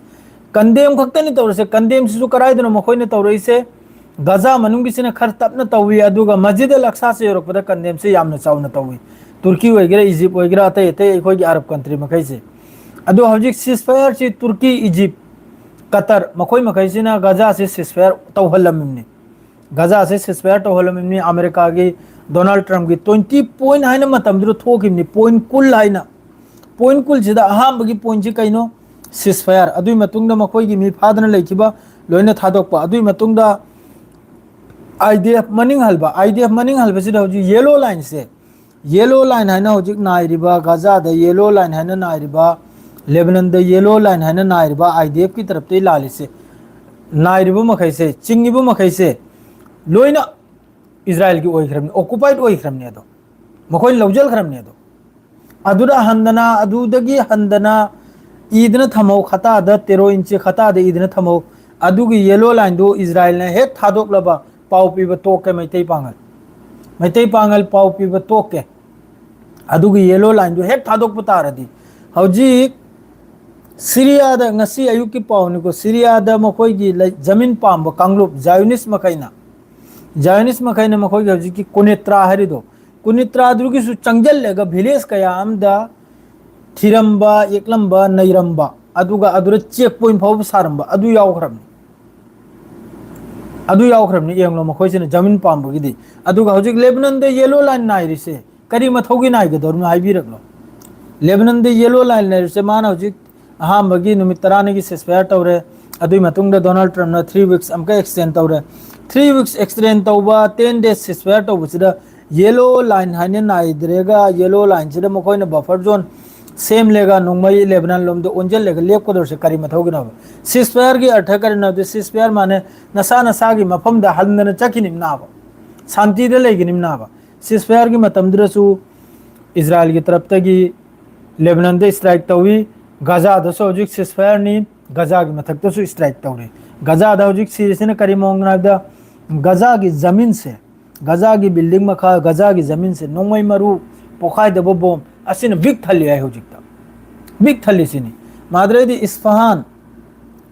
condemn ꯈꯛꯇꯅꯤ ꯇꯧꯔꯤꯁꯦ꯫ Condemnꯁꯤꯁꯨ ꯀꯗꯥꯏꯗꯅꯣ ꯃꯈꯣꯏꯅ ꯇꯧꯔꯛꯏꯁꯦ? ꯒꯖꯥ ꯃꯅꯨꯡꯒꯤꯁꯤꯅ ꯈꯔ ꯇꯞꯅ ꯇꯧꯏ, ꯑꯗꯨꯒ ꯃꯁꯖꯤꯗ ꯑꯜ ꯑꯛꯁꯥꯁꯦ ꯌꯧꯔꯛꯄꯗ condemnꯁꯦ ꯌꯥꯝꯅ ꯆꯥꯎꯅ ꯇꯧꯏ꯫ ꯇꯨꯔꯀꯤ ꯑꯣꯏꯒꯦꯔꯥ, ꯏꯖꯤꯞ ꯑꯣꯏꯒꯦꯔꯥ, ꯑꯇꯩ ꯑꯇꯩ ꯑꯩꯈꯣꯏꯒꯤ ꯑꯔꯕ ꯀꯟꯇ꯭ꯔꯤ ꯃꯈꯩꯁꯦ꯫ ꯑꯗꯣ ꯍꯧꯖꯤꯛ ceasefireꯁꯤ ꯇꯨꯔꯀꯤ, ꯏꯖꯤꯞ, ꯀꯇꯔ ꯃꯈꯣꯏ ꯃꯈꯩꯁꯤꯅ ꯒꯖꯥꯁꯦ ceasefire ꯇꯧꯍꯜꯂꯝꯃꯤꯕꯅꯤ꯫ ꯒꯖꯥꯁꯦ ceasefire ꯇꯧꯍꯜꯂꯝꯃꯤꯕꯅꯤ꯫ ꯑꯃꯦꯔꯤꯀꯥꯒꯤ ꯗꯣꯅꯥꯜꯗ ꯇ꯭ꯔꯝꯞꯀꯤ twenty point ꯍꯥꯏꯅ ꯃꯇꯝꯗꯨꯗ ꯊꯣꯛꯈꯤꯕꯅꯤ, point ꯀꯨꯟ ꯍꯥꯏꯅ꯫ Point ꯀꯨꯟꯁꯤꯗ ꯑꯍꯥꯟꯕꯒꯤ pointꯁꯤ ꯀꯩꯅꯣ? Ceasefire꯫ ꯑꯗꯨꯒꯤ ꯃꯇꯨꯡꯗ ꯃꯈꯣꯏꯒꯤ ꯃꯤ ꯐꯥꯗꯅ ꯂꯩꯈꯤꯕ ꯂꯣꯏꯅ ꯊꯥꯗꯣꯛꯄ꯫ ꯑꯗꯨꯒꯤ ꯃꯇꯨꯡꯗ IDF ꯃꯅꯤꯡ ꯍꯜꯕ, IDF ꯃꯅꯤꯡ ꯍꯜꯕꯁꯤꯗ ꯍꯧꯖꯤꯛ yellow lineꯁꯦ, yellow line ꯍꯥꯏꯅ ꯍꯧꯖꯤꯛ ꯅꯥꯏꯔꯤꯕ, ꯒꯖꯥꯗ yellow line ꯍꯥꯏꯅ ꯅꯥꯏꯔꯤꯕ, ꯂꯦꯕꯅꯟꯗ yellow line ꯍꯥꯏꯅ ꯅꯥꯏꯔꯤꯕ IDFꯀꯤ ꯇꯔꯞꯇꯒꯤ ꯂꯥꯜꯂꯤꯁꯦ, ꯅꯥꯏꯔꯤꯕ ꯃꯈꯩꯁꯦ, ꯆꯤꯡꯉꯤꯕ ꯃꯈꯩꯁꯦ ꯂꯣꯏꯅ ꯏꯖꯔꯥꯏꯜꯒꯤ ꯑꯣꯏꯈ꯭ꯔꯕꯅꯤ, occupied ꯑꯣꯏꯈ꯭ꯔꯕꯅꯤ, ꯑꯗꯣ ꯃꯈꯣꯏꯅ ꯂꯧꯁꯤꯟꯈ꯭ꯔꯕꯅꯤ꯫ ꯑꯗꯣ ꯑꯗꯨꯗ ꯍꯟꯗꯅ, ꯑꯗꯨꯗꯒꯤ ꯍꯟꯗꯅ ꯏꯗꯅ ꯊꯝꯍꯧ, ꯈꯇꯥꯗ, ꯇꯦꯔꯣ ꯏꯟꯆꯤ ꯈꯇꯥꯗ ꯏꯗꯅ ꯊꯝꯍꯧ꯫ ꯑꯗꯨꯒꯤ yellow lineꯗꯨ ꯏꯖꯔꯥꯏꯜꯅ ꯍꯦꯛ ꯊꯥꯗꯣꯛꯂꯕ ꯄꯥꯎ ꯄꯤꯕ ꯇꯣꯛꯀꯦ ꯃꯩꯇꯩ ꯄꯥꯉꯜ꯫ ꯃꯩꯇꯩ ꯄꯥꯉꯜ ꯄꯥꯎ ꯄꯤꯕ ꯇꯣꯛꯀꯦ꯫ ꯑꯗꯨꯒꯤ yellow lineꯗꯨ ꯍꯦꯛ ꯊꯥꯗꯣꯛꯄ ꯇꯥꯔꯗꯤ, ꯍꯧꯖꯤꯛ ꯁꯤꯔꯤꯌꯥꯗ, ꯉꯁꯤ ꯑꯌꯨꯛꯀꯤ ꯄꯥꯎꯅꯤꯀꯣ, ꯁꯤꯔꯤꯌꯥꯗ ꯃꯈꯣꯏꯒꯤ ꯂꯩ-, ꯖꯃꯤꯟ ꯄꯥꯝꯕ ꯀꯥꯡꯂꯨꯞ, Zionist ꯃꯈꯩꯅ, Zionist ꯃꯈꯩꯅ ꯃꯈꯣꯏꯒꯤ ꯍꯧꯖꯤꯛꯀꯤ ꯀꯨꯅꯤꯇ꯭ꯔꯥ ꯍꯥꯏꯔꯤꯗꯣ, ꯀꯨꯅꯤꯇ꯭ꯔꯥꯗꯨꯒꯤꯁꯨ ꯆꯪꯁꯤꯜꯂꯒ village ꯀꯌꯥ ꯑꯃꯗ ꯊꯤꯔꯝꯕ, ꯌꯦꯛꯂꯝꯕ, ꯅꯩꯔꯝꯕ, ꯑꯗꯨꯒ ꯑꯗꯨꯗ ꯆꯦꯛ ꯄꯣꯏꯟ ꯐꯥꯎꯕ ꯁꯥꯔꯝꯕ, ꯑꯗꯨ ꯌꯥꯎꯈ꯭ꯔꯕꯅꯤ꯫ ꯑꯗꯨ ꯌꯥꯎꯈ꯭ꯔꯕꯅꯤ, ꯌꯦꯡꯂꯣ, ꯃꯈꯣꯏꯁꯤꯅ ꯖꯃꯤꯟ ꯄꯥꯝꯕꯒꯤꯗꯤ꯫ ꯑꯗꯨꯒ ꯍꯧꯖꯤꯛ ꯂꯦꯕꯅꯟꯗ ꯌꯦꯂꯣ ꯂꯥꯏꯟ ꯅꯥꯏꯔꯤꯁꯦ ꯀꯔꯤ ꯃꯊꯧꯒꯤ ꯅꯥꯏꯒꯗꯧꯔꯤꯅꯣ ꯍꯥꯏꯕꯤꯔꯛꯂꯣ꯫ ꯂꯦꯕꯅꯟꯗ ꯌꯦꯂꯣ ꯂꯥꯏꯟ ꯅꯥꯏꯔꯤꯁꯦ, ꯃꯥꯅ ꯍꯧꯖꯤꯛ ꯑꯍꯥꯟꯕꯒꯤ ꯅꯨꯃꯤꯠ ꯇꯔꯥꯅꯤꯒꯤ ꯁꯤꯁꯐꯥꯌꯔ ꯇꯧꯔꯦ, ꯑꯗꯨꯒꯤ ꯃꯇꯨꯡꯗ ꯗꯣꯅꯥꯜꯗ ꯇ꯭ꯔꯝꯞꯅ ꯊ꯭ꯔꯤ ꯋꯤꯛꯁ ꯑꯃꯨꯛꯀ ꯑꯦꯛꯁꯇꯦꯟ ꯇꯧꯔꯦ꯫ ꯊ꯭ꯔꯤ ꯋꯤꯛꯁ ꯑꯦꯛꯁꯇꯦꯟ ꯇꯧꯕ, ꯇꯦꯟ ꯗꯦꯖ ꯁꯤꯁꯐꯥꯌꯔ ꯇꯧꯕꯁꯤꯗ ꯌꯦꯂꯣ ꯂꯥꯏꯟ ꯍꯥꯏꯅ ꯅꯥꯏꯗ꯭ꯔꯦꯒ, ꯌꯦꯂꯣ ꯂꯥꯏꯟꯁꯤꯗ ꯃꯈꯣꯏꯅ ꯕꯐꯔ ꯖꯣꯟ ꯁꯦꯝꯂꯦꯒ ꯅꯣꯡꯃꯩ ꯂꯦꯕꯅꯟ ꯂꯣꯝꯗ ꯑꯣꯟꯁꯤꯜꯂꯦꯒ ꯂꯦꯞꯀꯗꯧꯔꯤꯁꯦ ꯀꯔꯤ ꯃꯊꯧꯒꯤꯅꯣꯕ? ꯁꯤꯁꯐꯥꯌꯔꯒꯤ ꯑꯔꯊ ꯀꯔꯤꯅꯣ ꯍꯥꯏꯕꯗ, ꯁꯤꯁꯐꯥꯌꯔ ꯃꯥꯅꯦ ꯅꯁꯥ ꯅꯁꯥꯒꯤ ꯃꯐꯝꯗ ꯍꯟꯗꯅ ꯆꯠꯈꯤꯅꯤꯝꯅꯥꯕ, ꯁꯥꯟꯇꯤꯗ ꯂꯩꯒꯅꯤꯝꯅꯥꯕ꯫ ꯁꯤꯁꯐꯥꯌꯔꯒꯤ ꯃꯇꯝꯗꯨꯗꯁꯨ ꯏꯖꯔꯥꯏꯜꯒꯤ ꯇꯔꯞꯇꯒꯤ ꯂꯦꯕꯅꯟꯗ ꯏꯁꯇ꯭ꯔꯥꯏꯛ ꯇꯧꯏ, ꯒꯖꯥꯗꯁꯨ ꯍꯧꯖꯤꯛ ꯁꯤꯁꯐꯥꯌꯔꯅꯤ, ꯒꯖꯥꯒꯤ ꯃꯊꯛꯇꯁꯨ ꯏꯁꯇ꯭ꯔꯥꯏꯛ ꯇꯧꯔꯤ꯫ ꯒꯖꯥꯗ ꯍꯧꯖꯤꯛ ꯁꯤꯔꯤꯁꯤꯅ ꯀꯔꯤ ꯃꯑꯣꯡꯗꯅꯣ ꯍꯥꯏꯕꯗ, ꯒꯖꯥꯒꯤ ꯖꯃꯤꯟꯁꯦ, ꯒꯖꯥꯒꯤ ꯕꯤꯜꯗꯤꯡ ꯃꯈꯥ, ꯒꯖꯥꯒꯤ ꯖꯃꯤꯟꯁꯦ ꯅꯣꯡꯃꯩ ꯃꯔꯨ, ꯄꯣꯈꯥꯏꯗꯕ ꯕꯣꯝ ꯑꯁꯤꯅ ꯕꯤꯛ ꯊꯜꯂꯤ ꯍꯥꯏ ꯍꯧꯖꯤꯛꯇ꯫ ꯕꯤꯛ ꯊꯜꯂꯤꯁꯤꯅꯤ꯫ ꯃꯥꯗ꯭ꯔꯩꯗꯤ ꯏꯁꯐꯍꯥꯟ,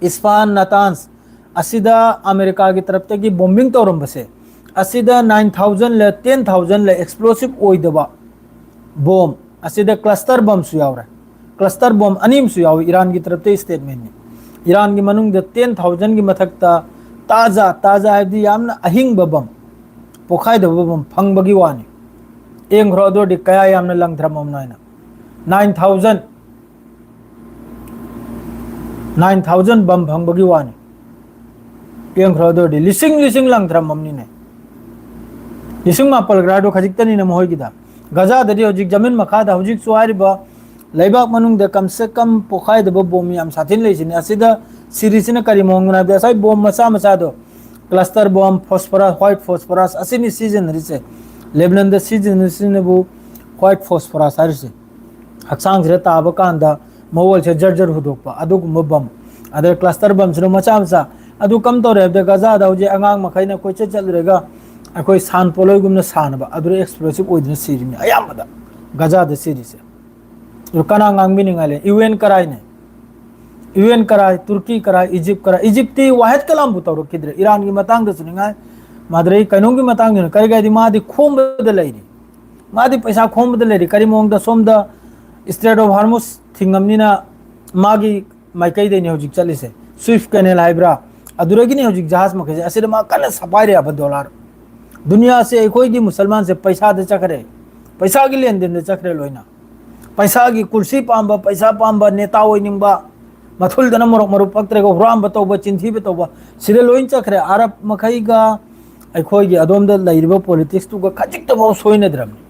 ꯏꯁꯐꯍꯥꯟ, ꯅꯇꯥꯟꯁ ꯑꯁꯤꯗ ꯑꯃꯦꯔꯤꯀꯥꯒꯤ ꯇꯔꯞꯇꯒꯤ ꯕꯣꯝꯕꯤꯡ ꯇꯧꯔꯝꯕꯁꯦ, ꯑꯁꯤꯗ ꯅꯥꯏꯟ ꯊꯥꯎꯖꯟꯂ ꯇꯦꯟ ꯊꯥꯎꯖꯟꯂ ꯑꯦꯛꯁꯄ꯭ꯂꯣꯁꯤꯞ ꯑꯣꯏꯗꯕ ꯕꯣꯝ, ꯑꯁꯤꯗ ꯀ꯭ꯂꯁꯇꯔ ꯕꯝꯁꯨ ꯌꯥꯎꯔꯦ꯫ ꯀ꯭ꯂꯁꯇꯔ ꯕꯣꯝ ꯑꯅꯤ ꯑꯃꯁꯨ ꯌꯥꯎꯏ, ꯏꯔꯥꯟꯒꯤ ꯇꯔꯞꯇ ꯁ꯭ꯇꯦꯠꯃꯦꯟꯅꯤ꯫ ꯏꯔꯥꯟꯒꯤ ꯃꯅꯨꯡꯗ ꯇꯦꯟ ꯊꯥꯎꯖꯟꯒꯤ ꯃꯊꯛꯇ ꯇꯥꯖꯥ, ꯇꯥꯖꯥ ꯍꯥꯏꯕꯗꯤ ꯌꯥꯝꯅ ꯑꯍꯤꯡꯕ ꯕꯝ, ꯄꯣꯈꯥꯏꯗꯕ ꯕꯝ ꯐꯪꯕꯒꯤ ꯋꯥꯅꯤ꯫ ꯌꯦꯡꯈ꯭ꯔꯣ ꯑꯗꯨ ꯑꯣꯏꯔꯗꯤ ꯀꯌꯥ ꯌꯥꯝꯅ ꯂꯪꯊꯔꯝꯃꯕꯅꯣ ꯍꯥꯏꯅ꯫ ꯅꯥꯏꯟ ꯊꯥꯎꯖꯟ, ꯅꯥꯏꯟ ꯊꯥꯎꯖꯟ ꯕꯝ ꯐꯪꯕꯒꯤ ꯋꯥꯅꯤ꯫ ꯌꯦꯡꯈ꯭ꯔꯣ ꯑꯗꯨ ꯑꯣꯏꯔꯗꯤ ꯂꯤꯁꯤꯡ ꯂꯤꯁꯤꯡ ꯂꯪꯊꯔꯝꯃꯕꯅꯤꯅꯦ꯫ ꯂꯤꯁꯤꯡ ꯃꯥꯄꯜ ꯒ꯭ꯔꯥꯗꯣ ꯈꯖꯤꯛꯇꯅꯤꯅ ꯃꯈꯣꯏꯒꯤꯗ꯫ ꯒꯖꯥꯗꯗꯤ ꯍꯧꯖꯤꯛ ꯖꯃꯤꯟ ꯃꯈꯥꯗ ꯍꯧꯖꯤꯛꯁꯨ ꯍꯥꯏꯔꯤꯕ ꯂꯩꯕꯥꯛ ꯃꯅꯨꯡꯗ ꯀꯝ ꯁꯦ ꯀꯝ ꯄꯣꯈꯥꯏꯗꯕ ꯕꯣꯝ ꯌꯥꯝ ꯁꯥꯊꯤꯅ ꯂꯩꯁꯤꯅꯤ꯫ ꯑꯁꯤꯗ ꯁꯤꯔꯤꯁꯤꯅ ꯀꯔꯤ ꯃꯑꯣꯡꯗꯅꯣ ꯍꯥꯏꯕꯗ, ꯉꯁꯥꯏ ꯕꯣꯝ ꯃꯆꯥ ꯃꯆꯥꯗꯣ, cluster bomb, phosphorus, white phosphorus ꯑꯁꯤꯅꯤ ꯁꯤꯖꯤꯟꯅꯔꯤꯁꯦ꯫ ꯂꯦꯕꯅꯟꯗ ꯁꯤꯖꯤꯟꯅꯔꯤꯁꯤꯅꯕꯨ ꯋꯥꯏꯠ ꯐꯣꯁꯐꯔꯁ ꯍꯥꯏꯔꯤꯁꯦ꯫ ꯍꯛꯆꯥꯡꯁꯤꯗ ꯇꯥꯕ ꯀꯥꯟꯗ ꯃꯑꯣꯜꯁꯦ ꯖꯔ ꯖꯔ ꯍꯨꯗꯣꯛꯄ ꯑꯗꯨꯒꯨꯝꯕ ꯕꯝ꯫ ꯑꯗ ꯀ꯭ꯂꯁꯇꯔ ꯕꯝꯁꯤꯅ ꯃꯆꯥ ꯃꯆꯥ꯫ ꯑꯗꯨ ꯀꯝ ꯇꯧꯔꯦ ꯍꯥꯏꯕꯗ, ꯒꯖꯥꯗ ꯍꯧꯖꯤꯛ ꯑꯉꯥꯡ ꯃꯈꯩꯅ ꯀꯣꯏꯆꯠ ꯆꯠꯂꯨꯔꯒ ꯑꯩꯈꯣꯏ ꯁꯥꯟ ꯄꯣꯂꯣꯏꯒꯨꯝꯅ ꯁꯥꯟꯅꯕ, ꯑꯗꯨꯗ ꯑꯦꯛꯁꯄ꯭ꯂꯣꯁꯤꯞ ꯑꯣꯏꯗꯨꯅ ꯁꯤꯔꯤꯅꯤ ꯑꯌꯥꯝꯕꯗ ꯒꯖꯥꯗ ꯁꯤꯔꯤꯁꯦ꯫ ꯑꯗꯨ ꯀꯅꯥ ꯉꯥꯡꯕꯤꯅꯤꯡꯉꯥꯏ ꯂꯩ? ꯌꯨ ꯑꯦꯟ ꯀꯔꯥꯏꯅꯦ? ꯌꯨ ꯑꯦꯟ ꯀꯔꯥꯏ, ꯇꯨꯔꯀꯤ ꯀꯔꯥꯏ, ꯏꯖꯤꯞ ꯀꯔꯥꯏ? ꯏꯖꯤꯞꯇꯤ ꯋꯥꯍꯦꯠ ꯀꯂꯥꯝꯕꯨ ꯇꯧꯔꯛꯈꯤꯗ꯭ꯔꯦ ꯏꯔꯥꯟꯒꯤ ꯃꯇꯥꯡꯗꯁꯨ ꯅꯤꯡꯉꯥꯏ, ꯃꯥꯗ꯭ꯔꯩ ꯀꯩꯅꯣꯝꯒꯤ ꯃꯇꯥꯡꯗꯅ ꯀꯔꯤ ꯀꯥꯏꯗꯤ ꯃꯥꯗꯤ ꯈꯣꯝꯕꯗ ꯂꯩꯔꯤ꯫ ꯃꯥꯗꯤ ꯄꯩꯁꯥ ꯈꯣꯝꯕꯗ ꯂꯩꯔꯤ꯫ ꯀꯔꯤ ꯃꯑꯣꯡꯗ ꯁꯣꯝꯗ Strait of Hormuz ꯊꯤꯡꯉꯝꯅꯤꯅ ꯃꯥꯒꯤ ꯃꯥꯏꯀꯩꯗꯩꯅꯦ ꯍꯧꯖꯤꯛ ꯆꯠꯂꯤꯁꯦ꯫ Suez Canal ꯍꯥꯏꯕ꯭ꯔꯥ, ꯑꯗꯨꯗꯒꯤꯅꯦ ꯍꯧꯖꯤꯛ ꯖꯍꯥꯖ ꯃꯈꯩꯁꯦ꯫ ꯑꯁꯤꯗ ꯃꯥ ꯀꯟꯅ ꯁꯐꯥꯏꯔꯦꯕ ꯗꯣꯂꯔ꯫ ꯗꯨꯅꯤꯌꯥꯁꯦ, ꯑꯩꯈꯣꯏꯒꯤ ꯃꯨꯁꯜꯃꯥꯟꯁꯦ ꯄꯩꯁꯥꯗ ꯆꯠꯈ꯭ꯔꯦ, ꯄꯩꯁꯥꯒꯤ ꯂꯦꯟꯗꯦꯟꯗ ꯆꯠꯈ꯭ꯔꯦ ꯂꯣꯏꯅ꯫ ꯄꯩꯁꯥꯒꯤ ꯀꯨꯔꯁꯤ ꯄꯥꯝꯕ, ꯄꯩꯁꯥ ꯄꯥꯝꯕ, ꯅꯦꯇꯥ ꯑꯣꯏꯅꯤꯡꯕ, ꯃꯊꯨꯜꯗꯅ ꯃꯣꯔꯣꯛ ꯃꯔꯨ ꯄꯛꯇ꯭ꯔꯒ ꯍꯨꯔꯥꯟꯕ ꯇꯧꯕ, ꯆꯤꯟꯊꯤꯕ ꯇꯧꯕ, ꯁꯤꯗ ꯂꯣꯏ ꯆꯠꯈ꯭ꯔꯦ꯫ ꯑꯔꯕ ꯃꯈꯩꯒ ꯑꯩꯈꯣꯏꯒꯤ ꯑꯗꯣꯝꯗ ꯂꯩꯔꯤꯕ politics ꯇꯨꯒ ꯈꯖꯤꯛꯇꯐꯥꯎ ꯁꯣꯏꯅꯗ꯭ꯔꯕꯅꯤ꯫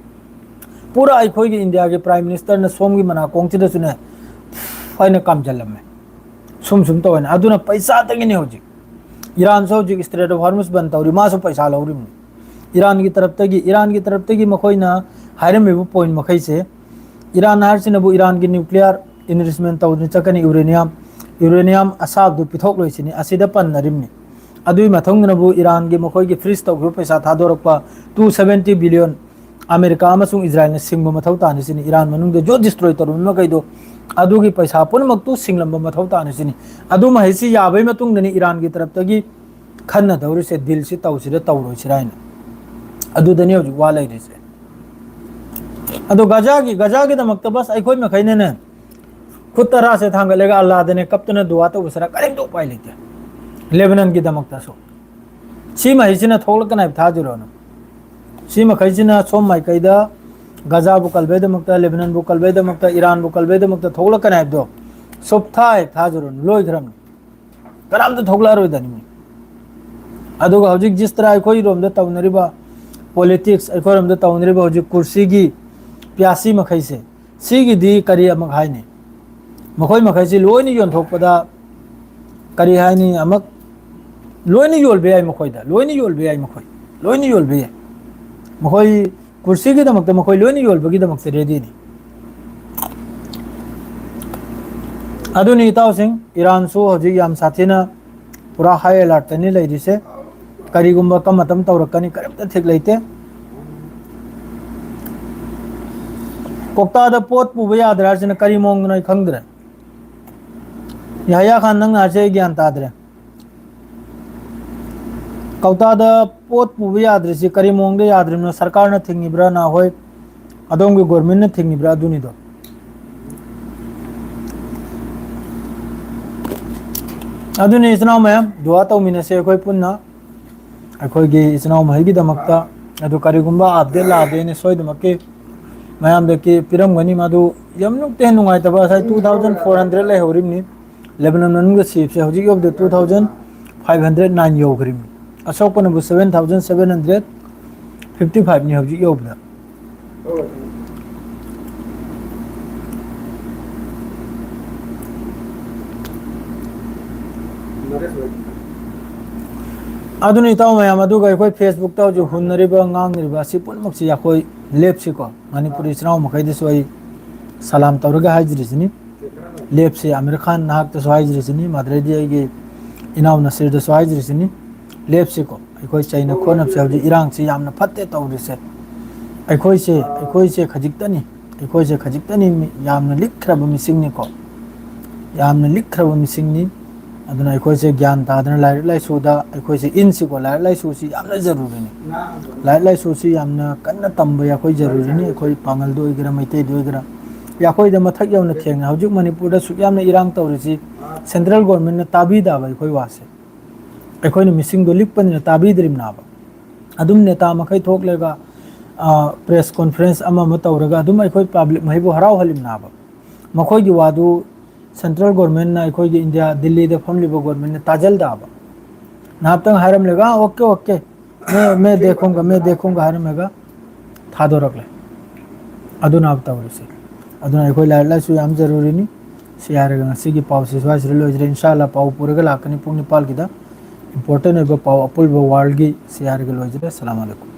ꯄꯨꯔꯥ ꯑꯩꯈꯣꯏꯒꯤ ꯏꯟꯗꯤꯌꯥꯒꯤ Prime Minister ꯅ ꯁꯣꯝꯒꯤ ꯃꯅꯥꯀꯣꯡꯁꯤꯗꯁꯨꯅꯦ ꯍꯥꯏꯅ ꯀꯥꯝꯖꯜꯂꯝꯃꯦ꯫ ꯁꯨꯝ ꯁꯨꯝ ꯇꯧꯋꯦꯅ꯫ ꯑꯗꯨꯅ ꯄꯩꯁꯥꯗꯒꯤꯅꯤ ꯍꯧꯖꯤꯛ꯫ ꯏꯔꯥꯟꯁꯨ ꯍꯧꯖꯤꯛ Strait of Hormuz ꯕꯟ ꯇꯧꯔꯤ, ꯃꯥꯁꯨ ꯄꯩꯁꯥ ꯂꯧꯔꯤꯕꯅꯤ꯫ ꯏꯔꯥꯟꯒꯤ ꯇꯔꯞꯇꯒꯤ, ꯏꯔꯥꯟꯒꯤ ꯇꯔꯞꯇꯒꯤ ꯃꯈꯣꯏꯅ ꯍꯥꯏꯔꯝꯃꯤꯕ point ꯃꯈꯩꯁꯦ, ꯏꯔꯥꯟ ꯍꯥꯏꯔꯤꯁꯤꯅꯕꯨ ꯏꯔꯥꯟꯒꯤ nuclear enrichment ꯇꯧꯗꯨꯅ ꯆꯠꯀꯅꯤ, uranium, uranium ꯑꯁꯥꯕꯗꯨ ꯄꯤꯊꯣꯛꯂꯣꯏꯁꯤꯅꯤ, ꯑꯁꯤꯗ ꯄꯟꯅꯔꯤꯕꯅꯤ꯫ ꯑꯗꯨꯒꯤ ꯃꯊꯪꯗꯅꯕꯨ ꯏꯔꯥꯟꯒꯤ ꯃꯈꯣꯏꯒꯤ freeze ꯇꯧꯈꯤꯕ ꯄꯩꯁꯥ ꯊꯥꯗꯣꯔꯛꯄ two seventy billion ꯑꯃꯦꯔꯤꯀꯥ ꯑꯃꯁꯨꯡ ꯏꯖꯔꯥꯏꯜꯅ ꯁꯤꯡꯕ ꯃꯊꯧ ꯇꯥꯅꯤ ꯁꯤꯅꯤ꯫ ꯏꯔꯥꯟ ꯃꯅꯨꯡꯗ ꯖꯣ destroy ꯇꯧꯔꯝꯕ ꯃꯈꯩꯗꯣ, ꯑꯗꯨꯒꯤ ꯄꯩꯁꯥ ꯄꯨꯝꯅꯃꯛꯇꯨ ꯁꯤꯡꯂꯝꯕ ꯃꯊꯧ ꯇꯥꯅꯤ ꯁꯤꯅꯤ꯫ ꯑꯗꯨ ꯃꯍꯩꯁꯤ ꯌꯥꯕꯩ ꯃꯇꯨꯡꯗꯅꯤ ꯏꯔꯥꯟꯒꯤ ꯇꯔꯞꯇꯒꯤ ꯈꯟꯅꯗꯧꯔꯤꯁꯦ, deal ꯁꯤ ꯇꯧꯁꯤꯔ ꯇꯧꯔꯣꯏꯁꯤꯔ ꯍꯥꯏꯅ꯫ ꯑꯗꯨꯗꯅꯤ ꯍꯧꯖꯤꯛ ꯋꯥ ꯂꯩꯔꯤꯁꯦ꯫ ꯑꯗꯣ ꯒꯖꯥꯒꯤ, ꯒꯖꯥꯒꯤꯗꯃꯛꯇ ꯕꯁ ꯑꯩꯈꯣꯏ ꯃꯈꯩꯅꯅꯦ ꯈꯨꯠ ꯇꯔꯥꯁꯦ ꯊꯥꯡꯒꯠꯂꯒ ꯑꯜꯂꯥꯗꯅꯦ ꯀꯞꯇꯅ ꯗꯨꯋꯥ ꯇꯧꯕ ꯁꯔꯥ ꯀꯔꯤꯝꯇ ꯎꯄꯥꯏ ꯂꯩꯇꯦ꯫ ꯂꯦꯕꯅꯟꯒꯤꯗꯃꯛꯇꯁꯨ ꯁꯤ ꯃꯍꯩꯁꯤꯅ ꯊꯣꯛꯂꯛꯀꯅꯤ ꯍꯥꯏꯕ ꯊꯥꯖꯔꯨꯔꯅꯨ꯫ ꯁꯤ ꯃꯈꯩꯁꯤꯅ ꯁꯣꯝ ꯃꯥꯏꯀꯩꯗ ꯒꯖꯥꯕꯨ ꯀꯜꯕꯩꯗꯃꯛꯇ, ꯂꯦꯕꯅꯟꯕꯨ ꯀꯜꯕꯩꯗꯃꯛꯇ, ꯏꯔꯥꯟꯕꯨ ꯀꯜꯕꯩꯗꯃꯛꯇ ꯊꯣꯛꯂꯛꯀꯅꯤ ꯍꯥꯏꯕꯗꯣ ꯁꯨꯞꯊꯥ ꯍꯦꯛ ꯊꯥꯖꯔꯨꯔꯅꯨ, ꯂꯣꯏꯈ꯭ꯔꯕꯅꯤ꯫ ꯀꯅꯥꯝꯇ ꯊꯣꯛꯂꯛꯑꯔꯣꯏꯗꯅꯤ꯫ ꯑꯗꯨꯒ ꯍꯧꯖꯤꯛ ꯖꯤꯁ ꯇꯔꯥ ꯑꯩꯈꯣꯏꯔꯣꯝꯗ ꯇꯧꯅꯔꯤꯕ politics, ꯑꯩꯈꯣꯏꯔꯣꯝꯗ ꯇꯧꯅꯔꯤꯕ ꯍꯧꯖꯤꯛ ꯀꯨꯔꯁꯤꯒꯤ ꯄꯤꯌꯥꯁꯤ ꯃꯈꯩꯁꯦ, ꯁꯤꯒꯤꯗꯤ ꯀꯔꯤ ꯑꯃꯨꯛ ꯍꯥꯏꯅꯤ? ꯃꯈꯣꯏ ꯃꯈꯩꯁꯤ ꯂꯣꯏꯅ ꯌꯣꯟꯊꯣꯛꯄꯗ ꯀꯔꯤ ꯍꯥꯏꯅꯤ? ꯑꯃꯨꯛ ꯂꯣꯏꯅ ꯌꯣꯜꯕ ꯌꯥꯏ ꯃꯈꯣꯏꯗ, ꯂꯣꯏꯅ ꯌꯣꯜꯕ ꯌꯥꯏ ꯃꯈꯣꯏ, ꯂꯣꯏꯅ ꯌꯣꯜꯕ ꯌꯥꯏ꯫ ꯃꯈꯣꯏ ꯀꯨꯔꯁꯤꯒꯤꯗꯃꯛꯇ ꯃꯈꯣꯏ ꯂꯣꯏꯅ ꯌꯣꯜꯕꯒꯤꯗꯃꯛꯇ ready ꯅꯤ꯫ ꯑꯗꯨꯅꯤ ꯏꯇꯥꯎꯁꯤꯡ, ꯏꯔꯥꯟꯁꯨ ꯍꯧꯖꯤꯛ ꯌꯥꯝ ꯁꯥꯊꯤꯅ ꯄꯨꯔꯥ high alert ꯇꯅꯤ ꯂꯩꯔꯤꯁꯦ꯫ ꯀꯔꯤꯒꯨꯝꯕ ꯀꯔꯝꯕ ꯃꯇꯝ ꯇꯧꯔꯛꯀꯅꯤ ꯀꯔꯤꯝꯇ ꯊꯤꯛ ꯂꯩꯇꯦ꯫ ꯀꯣꯛꯇꯥꯗ ꯄꯣꯠ ꯄꯨꯕ ꯌꯥꯗ꯭ꯔꯦ ꯍꯥꯏꯁꯤꯅ ꯀꯔꯤ ꯃꯑꯣꯡꯗꯅꯣ ꯑꯩ ꯈꯪꯗ꯭ꯔꯦ꯫ ꯌꯥꯍꯌꯥ ꯈꯥꯟ, ꯅꯪꯅ ꯍꯥꯏꯁꯦ ꯑꯩ ꯒ꯭ꯌꯥꯟ ꯇꯥꯗ꯭ꯔꯦ꯫ ꯀꯧꯇꯥꯗ ꯄꯣꯠ ꯄꯨꯕ ꯌꯥꯗ꯭ꯔꯤꯁꯤ ꯀꯔꯤ ꯃꯑꯣꯡꯗ ꯌꯥꯗ꯭ꯔꯤꯕꯅꯣ? ꯁꯔꯀꯥꯔꯅ ꯊꯤꯡꯉꯤꯕ꯭ꯔꯥ, ꯅꯍꯣꯏ ꯑꯗꯣꯝꯒꯤ government ꯅ ꯊꯤꯡꯉꯤꯕ꯭ꯔꯥ? ꯑꯗꯨꯅꯤꯗꯣ꯫ ꯑꯗꯨꯅꯤ, ꯏꯆꯤꯟ ꯏꯅꯥꯎ ꯃꯌꯥꯝ, ꯗꯨꯋꯥ ꯇꯧꯃꯤꯟꯅꯁꯦ ꯑꯩꯈꯣꯏ ꯄꯨꯟꯅ, ꯑꯩꯈꯣꯏꯒꯤ ꯏꯆꯤꯟ ꯏꯅꯥꯎ ꯃꯈꯩꯒꯤꯗꯃꯛꯇ꯫ ꯑꯗꯨ ꯀꯔꯤꯒꯨꯝꯕ ꯑꯞꯗꯦꯠ ꯂꯥꯛꯑꯗꯤ ꯑꯩꯅ ꯁꯣꯏꯗꯃꯛꯀꯤ ꯃꯌꯥꯝꯗ ꯀꯤ-, ꯄꯤꯔꯝꯒꯅꯤ꯫ ꯃꯗꯨ ꯌꯥꯝꯅ ꯅꯨꯡꯉꯥꯏꯇꯕ, ꯉꯁꯥꯏ two thousand four hundred ꯂꯩꯍꯧꯔꯤꯕꯅꯤ꯫ ꯂꯦꯕꯅꯟ ꯃꯅꯨꯡꯗ ꯁꯦꯞꯁꯦ ꯍꯧꯖꯤꯛ ꯌꯧꯕꯗ two thousand five hundred nine ꯌꯧꯈ꯭ꯔꯤꯕꯅꯤ꯫ ꯑꯁꯣꯛꯄꯅꯕꯨ seven thousand seven hundred fifty fiveꯅꯤ ꯍꯧꯖꯤꯛ ꯌꯧꯕꯗ꯫ ꯑꯗꯨꯅ ꯏꯇꯥꯎ ꯃꯌꯥꯝ, ꯑꯗꯨꯒ ꯑꯩꯈꯣꯏ Facebookꯇ ꯍꯧꯖꯤꯛ ꯍꯨꯟꯅꯔꯤꯕ, ꯉꯥꯡꯅꯔꯤꯕ ꯑꯁꯤ ꯄꯨꯝꯅꯃꯛꯁꯤ ꯑꯩꯈꯣꯏ ꯂꯦꯞꯁꯤꯀꯣ꯫ ꯃꯅꯤꯄꯨꯔꯤ ꯏꯆꯤꯟ ꯏꯅꯥꯎ ꯃꯈꯩꯗꯁꯨ ꯑꯩ ꯁꯂꯥꯝ ꯇꯧꯔꯒ ꯍꯥꯏꯖꯔꯤꯁꯤꯅꯤ꯫ ꯂꯦꯞꯁꯤ꯫ ꯑꯃꯤꯔ ꯈꯥꯟ ꯅꯍꯥꯛꯇꯁꯨ ꯍꯥꯏꯖꯔꯤꯁꯤꯅꯤ, ꯃꯗꯨꯗꯩꯗꯤ ꯑꯩꯒꯤ ꯏꯅꯥꯎ ꯅꯁꯤꯔꯗꯁꯨ ꯍꯥꯏꯖꯔꯤꯁꯤꯅꯤ꯫ ꯂꯦꯞꯁꯤꯀꯣ꯫ ꯑꯩꯈꯣꯏ ꯆꯩꯅ ꯈꯣꯠꯅꯕꯁꯦ ꯍꯧꯖꯤꯛ ꯏꯔꯥꯡꯁꯤ ꯌꯥꯝꯅ ꯐꯠꯇꯦ ꯇꯧꯔꯤꯁꯦ꯫ ꯑꯩꯈꯣꯏꯁꯦ, ꯑꯩꯈꯣꯏꯁꯦ ꯈꯖꯤꯛꯇꯅꯤ, ꯑꯩꯈꯣꯏꯁꯦ ꯈꯖꯤꯛꯇꯅꯤ, ꯃꯤ-, ꯌꯥꯝꯅ ꯂꯤꯛꯈ꯭ꯔꯕ ꯃꯤꯁꯤꯡꯅꯤꯀꯣ, ꯌꯥꯝꯅ ꯂꯤꯛꯈ꯭ꯔꯕ ꯃꯤꯁꯤꯡꯅꯤ꯫ ꯑꯗꯨꯅ ꯑꯩꯈꯣꯏꯁꯦ ꯒ꯭ꯌꯥꯟ ꯇꯥꯗꯅ ꯂꯥꯏꯔꯤꯛ ꯂꯥꯏꯁꯨꯗ ꯑꯩꯈꯣꯏꯁꯦ ꯏꯟꯁꯤꯀꯣ꯫ ꯂꯥꯏꯔꯤꯛ ꯂꯥꯏꯁꯨꯁꯤ ꯌꯥꯝꯅ ꯖꯔꯨꯔꯤꯅꯤ꯫ ꯂꯥꯏꯔꯤꯛ ꯂꯥꯏꯁꯨꯁꯤ ꯌꯥꯝꯅ ꯀꯟꯅ ꯇꯝꯕ ꯑꯩꯈꯣꯏ ꯖꯔꯨꯔꯤꯅꯤ, ꯑꯩꯈꯣꯏ ꯄꯥꯉꯜꯗ ꯑꯣꯏꯒꯦꯔꯥ, ꯃꯩꯇꯩꯗ ꯑꯣꯏꯒꯦꯔꯥ꯫ ꯑꯩꯈꯣꯏꯗ ꯃꯊꯛ ꯌꯧꯅ ꯊꯦꯡꯅ ꯍꯧꯖꯤꯛ ꯃꯅꯤꯄꯨꯔꯗ ꯁꯨꯛ ꯌꯥꯝꯅ ꯏꯔꯥꯡ ꯇꯧꯔꯤꯁꯤ, ꯁꯦꯟꯇ꯭ꯔꯦꯜ ꯒꯣꯔꯃꯦꯟꯅ ꯇꯥꯕꯤꯗꯕ ꯑꯩꯈꯣꯏ ꯋꯥꯁꯦ꯫ ꯑꯩꯈꯣꯏꯅ ꯃꯤꯁꯤꯡꯗꯣ ꯂꯤꯛꯄꯅꯤꯅ ꯇꯥꯕꯤꯗ꯭ꯔꯤꯕꯅꯦꯕ꯫ ꯑꯗꯨꯝ ꯅꯦꯇꯥ ꯃꯈꯩ ꯊꯣꯛꯂꯒ, ꯑ, ꯄ꯭ꯔꯦꯁ ꯀꯣꯟꯐ꯭ꯔꯦꯟꯁ ꯑꯃ ꯑꯃ ꯇꯧꯔꯒ ꯑꯗꯨꯝ ꯑꯩꯈꯣꯏ ꯄꯕ꯭ꯂꯤꯛ ꯃꯈꯩꯕꯨ ꯍꯔꯥꯎꯍꯜꯂꯤꯕꯅꯦꯕ꯫ ꯃꯈꯣꯏꯒꯤ ꯋꯥꯗꯨ ꯁꯦꯟꯇ꯭ꯔꯦꯜ ꯒꯣꯔꯃꯦꯟꯅ ꯑꯩꯈꯣꯏꯒꯤ ꯏꯟꯗꯤꯌꯥ, ꯗꯤꯜꯂꯤꯗ ꯐꯝꯂꯤꯕ ꯒꯣꯔꯃꯦꯟꯅ ꯇꯥꯖꯜꯗꯕ꯫ ꯉꯥꯏꯍꯥꯛꯇꯪ ꯍꯥꯏꯔꯝꯂꯒ, "ꯑꯥ, ꯑꯣꯀꯦ, ꯑꯣꯀꯦ, ꯃꯦ, ꯃꯦ ꯗꯦꯈꯨꯡꯒ, ꯃꯦ ꯗꯦꯈꯨꯡꯒ" ꯍꯥꯏꯔꯝꯃꯒ ꯊꯥꯗꯣꯔꯛꯂꯦ꯫ ꯑꯗꯨꯅ ꯇꯧꯔꯤꯁꯦ꯫ ꯑꯗꯨꯅ ꯑꯩꯈꯣꯏ ꯂꯥꯏꯔꯤꯛ ꯂꯥꯏꯁꯨ ꯌꯥꯝ ꯖꯔꯨꯔꯤꯅꯤ꯫ ꯁꯤ ꯍꯥꯏꯔꯒ ꯉꯁꯤꯒꯤ ꯄꯥꯎꯁꯤ ꯁ꯭ꯋꯥꯏꯁꯤꯗ ꯂꯣꯏꯖꯔꯦ꯫ ꯏꯟꯁꯥ ꯑꯜꯂꯥ ꯄꯥꯎ ꯄꯨꯔꯒ ꯂꯥꯛꯀꯅꯤ ꯄꯨꯡ ꯅꯤꯄꯥꯜꯒꯤꯗ꯫ ꯏꯝꯄꯣꯔꯇꯦꯟ ꯑꯣꯏꯕ ꯄꯥꯎ ꯑꯄꯨꯟꯕ ꯋꯥꯔꯜꯒꯤ꯫ ꯁꯤ ꯍꯥꯏꯔꯒ ꯂꯣꯏꯖꯔꯦ꯫ ꯑꯁꯂꯥꯃꯨ ꯑꯂꯥꯏꯀꯨꯝ꯫